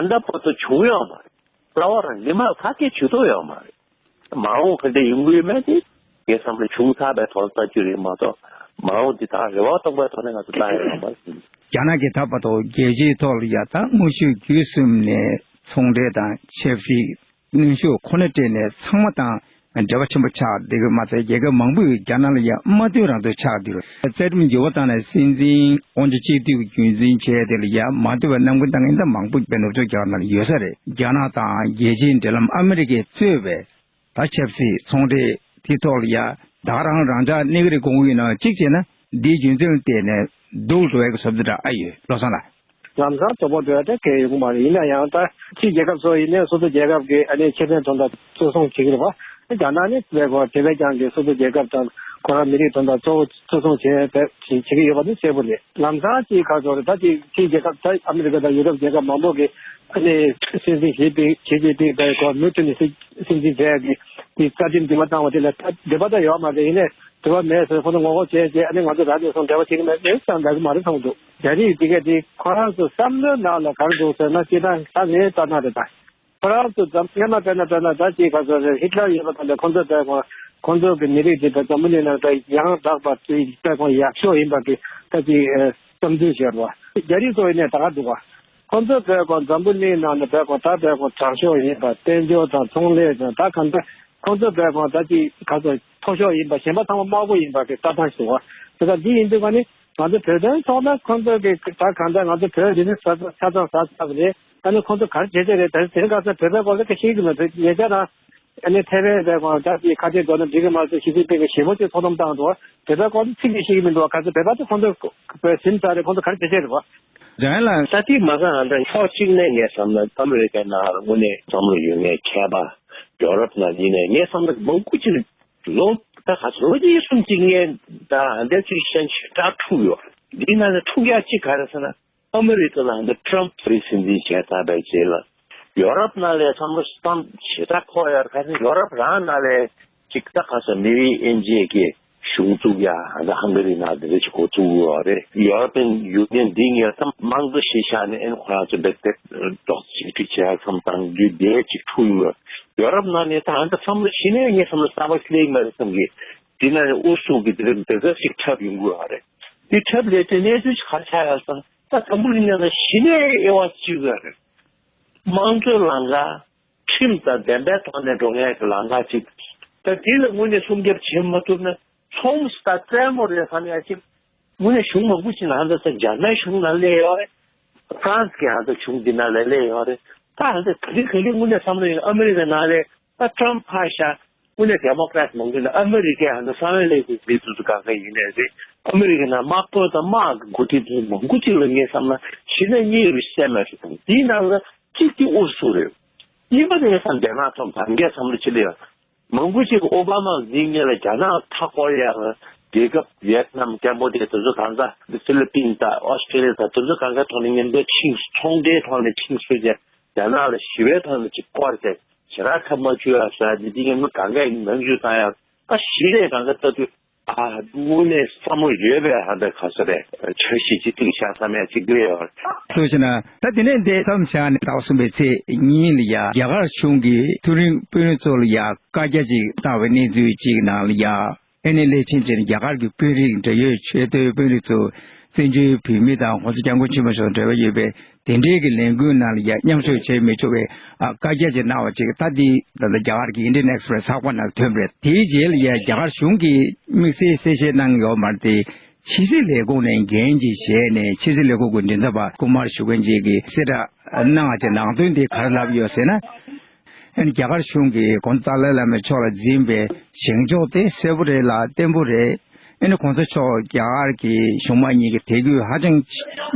ན་ད་ལྟ་བར་དུ་བྱུང་ཡོད་མ་རེད། རྩ་བ་རང་མི་མང་ཁ་སྐད་ཇུས་གཏོགས་ཡོད་མ་རེད། མ་འོངས་ག་འདྲ་ཡོང་གི་ཡོད་མེད་དེ་ངའི་བསམ་བློ་བྱུང་ཚར་བའི་ཐོག་ལ་ལྟ་རྒྱུ་རེད་མ་གཏོགས་མ་འོངས་འདི་དག་རེ་བ་སྟོང་པའི་ཐོག་ནས་ང་ཚོ་ལྟ་ཡོད་མ་རེད། རྒྱ་ནག་གིས་ད་བར་དུ་རྒྱལ་སྤྱིའི་ཐོག་ལ་ཡ་ད་དངོས་ཤུགས་བརྒྱུད་གསུམ་ནས་ཚོང་འབྲེལ་དང་ཆབ་སྲིད། གནོན་ཤུགས་ཁོ་ན་སྤྲད་ནས་ཚང་མ་དང་འབྲེལ་བ་ཆེན་པོ་ཆགས་བསྡད་ཀྱི་མ་ཚད་རྒྱལ་ཁབ་མང་པོས་རྒྱ་ནག་ལ་ཡ་མ་བསྟུན་རང་བསྟུན་ཆགས་བསྡད་རེད། རྩ་ཁྲིམས་འགྱུར་བ་བཏང་ནས་སྲིད་འཛིན་དབང་ཆ་གཅིག་སྡུད་རྒྱུན་འཛིན་བྱས་དེ་ལ་ཡ་མ་བསྟུན་པའི་གནང་འབུལ་བཏང་མཁན་ད་མང་པོ་དཔེ་ནུབ་ཕྱོགས་རྒྱལ་ཁབ་ནང་ལ་ཡོད་ས་རེད། རྒྱ་ནག་དང་རྒྱལ་སྤྱིའི་འབྲེལ་ལམ་ཨ་མི་རི་ཀས་གཙོས་པའི་ད་ཆབ་སྲིད་ཚོང་འབྲེལ་དེ་ཐོག་ལ་ཡ་ད་ག་རང་རང་འཇགས་གནས་ཀྱི་རེད་དགོངས་ཀྱི་ཡོད་ན་གཅིག་བྱས་ན་འདིའི་རྒྱུ་མཚན་ལ་བརྟེན་ནས་སྡུག་འགྲོ་ཡ་གི་བཟོ་འདྲ་ཨ་ཡོད་བློ་བཟང་ལགས། ལམ་སང་དོ་ཕོག་འགྲོ་ཡ་དེ་གལ་ཡོང་གི་མ་རེད། ཡིན་ན་ཡང་ད་ཕྱི་རྒྱལ་ཁབ་ཚོ་ཡིན་ནའི་སོ་སོ་རྒྱལ་ཁབ་ཀྱི་ཨ་ནི་ཁེ་ཕན་དོན་དག་གཙོ་བཟུང་བྱེད་ཀྱི་རེད་པ། རྒྱ་ནག་ནི་བས་གོ་དེ་བས་ཀྱང་གི་སོ་སོ་རྒྱལ་ཁབ་དང་ ཁོ་རང་མི་རིགས་དོན་དག་གཙོ་བོ་གཙོ་བཟུང་བྱས་བྱེད་བྱེད་ཀྱི་ཡོད་པ་དེ་གསལ་པོ་རེད། ལམ་སང་ཅིག་ཁ་ཕྱོགས་རེད། ད་ཅིག་ཕྱིའི་རྒྱལ་ཁབ་ད་ཨ་མི་རི་ཀ་དང་ཡུ་རོབ་རྒྱལ་ཁབ་མང་པོ་གིས་ཨ་ནི་སྲིད་འཛིན་ཞི་ཅིན་ཞི་ཅིན་ཕིང་དང་ཁོ་མུ་མཐུད་ནས་སྲིད་སྲིད་འཛིན་བྱས་ཀྱི་དེ་རྩ་ཁྲིམས་འདུན་མ་བཏང་བ་དེ་ལ་ད་འདོད་པ་ད་ཡོད་མ་རེད། ཡིན་ནའི་འདོད་པ་མེད་ཟེར་ཁོ་ཚོ་ངོ་རྒོལ་བྱས་བྱས་ཨ་ནི་ང་ཚོ་རང་ནས་སོང་འབྲེལ་བ་བྱེད་ཀྱི་མེད་མེད་ཙང་འདྲ་གི་མ་རེད་མཐོང་འདུག་རྒྱ་རིགས་དེ་གས་དེ་ཁོ་རང་ཚོ་བསམ་བློའི་ནང་ལ་ག་རེ་འདུག་ཟེར་ན་སྤྱིར་བཏང་ད་ངའི་ལྟ་ན་རེད་ད། ཁོ་རང་ཚོ་འཛམ་སྔོན་མ་དཔེར་ན་དཔེར་ན་ད་ཅིག་ག་ཚོད་རེད། ཧི་ཊ་ལར་ཡོད་པ་དང་ལས་ཁོང་ཚོ་དཔེ་ཁོང་ཁོང་ཚོ་གི་མི་རིགས་དེ་དཔེ་འཛམ་བུ་གླིང་ནང་དཔེ་ཡང་དག་པ་དེ་དཔེ་ཁོང་ཡག་ཤོས་ཡིན་པ་གི་ད་ཅིག་བསམ་ཚུལ་བཤད་རོགས། རྒྱ་རིགས་ཚོ་ཡིན་ནས་ད་ག་འདུག་ག་ཁོང་ཚོ་དཔེ་ཁོང་འཛམ་བུ་གླིང་ནང་ནས་དཔེ་ཁོང་ད་དཔེ་ཁོང་དྲག་ཤོས་ཡིན་པ། དཔལ་འབྱོར་དང་ཚོང་ལས་དང་ད་གང་ལྟར་ཁོང་ཚོ་དཔེ་ཁོང་ད་ཅིག་ག་ཚོད་མཐོ་ཤོས་ཡིན་པ། གཞན་པ་ཚང་མ་དམའ་པོ་ཡིན་པ་གི་ལྟ་སྟངས་ཤིག་འདུག་ག་དེ་ད་འདི་ཡིན་དུས་ག་ནི། ང་ཚོ་བོད་དོན་ཐོག་ལ་ཁོང་ཚོ་གི་ད་གང་ལྟར་ང་ཚོ་བོད་འདི་ནི་ས་ཆ་ཚང་ས་ཆ་རེད། ཨ་ནི་ཁོང་ཚོ་ག་རེ་བྱེད་ཀྱི་རེད། ད་དེ་རིང་ཁ་སང་བོད་པའི་སྐོར་ལ་ཁ་ཤས་ཀྱི་མ་ཚོད་ཉེ་ཆར་རང་ཨ་ནི་ཐེ་ཝན་པའི་སྐོར་ད་ཅིག་ཁ་གཏད་དགོས་ན་འགྲིག་གི་མ་ཚོད་ཞི་ཅིན་ཕིང་གི་ཞི་མོ་ཅིག་ཐོག་དམ་བཏང་འདུག་བོད་པའི་སྐོར་ལ་ཚིག་ཅིག་ཤེས་ཀྱི་མི་འདུག་ག་ཚོད་བོད་པ་ཚོ་ཁོང་ཚོ་བོད་ཟིན་ཚར་རེད། ཁོང་ཚོ་ག་རེ་བྱེད་ཀྱི་རེད་བ། ལྗང་ལ། ད་ཐིག་མ་ག་ང་ད་ཕྱོགས་གཅིག་ནས་ངས་བསམ་ན་ཨ་མི་རི་ཀའི་ནང་ལ་དངོས་གནས་བསམ་བློ་ཡོད་མཁན་མཁས་པ་ཡོ་རོབ་ནང་ཡིན་ནའི་ངས་བསམ་ན་མང་པོ་ཅིག་ལོ་ད་ག་ཚོད་ལོ་གཅིག་གསུམ་གཅིག་ངས་ད་འདས་ཚུལ་ཤན་ཞིག་སྐྲག་འཁྲུག་ཡོད། འདིའི་ནང་ནས་འཁྲུག་ཡག་གཅིག་ག་རེ་ཟེར་ན། ཨ་མི་རི་ཀ་ལ་འདི་ཊམ་ཕ་རི་སྲིད་འཛིན་བྱས་ཚར་བའི་རྗེས་ལ་ཡོ་རོབ་ནང་ལས་བསམ་བློ་བཏང་ཞེ་དྲག་འཁོར་ཡོད། ག་ཚོད་ཡོ་རོབ་རང་ནང་ལས་གཅིག་ད་ག་ཚོད་མི་རིགས་དབྱེ་འབྱེད་ཀྱི་གཞུང་བཙུགས་ཡ་ཧང་ག་རི་ནང་འདི་འདྲ་ཞིག་འགོ་བཙུགས་ཡོད་རེད། ཡོ་རོབ་པའི་ཡུ་ནི་ཡན་འདི་ངས་ད་དམངས་གཙོ་ཞེས་བྱ་ནས་ཨེ་ཁོ་རང་ཚོ་འབད་དེ་རྡོག་རྩ་གཅིག་སྒྲིལ་བྱས་མཚམས་བཏང་རྒྱུ་དེ་གཅིག་འཁྲུག་ཡོད། ཡོ་རོབ་ནང་ནས་ད་ཧང་ག་བསམ་བློ་ཞིག་ནས་ངས་བསམ་བློ་གསར་པ་སླེབས་མ་རེད་བསམ་གི། འདི་ནང་ནས་ཨུ་སུ་གི་འདི་འདི་ག་ཞིག་འཁྲབ་ཡོང་གི་ཡོད་རེད། འདི་འཁྲབ་ལས་དེ་གནས་ཚུལ་ཞིག་ག་རེ་ཆགས་ཡོད་ཟེར་ན་ད་འཛམ་བུ་གླིང་ནང་ལ་ཞི་བའི་དབྱེ་བ་གཅིག་ཡོད་རེད། དམངས་གཙོའི་ལམ་ཁ། ཁྲིམས་དང་བདེན་པའི་ཐོག་ནས་འགྲོ་མཁན་གྱི་ལམ་ཁ་ཅིག་ད་དེ་ལ་དངོས་གནས་སྲུང་སྐྱོབ་བྱེད་མ་ཐུབ་ན་ཚོང་ས་བཙན་མོ་རེད་བསམ་ཡ་ཅིག་དངོས་གནས་གཞུང་མང་པོ་ཞིག་ལ་ཧང་ད་ས་འཇར་མན་གཞུང་ནང་སླེབས་ཡོད་རེད། ཧྥ་རན་སི་གི་ཧང་ད་གཞུང་འདི་ནང་ལ་སླེབས་ཡོད་རེད། ད་ཧང་ད་ག་ལེ་ག་ལེ་དངོས་གནས་བསམ་བློ་ཡིན་ཨ་མི་རི་ཀ་ནང་ལ་ད་ཊམ་ཕ་ཤ་དངོས་གནས་ཌེ་མོ་ཀ་རེ་ཊི་མང་པོ་ཡིན་ན་ཨ་མི་རི་ཀའི་ཧང་ད་གསང་བའི་ལས་འགུལ་མི་ཚོ་ཚོ་གང་ག་ཡིན་ནའི་རེད། ཨ་མི་རི་ཀ་ནང་དམག་དཔོན་དང་དམག་གི་འགོ་ཁྲིད་ཚོ་མང་པོ་ཅིག་ལ་ངས་བསམ་ན་ཤི་ན་གཉིས་རུ་བསད་མ་ཤི་དང་དེའི་ནང་ལ་གཅིག་དེ་ཨུ་སུ་རེད། གཉིས་པ་དེ་ངས་བསམ་རྒྱ་ནག་ཚོ་དང་ངས་བསམ་བློ་ཅི་ལ་ཡོད། མང་པོ་ཞིག་ཨོ་བྷ་མ་འཛིན་མཁན་ལ་རྒྱ་ནག་མཐའ་སྐོར་ཡག་རྒྱལ་ཁབ་ཝེ་ཏི་ནམ་ཀེམ་བོ་ཌི་ཡ་དེ་ཚོ་གང་ག་ཕི་ལི་པིན་དང་ཨོ་སི་ཀྲི་ལི་ཡ་དང་དེ་ཚོ་གང་ག་ཐོག་ནས་མཉམ་དུ་ཕྱིན་ཚོང་འབྲེལ་ཐོག་ནས་ཕྱིན་སོང་རྗེས་རྒྱ་ནག་ལ་ཞི་བའི་ཐོག་ནས་ཅིག་བསྐོར་ཏེ་ཞེ་དྲག་ཁ་མ་བཅུག་ཡག་ཟེར་ཡག་འདི་འདི་ངས་མི་གང་ག་ཡིན་ནམ་ཞུ་བཏང་ཡག་ད་ཞི་བའི་གང་ག་ལྟ་དུས་ཨ་དངོས་གནས་བསམ་བློ་ཡོད་པའི་ཧ་ད་ག་ས་རེད་འཆར་གཞི་ཅིག་བཏིང་བཞག་བསམ་ཡག་ཅིག་སླེབས་ཡོད། ཐུགས་ཆེ་ན་ད་དེ་ནས་འདས་མཚམས་བཞག་ནས་ཟླ་བ་གསུམ་པའི་ཚེས་གཉིས་ལ་ཡ་རྒྱ་གར་གཞུང་གིས་མཐོ་རིམ་དཔོན་རིགས་ཚོ་ལ་ཡ་བཀའ་རྒྱ་ཅིག་བཏང་བའི་གནས་ཚུལ་ཅིག་ནང་ལ་ཡ་ཨེ་ནེ་སླེབས་ཕྱིན་ཆད་རྒྱ་གར་གྱི་དཔོན་རིགས་འབྲེལ་ཡོད་ཆེས་མཐོའི་དཔོན་རིགས་ཚོ་བཙན་བྱོལ་བོད་མི་དང་༸གོང་ས་༸སྐྱབས་མགོན་ཆེན་པོ་མཆོག་འབྲེལ་བ་ཡོད་པའི་དེ་འབྲེལ་གྱི་ལས་འགུལ་ནང་ལ་ཡ་མཉམ་ཞུགས་བྱེད་མི་ཆོག་པའི་ཨ་བཀའ་རྒྱ་ཅིག་གནང་བ་ཅིག་ད་འདི་ད་ལྟ་རྒྱ་གར་གྱི་ཨིན་ཌི་ཡན་ཨེག་སི་པི་རེ་སི་ཚགས་པར་ནང་ཐོན་པ་རེད། དེའི་རྗེས་ལ་ཡ་རྒྱ་གར་གཞུང་གིས་དམིགས་བསལ་གསལ་བཤད་གནང་ཡོད་མ་རེད་དེ། ཕྱི་སྲིད་ལས་ཁུངས་ནས་འགན་ཅིག་བཞེས་ནས་ཕྱི་སྲིད་ལས་ཁུངས་ཀྱི་མགྲིན་ཚབ་པ་ཀུ་མར་ཞུ་མཁན་ཅིག་གིས་གསལ་བསྒྲགས་གནང་བ་ཅིག་ནང་དོན་དེ་ག་རེ་ལབ་ཡོད་ཟེར་ན། ཨ་ནི་རྒྱ་གར་གཞུང་གིས་༸གོང་ས་ཏཱ་ལའི་བླ་མ་མཆོག་ལ་འཛིན་པའི་བཞེངས་ཕྱོགས་དེ་གསལ་པོ་རེད་ལ་བརྟན་པོ་རེད། ཨ་ནི་༸གོང་ས་མཆོག་རྒྱ་གར་གྱི་གཞུང་མང་གཉིས་ཀྱི་དད་གུས་ཧ་ཅང་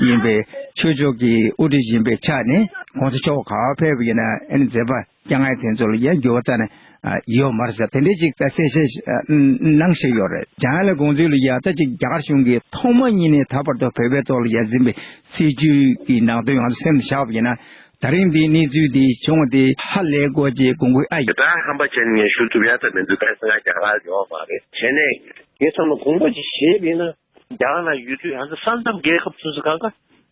ཡིན་པའི་ཆོས་ཕྱོགས་ཀྱི་དབུ་ཁྲིད་ཡིན་པའི་ཆ་ནས་༸གོང་ས་མཆོག་ག་པར་ཕེབས་པ་ཡིན་ན་ཨ་ནི་མཛད་པ་བསྐྱངས་ཡ་དེ་ཚོ་ལ་ཡ་འགྱུར་བ་རྩ་ནས་ཡོད་མ་རེད་ཟེར། དེ་འདྲའི་ཅིག་གསལ་བཤད་གནང་བཞིན་ཡོད་རེད། བྱང་ལ་དགོངས་ཚུལ་ལ་ཡ་ད་ཅིག་རྒྱ་གར་གཞུང་གིས་ཐོག་མ་ཉིད་ནས་ད་བར་དུ་བོད་པའི་ཐོག་ལ་ཡ་འཛིན་པའི་སྲིད་བྱུས་ཀྱི་ནང་དོན་ང་ཚོ་སེམས་བཞག་པ་ཡིན་ན། ད་རིང་འདིའི་གནས་ཚུལ་འདི་བྱུང་བ་དེ་ཧ་ལས་དགོས་ཅེས་དགོངས་འགལ་ཨ་ཡོད། ད་ཧམ་པ་བྱས་ནས་ངས་ཞུ་ཐུབ་ཡ་ད་མི་འདུག་གལ་སྲིད་ང་རྒྱ་གར་ཡོད་མ་རེད་བྱས་ནས་ངས་བསམ་བློ་དགོངས་པ་ཅིག་བཞེས་པ་ཡིན་ན་རྒྱ་གར་ནང་ཡོད་དུས་ང་ཚོ་ས་མཚམས་རྒྱལ་ཁབ་སོ་སོ་གང་ག་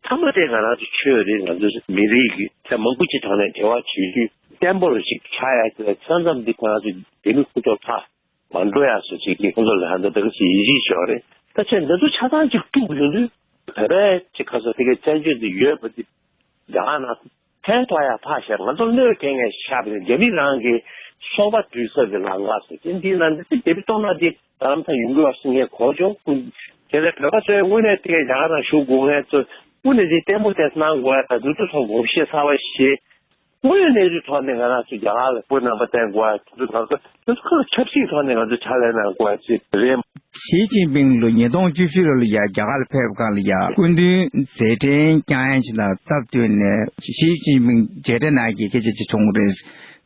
ཚང་མ་དེ་ང་རང་ཚོ་ཆོས་རེད། ང་ཚོ་མི་རིགས་ཀྱི་ཐད་མང་པོ་ཅིག་ཐོག་ནས་འབྲེལ་བ་བྱེད་དུས་བརྟན་པོ་རུ་ཞིག་ཆགས་ཡ་ཅིག་ལ་ས་མཚམས་འདི་ཁོ་རང་ཚོ་རྒྱ་མི་ཁུ་ཐོག་ཕ། མ་འགྲོ་ཡག་སུ་ཅིག་གིས་ཁོང་ཚོ་ལ་ཧ་ད་ད་ག་ཞིག་ཡིད་ཆེས་ཤོར་རེད། ད་ཆ་འདི་ཚོ་ཆ་ཚང་ཅིག་དཀྲུགས་ཡོང་དུས་བོད་པའི་ཅིག་ཁ་སོ་དེ་གའི་བཙན་བྱོལ་དུ་ཡོད་པ་དེ་རྒྱ་གར་ནང་ཕན་ཐོགས་ཡག་ཕར་བཞག་ང་ཚོ་གནོད་སྐྱེལ་མཁན་ཞབས་རེད། རྒྱ་མི་རང་གི་སོ་པ་འདུས་ས་གི་ལམ་ཁ་སོ་ཅིག་འདི་ནང་འདི་ཚོ་རྒྱ་མི་གཏོང་ན་འདི་རྡ་རམ་ས་ཡོང་གི་བ་སུ་ངས་གོ་བྱུང་། དེ་ལས་བོད་པ་ཚོས་དངོས་གནས་དེ་གའི་རྒྱ་གར་ནང་བཞུགས་དགོས་མཁན་ཚོ་དངོས་གནས་འདི་བརྟན་པོ་དེ་གནང་དགོས་ཡ་ད་འདི་ཚོ་ཚོ་དགོངས་བཞེས་གསར་བ་བཞེས། དངོས་ཡོད་གནས་ཚུལ་ཐོག་ནས་ང་རང་ཚོ་རྒྱ་གར་ལ་སྐུ་རྣམ་པ་བསྟན་དགོས་ཡ་དེ་ཚོ་ང་ཚོ་དེ་ཚོ་ཁག་ཆབ་སྲིད་ཐོག་ནས་ང་ཚོ་ཕྱག་ལས་གནང་དགོས་ཡ་ཅིག་རེད། ཞི་ཅིན་ཕིང་ལོ་ཉིས་སྟོང་བཅུ་བཞི་ལོ་ལ་ཡ་རྒྱ་གར་ལ་ཕེབས་སྐབས་ལ་ཡ་སྐུ་མདུན་མཛད་འཕྲིན་བསྐྱངས་ཡ་ཅིག་དང་སྟབས་བསྟུན་ནས་ཞི་ཅིན་ཕིང་མཇལ་འཕྲད་གནང་གི་སྐད་ཆ་ཅིག་བྱུང་རེད།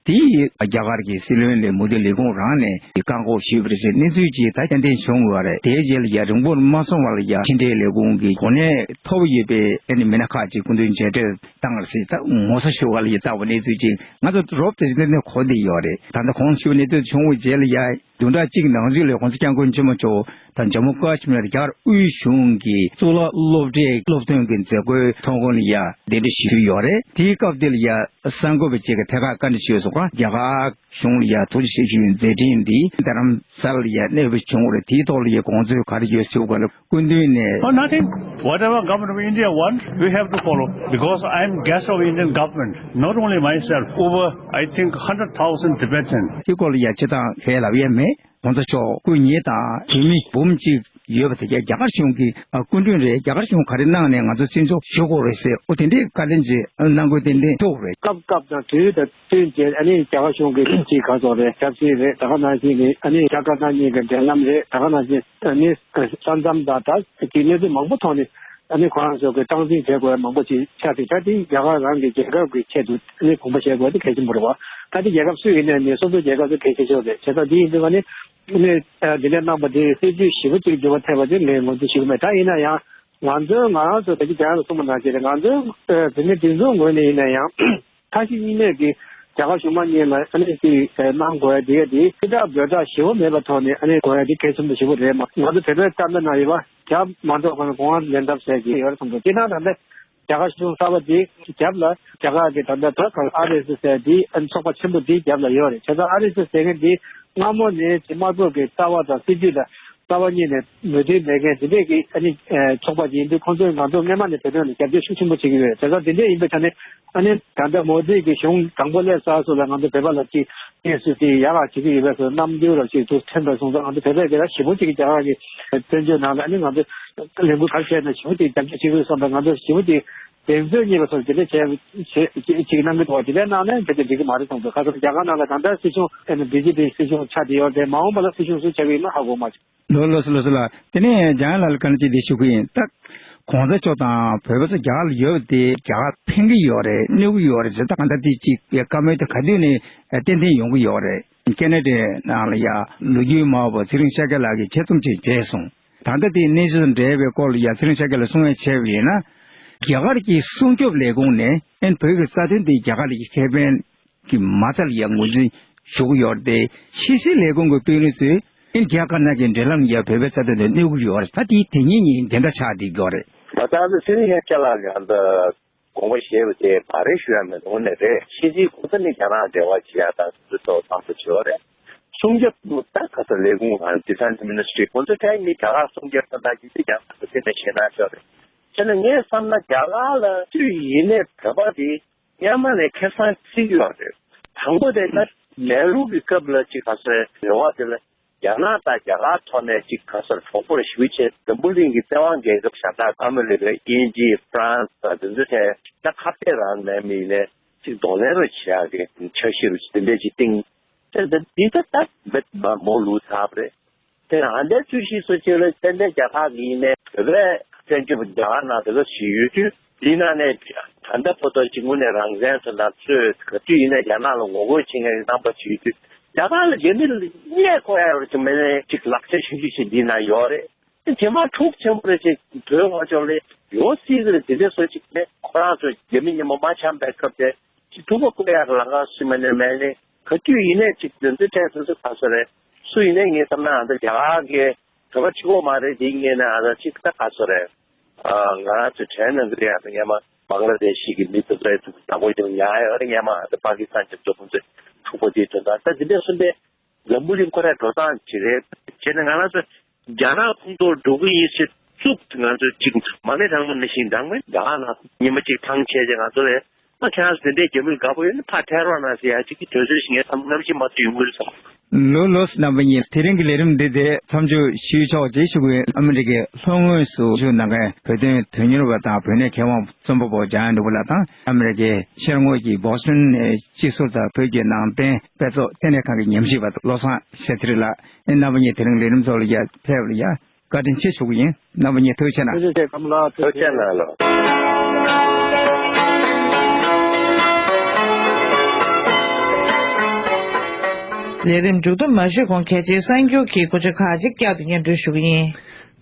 དེ་ཡིས་རྒྱ་གར་གྱི་སྲིད་བློན་ལས་མོ་དི་ལས་ཁུངས་རང་ནས་བཀག་འགོག་ཞུས་པ་རེད་ཟེར་གནས་ཚུལ་ཅིག་ད་ཏན་ཏན་བྱུང་ཡོད་རེད། དེའི་རྗེས་ལ་ཡ་རིང་པོར་མ་སོང་བར་ལ་ཡ་ཕྱི་འབྲེལ་ལས་ཁུངས་ཀྱི་གོ་གནས་མཐོ་པོ་ཡོད་པའི་ཨ་ནི་མི་སྣ་ཁག་ཅིག་སྐུ་མདུན་མཇལ་འཕྲད་བཏང་བ་རེད་ཟེར། ད་ངོ་སོ་ཞུ་བ་ལ་ཡ་ལྟ་བུ་གནས་ཚུལ་ཅིག་ང་ཚོ་རོབ་ཏེ་ཏན་ཏན་གོ་བསྡད་ཡོད་རེད། ད་ལྟ་གོང་ཞུས་པ་གནས་ཚུལ་བྱུང་བའི་རྗེས་ལ་ཡ། བདུན་ཕྲག་གཅིག་ནང་ཚུད་ལ་༸གོང་ས་༸སྐྱབས་མགོན་ཆེན་པོ་མཆོག་དང་ཇམ་མུ་ཀ་ཤི་མིར་རྒྱ་གར་དབུས་གཞུང་གི་གཙུག་ལག་སློབ་གྲྭའི་སློབ་ཐོན་གྱི་མཛད་སྒོའི་ཐོག་ཁོངས་ལ་ཡ་གདན་འདྲེན་ཞུས་ཡོད་རེད། དེའི་སྐབས་དེ་ལ་ཡ་གསར་འགོད་པ་ཅིག་གིས་ཐད་ཀར་བཀའ་འདྲི་ཞུས་སོང་། རྒྱ་གར་གཞུང་ལ་ཡ་ཐུགས་རྗེ་ཆེ་ཞུ་བའི་མཛད་འཕྲིན་འདི་རྡ་རམ་ས་ལ་ལ་ཡ་གནས་སྤོ་བྱུང་བ་རེད། དེའི་ཐོག་ལ་ཡ་དགོངས་ཚུལ་ག་རེ་ཡོད་ཞུས་པ་ལ། སྐུ་མདུན་ནས། Oh, nothing. Whatever government of India wants, we have to follow. Because I am guest of Indian government, not only myself, over, I think, hundred thousand Tibetans. དེ་སྐོར་ལ་ཡ་སྤྱིར་བཏང་གང་ལབ་ཡ་མེད།་༸གོང་ས་མཆོག་སྐུ་ཉིད་དང་བོད་མི་འབུམ་གཅིག་ཡོད་པ་དེ་ག་རྒྱ་གར་གཞུང་གི་ཨ་སྐུ་མགྲོན་རེད། རྒྱ་གར་གཞུང་ག་རེ་གནང་ནས་ང་ཚོ་བརྩི་འཇོག་ཞུ་དགོས་རེད་ཟེར། ཨོ་དེ་འདྲའི་བཀའ་ལན་ཅིག་གནང་དགོས་ཏན་ཏན་འདུག་རེད། སྐབས་སྐབས་དང་དུས་དང་བསྟུན་བྱས་ཨ་ནི་རྒྱ་གར་གཞུང་གི་ཅིག་ག་ཚོད་རེད། ཆབ་སྲིད་རེད། ད་ག་ནང་བཞིན་གྱི་ཨ་ནི་རྒྱ་དཀར་ནག་གཉིས་ཀྱི་འབྲེལ་ལམ་རེད། ད་ག་ནང་བཞིན་ཨ་ནི་ས་མཚམས་དང་ད་ཅིག་གནས་ཚུལ་མང་པོ་ཐོག་ནས་ཨ་ནི་ཁོ་རང་ཚོ་གི་སྟངས་འཛིན་བྱེད་དགོས་མང་པོ་ཅིག་ཆགས་ཏེ། ད་དེ་རྒྱ་གར་རང་གི་རྒྱལ་ཁབ་ཀྱི་ཆེད་དུ་ཨ་ནི་དགོངས་པ་བཞེས་དགོས་དེ་གལ་ཆེན་པོ་རེད་བ། ད་དེ་རྒྱལ་ཁབ་སུ་ཡིན་ནའི་ནི་སོ་སོའི་རྒྱལ་ཁབ་སུ་གལ་ཆེ་ཤོས་རེད། བྱས་ཙང་དེ་ཡིན་དུས་ཨ་ནི་ཨ་ནི་འདི་འདྲ་གནང་པ་དེ་སྲིད་ཇུས་ཞིབ་པོ་ཅིག་འགྱུར་བ་ཐེབས་པ་དེ་ངས་ངོས་འཛིན་ཞུ་གི་མེད། ད་ཡིན་ན་ཡང་ང་ཚོའི་ང་རང་ཚོ་ད་ཅི་རྒྱ་ཡན་ལ་གསུངས་པ་ནང་བཞིན་རེད། ང་ཚོའི་བོད་མི་སྒྲིག་འཛུགས་ངོས་ནས་ཡིན་ན་ཡང་། ཁ་ཞེ་གཉིས་མེད་ཀྱིས་རྒྱ་གར་གཞུང་མང་གཉིས་ལ་ཨ་ནི་ཅིག་གནང་དགོས་ཡ་དེ་ག་དེ་ཕྱི་བསྒྲགས་འབོད་སྒྲགས་ཞེ་པོ་མེད་པའི་ཐོག་ནས་ཨ་ནི་དགོས་ཡ་དེ་གལ་ཆེན་པོ་ཞེ་པོ་རེད་མ། ང་ཚོ་བོད་པའི་བསམ་པའི་ནང་ཡོད་པ་རྒྱ་མ་འགྲོ་གོང་ལ་གོང་ཨ་ལེན་ཐབས་ཟེར་གྱི་ཡོད་རེད་བསམ་འདུག་དེ་ན་ད་ལྟ་རྒྱ་གར་གཞུང་གསར་པ་དེ་རྒྱབ་ལ་རྒྱ་གར་གྱི་ད་ལྟ་ད་ག་ཨར་ཨེས་ཨེས་ཟེར་དེ་ཨ་ནི་ཚོགས་པ་ཆེན་པོ་དེའི་རྒྱབ་ལ་ཡོད་རེད། བྱས་ཙང་ཨར་ཨེས་ཨེས་ཟེར་མཁན་དེ་སྔ་མོ་ནས་དམར་པོ་གི་རྩ་བ་དང་སྲིད་ཇུས་ལ་རྩ་བ་ཉིད་ནས་མོས་མཐུན་མེད་མཁན་དེ་འདྲས་ཀྱི་ཨ་ནི་ཚོགས་པ་ཅིག་ཡིན་དུས་ཁོང་ཚོས་ང་ཚོ་སྔོན་མ་ནས་བོད་དོན་ལ་རྒྱབ་སྐྱོར་ཤུགས་ཆེན་པོ་བྱེད་ཀྱི་ཡོད། བྱས་ཙང་དེ་འདྲས་ཡིན་པའི་ཆ་ནས་ཨ་ནི་ད་ལྟ་མོ་དི་གི་གཞུང་དང་པོ་སླེབས་ཚར་སོང་ལ་ང་ཚོ་བོད་པ་ལ་ཅིག་ཨེ་སི་སི་ཡག་ག་བྱེད་ཀྱི་ཡོད་པའི་སོ་རྣམ་འགྱུར་ལ་ཅིག་ཏུ་ཐོན་པ་སོང་ཙང་ང་ཚོ་བོད་པས་དེ་ལ་ཞེ་པོ་ཅིག་རྒྱ་གར་གྱི་བཙན་བྱོལ་ནང་ལ་ཨ་ནི་ང་ཚོ་ལས་འགུལ་ག་རེ་བྱས་ན་ཞེ་པོ་ཅིག་རྒྱབ་སྐྱོར་བྱེད་ཀྱི་ཡོད་བསམ་པ་ང་ཚོ་ཞེ་པོ་ཅིག་གདེང་ཚོད་རྙེད་པ་སོགས་དེ་འདྲ་བྱས་བྱེད་ཅིག་གནང་གི་འདུག་དེ་འདྲ་གནང་ན་དེ་འདྲ་འགྲིག་གི་མ་རེད་བསམ་འདུག་ཁ་སང་རྒྱ་གར་ནང་ལ་ད་ལྟ་སྲིད་གཞུང་ཨ་ནི་བི་ཇེ་པི་སྲིད་གཞུང་ཆགས་བསྡད་ཡོད་རེད། མ་འོངས་པ་ལ་སྲིད་གཞུང་སུ་ཆགས་ཀྱི་ཡིན་ན་ཧ་གོ་མ་བྱུང་། ལོ་ལོ་སི་ལོ་སི་ལ། དེ་ནས་འཇམ་དབྱངས་ལགས་ལ་བཀའ་འདྲི་ཅིག་འདི་ཞུ་གི་ཡིན། ད་གོང་ས་མཆོག་དང་བོད་པ་ཚོ་རྒྱ་གར་ལ་ཡོད་པ་དེ་རྒྱ་གར་ཕན་གི་ཡོད་རེད། གནོད་གི་ཡོད་རེད་ཟེར། ད་གང་ལྟར་དེ་ཅིག་བཀའ་མོལ་དེ་ག་དུས་ནས་ཏན་ཏན་ཡོང་གི་ཡོད་རེད། ཁེ་ན་ཌའི་ནང་ལ་ཡ་ལོ་རྒྱུས་སྨྲ་བ་ཚེ་རིང་ཤཱཀྱ་ལགས་ཀྱིས་ཆེད་རྩོམ་ཅིག་མཛད་སོང་། ད་ལྟ་དེ་གནས་ཚུལ་འབྲེལ་བའི་སྐོར་ལ་ཡ་ཚེ་རིང་ཤཱཀྱ་ལགས་གསུང་བཤད་བྱས་པ་ཡིན་ན། རྒྱ་གར་གྱི་སྲུང་སྐྱོབ་ལས་ཁུངས་ནས་ཨན་བོད་ཀྱི་རྩ་དོན་དེ་རྒྱ་གར་གྱི་ཁེ་ཕན་གྱི་མ་རྩ་ལ་ཡང་ངོས་འཛིན་ཞུ་གི་ཡོད་རེད་དེ། ཕྱི་སྲིད་ལས་ཁུངས་ཀྱི་དཔོན་རིགས་ཚོས་ཨིན་རྒྱ་དཀར་ནག་གི་འབྲེལ་ལམ་ཡང་བོད་པའི་རྩ་དོན་དུ་གནོད་ཀྱི་ཡོད་རེད། ད་དེ་དེ་ཉིད་ཉིད་དེ་འདྲ་ཆགས་བསྡད་ཀྱི་ཡོད་རེད། ད་ལྟ་ཚེ་རིང་ཤཱཀྱ་ལགས་ཀྱིས་ཨ་ད་དགོངས་པ་བཞེས་པ་དེ་མ་རེད་ཞུ་ཡ་མེད། དངོས་གནས་རེད། ཕྱི་སྲིད་ཁོ་ཚོ་ནི་རྒྱ་ནག་འབྲེལ་བ་བྱེད་ཡ་དང་དེ་ཚོ་ཚང་དུ་བྱེད་ཡོད་རེད། སྲུང་སྐྱོབ་ད་ག་ས་ལས་ཁུངས་དང་ཌི་ཕེན་སི་མི་ནི་སི་ཊི་རི་ཁོ་ཚོ་ཕྲན་ནི་རྒྱ་གར་སྲུང་སྐྱོབ་དང་ད་ཅི་ཅི་རྒྱ་ནག་ཏུ་དེ་ནས་བྱེད་ན་ཆོག་རེད། བྱས་ན་ངས་བསམ་ན་རྒྱ་གར་ལ་སུ་ཡིན་ནའི་བོད་པ་དེ་སྔོན་མ་ནས་ཁེ་བཟང་བརྩི་གི་ཡོད་རེད། དང་པོ་དེ་ད་ནེ་རུ་གི་སྐབས་ལ་ཅིག་ག་ཚོད་རེ་བ་དེ་ལ་རྒྱ་ནག་དང་རྒྱ་གར་ཐོག་ནས་ཅིག་ག་ཚོད་རེ་གྲོགས་པོ་རེ་ཞུ་བྱས་འཛམ་བུ་གླིང་གི་རྩ་བའི་རྒྱལ་ཁབ་ཤ་སྟག་ཨ་མི་རི་ཀ་དབྱིན་ཇི་ཧྥ་རན་སི་དང་དེ་ཚོ་ཐད་ད་ཁ་གཏད་རང་མེད་མི་ལས་ཅིག་གདོང་ལེན་རུ་བྱེད་ཡག་གི་འཆར་གཞི་རུ་དེ་འདྲས་ཅིག་བཏིང་། དེ་ད་འདི་ད་ད་མེད་མ་མོ་ལུས་ཚར་བ་རེད། དེ་ཨ་འདྲའི་རྩོད་གཞི་སོ་སྐྱེ་ལ་ཏན་ཏན་རྒྱ་གར་གྱི་ཡིན་ནའི་བོད་པའི་བཙན་བྱོལ་རྒྱ་གར་ནང་དེ་ག་ཞིག་ཡོད་དུས་འདི་ནང་ནས་ད་ལྟ་བར་དུ་ཅིག་དངོས་གནས་རང་བཙན་ཚོ་དང་རྩོད་ག་དུས་ཡིན་ནའི་རྒྱ་ནག་ལ་ངོ་རྒོལ་བྱེད་མཁན་གྱི་རྣམ་པ་ཅིག་ཡོད་དུས་རྒྱ་གར་ལ་རྒྱ་མི་ལ་རྙེད་དགོས་ཡ་རུ་ཅིག་མེད་ནའི་ཅིག་ལག་ཆ་ཆུང་ཆུང་ཞིག་འདི་ན་ཡོད་རེད། དེ་མ་འཁྲུག་ཆེན་པོ་རེ་ཅིག་བོད་ངོ་ཕྱོགས་ལ་ཡོད་སྲིད་ཀྱི་རེད། དེ་འདྲ་སོ་ཅིག་ནས་ཁོ་རང་ཚོ་རྒྱ་མི་ཉིན་མོ་མ་འཆམ་པའི་སྐབས་དེ་ཅིག་ཐུག་པ་བཀོད་ཡག་ལམ་ཁ་སུ་མ་ནས་མེད་ནས་ག་དུས་ཡིན་ནས་ཅིག་དེ་ཚོའི་གྲས་སོ་སོ་ག་སོ་རེད། སུ་ཡིན་ནས་ངས་བསམ་ན་ཨ་ད་རྒྱ་གར་གྱི་བོད་པ་གཅིག་པོ་མ་རེད། དེ་ངས་ནས་ཨ་ད་ཅིག་ད་ག་སོ་རེད། ང་རང་ཚོ་དྲན་ན་འདི་རེད། ཨ་ད་སྔན་མ་བང་ལ་དེ་ཤི་གི་མི་དེ་ཚོའི་ཐུག་བདག་པོ་ཡོང་ཡ་ཡོད་རེད། སྔན་མ་ཨ་ད་པ་ཀི་སི་ཐན་གྱི་ཚོ་ཁོང་ཚོས་འཁྲུག་པ་དེའི་དོན་དག་ད་འདི་འདྲ་གསུམ་པའི་འཛམ་བུ་གླིང་ཁོ་རའི་འགྲོ་སྟངས་ཅིག་རེད། བྱས་ན་ང་རང་ཚོ་རྒྱ་ནག་ཁོངས་གཏོགས་འགྲོ་གི་ཡིན་ཟེར་བཙུགས། ང་ཚོ་ཅིག་མ་ཎི་བགྲང་མ་ནི་བཞིན་བགྲང་མེད། རྒྱ་ནག་ཉི་མ་གཅིག་ཐང་ཆད་ཅེས་ང་ཚོ་ལས་ང་ཁྱེད་རང་ཚོ་དེ་འདྲའི་རྒྱ་མི་ལ་དགའ་པོ་ཡོད་ན་ཕར་ཐལ་རོགས་གནང་ཟེར་ཡ་ཅིག་གི་དོན་ཚོད་ཞིག་ངའི་བསམ་ནམ་ཞིག་མ་ཐུག་ཡོང་གི་རེད་བསམ། ལོ་ལོ་རྣམ་པ་གཉིས། དེ་རིང་གི་ལས་རིམ་འདི་དེ་མཚམས་འཇོག་ཞུས་ཆོག་ཅེས་ཞུ་གི་ཡོད། ཨ་མི་རི་ཀའི་ལྷོ་ངོས་སུ་བཞུགས་གནང་མཁན་བོད་དོན་དོན་གཉེར་བ་དང་བོད་གནས་མཁས་དབང་རྩོམ་པ་པོ་འཇམ་དབྱངས་ནོར་བུ་ལགས་དང་། ཨ་མི་རི་ཀའི་ཤར་ངོས་ཀྱི་བོ་སི་ཊོན་ནས་སྤྱི་ཟུར་དང་བོད་ཀྱི་ནང་བསྟན་དཔེ་ཚོགས་ལྟེ་གནས་ཁང་གི་ཉམས་ཞིབ་པ་བློ་བཟང་ཤེས་ཚེ་རིང་ལགས། ཨེ་རྣམ་པ་གཉིས་དེ་རིང་ལས་རིམ་ཚོགས་ལ་ཡ་ཕེབས་ལ་ཡ་བཀའ་དྲིན་ཆེ་ཞུ་གི་ཡིན། རྣམ་པ་གཉིས་ཐུགས་རྗེ་ཆེ་གནང་། ཐུགས་རྗེ་ཆེ་གནང་ལགས། ཐུགས་རྗེ་ཆེ་གནང་ལགས། ལས་རིམ་མཇུག་བསྡོམས་མ་ཞུས་གོང་གལ་ཆེའི་གསར་འགྱུར་གྱི་མགོ་བརྗོད་ཁག་ཅིག་བསྐྱར་དུ་སྙན་སྒྲོན་ཞུ་གི་ཡིན།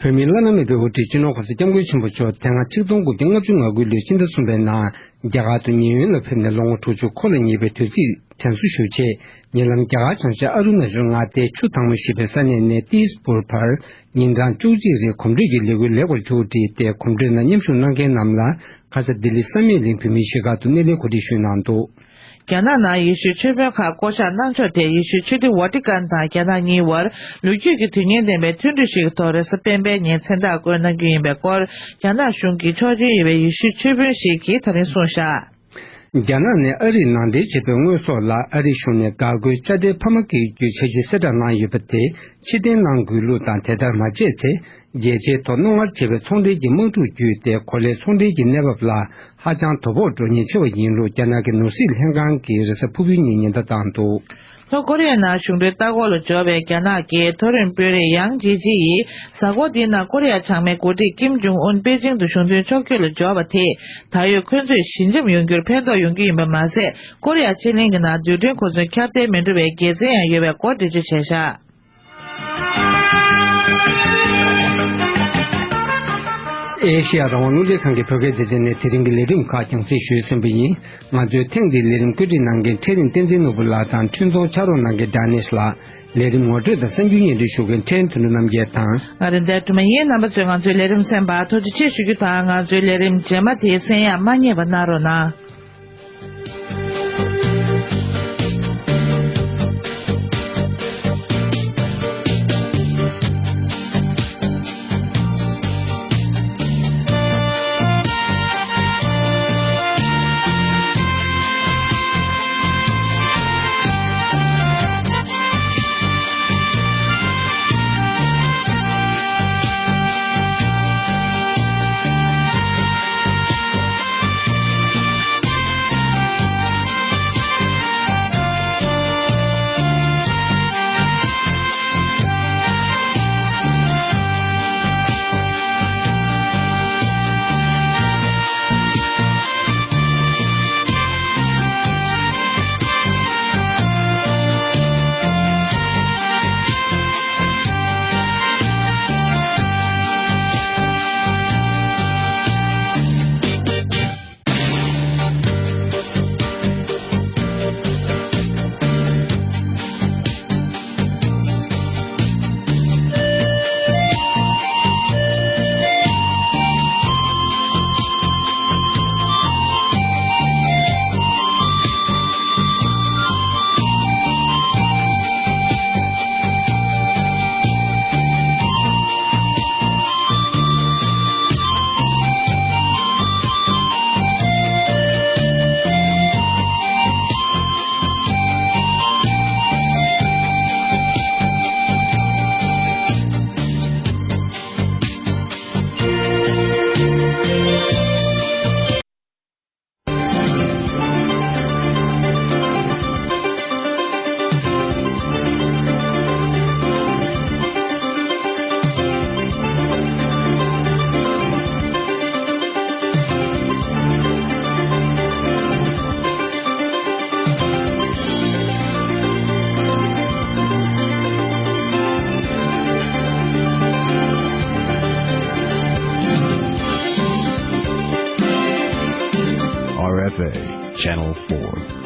བོད་མིའི་བླ་ན་མེད་པའི་དབུ་ཁྲིད་སྤྱི་ནོར་གོང་ས་སྐྱབས་མགོན་ཆེན་པོ་མཆོག་དེ་སྔ་ཆིག་སྟོང་དགུ་བརྒྱ་ལྔ་བཅུ་ང་དགུ་ལོའི་ཕྱི་ཟླ་གསུམ་པའི་ནང་རྒྱ་གར་དུ་ཉེ་ཡུན་ལ་ཕེབས་ནས་ལོ་ངོ་དྲུག་ཅུ་འཁོར་ལ་ཉེ་བའི་དུས་ཚིགས་དྲན་གསོ་ཞུ་ཆེད། ཉེ་ལམ་རྒྱ་གར་བྱང་ཕྱོགས་ཨ་རུ་ན་ཅལ་མངའ་སྡེའི་ཆུ་དྭངས་མོ་ཞེས་པའི་ས་གནས་ནས་ཏིས་པུར་བར་ཉིན་གྲངས་བཅུ་གཅིག་རིང་གོམ་བགྲོད་ཀྱི་ལས་འགུལ་ལེགས་པར་མཇུག་བསྒྲིལ་ཏེ། གོམ་བགྲོད་ནང་མཉམ་ཞུགས་གནང་མཁན་རྣམས་ལ་ཁ་ས་ལྡི་ལི་བསམ་ཡས་གླིང་བོད་མིའི་གཞིས་ཁག་ཏུ་སྣེ་ལེན་གོ་སྒྲིག་ཞུས་གནང་འདུག། རྒྱ་ནག་ནང་ཡེ་ཤུའི་ཆོས་དཔོན་ཁག་བསྐོ་གཞག་གནང་ཕྱོགས་ཐད། ཡེ་ཤུའི་ཆོས་སྡེ་ཝ་ཏི་ཀན་དང་རྒྱ་ནག་གཉིས་བར་ལོ་རྒྱུས་ཀྱི་དོན་སྙིང་ལྡན་པའི་མཐུན་གྲོས་ཤིག་གི་ཐོག་རེས་གཟའ་སྤེན་པའི་ཉིན་མཚན་རྟགས་བཀོད་གནང་རྒྱུ་ཡིན་པའི་སྐོར། རྒྱ་ནག་གཞུང་གི་ཆོག་མཆན་ཡོད་པའི་ཡེ་ཤུའི་ཆོས་དཔོན་ཞིག་གིས་ད་རིང་གསུངས་བཞག། རྒྱ་ནག་ནས་ཨ་རིར་ནང་འདྲེན་བྱས་པའི་དངོས་ཟོག་ལ་ཨ་རིའི་གཞུང་ནས་འགག་སྒོའི་དཔྱ་ཁྲལ་འཕར་མ་བཀལ་རྒྱུའི་འཆར་གཞི་གསལ་བསྒྲགས་གནང་ཡོད་པ་དེ་ཕྱིར་འཐེན་གནང་དགོས་ལུགས་དང་། དེ་ལྟར་མ་བྱས་ཚེ། རྒྱལ་སྤྱིའི་ཐོག་རྣོ་ངར་ཆེ་བའི་ཚོང་འབྲེལ་གྱི་དམག་འཁྲུག་བརྒྱུད་དེ། གོ་ལའི་ཚོང་འབྲེལ་གྱི་གནས་བབ་ལ་ཧ་ཅང་དོ་ཕོག་འགྲོ་ཉེན་ཆེ་བ་ཡིན་ལུགས་རྒྱ་ནག་གི་ནོར་སྲིད་ལྷན་ཁང་གིས་རེས་གཟའ་ཕུར་བུའི་ཉིན་ཉེན་བརྡ་བཏང་འདུག། ལྷོ་ཀོ་རི་ཡ་ནང་གཞུང་འབྲེལ་ལྟ་སྐོར་ལ་འབྱོར་བའི་རྒྱ་ནག་གི་མཐོ་རིམ་དཔོན་རིགས་ཡང་ཇི་ཅི་ཡིས། གཟའ་འཁོར་འདིའི་ནང་ཀོ་རི་ཡ་བྱང་མའི་འགོ་ཁྲིད་ཀིམ་ཇུང་ཨུན་པེ་ཅིང་དུ་གཞུང་དོན་ཕྱོགས་བསྐྱོད་ལ་འབྱོར་བ་དེས། ད་ཡོད་ཁོ་ཚོས་ཞི་འཇམ་ཡོང་རྒྱུར་ཕན་ཐོགས་ཡོང་རྒྱུ་ཡིན་པ་མ་ཟད། ཀོ་རི་ཡ་ཕྱེད་གླིང་གི་ནང་རྡུལ་ཕྲན་གོ་མཚོན་ཁྱབ་གདལ་མི་འགྲོ་བའི་དགེ་མཚན་ཡང་ཡོད་པའི་སྐོར་འགྲེལ་བརྗོད་བྱས་བཞག། ཨེ་ཤེ་ཡ་རང་དབང་རླུང་འཕྲིན་ཁང་གི་བོད་སྐད་སྡེ་ཚན་ནས་དེ་རིང་གི་ལས་རིམ་ཁག་རྒྱང་སྲིང་ཞུས་ཟིན་པ་ཡིན། ང་ཚོའི་ཐེངས་འདིའི་ལས་རིམ་བཀོད་སྒྲིག་གནང་མཁན་ཁྲེ་རིང་བསྟན་འཛིན་ནོར་བུ་ལགས་དང་། འཕྲིན་གཏོང་ཕྱག་རོགས་གནང་མཁན་ཌ་ནེ་ཤི་ལགས། ལས་རིམ་ངོ་སྤྲོད་དང་གསར་འགྱུར་སྙན་སྒྲོན་ཞུ་མཁན་ཕྲན་དོན་གྲུབ་རྣམ་རྒྱལ་དང་། ང་རིན་ལྡན་སྒྲོལ་མ་ཡིན། རྣམ་པ་ཚོས་ང་ཚོའི་ལས་རིམ་གསན་པར་ཐུགས་རྗེ་ཆེ་ཞུ་རྒྱུ་དང་། ང་ཚོའི་ལས་རིམ་རྗེས་མ་དེ་གསན་ཡག་མ་བསྙེལ་བ་གནང་རོགས་གནང་། R F A, Channel four.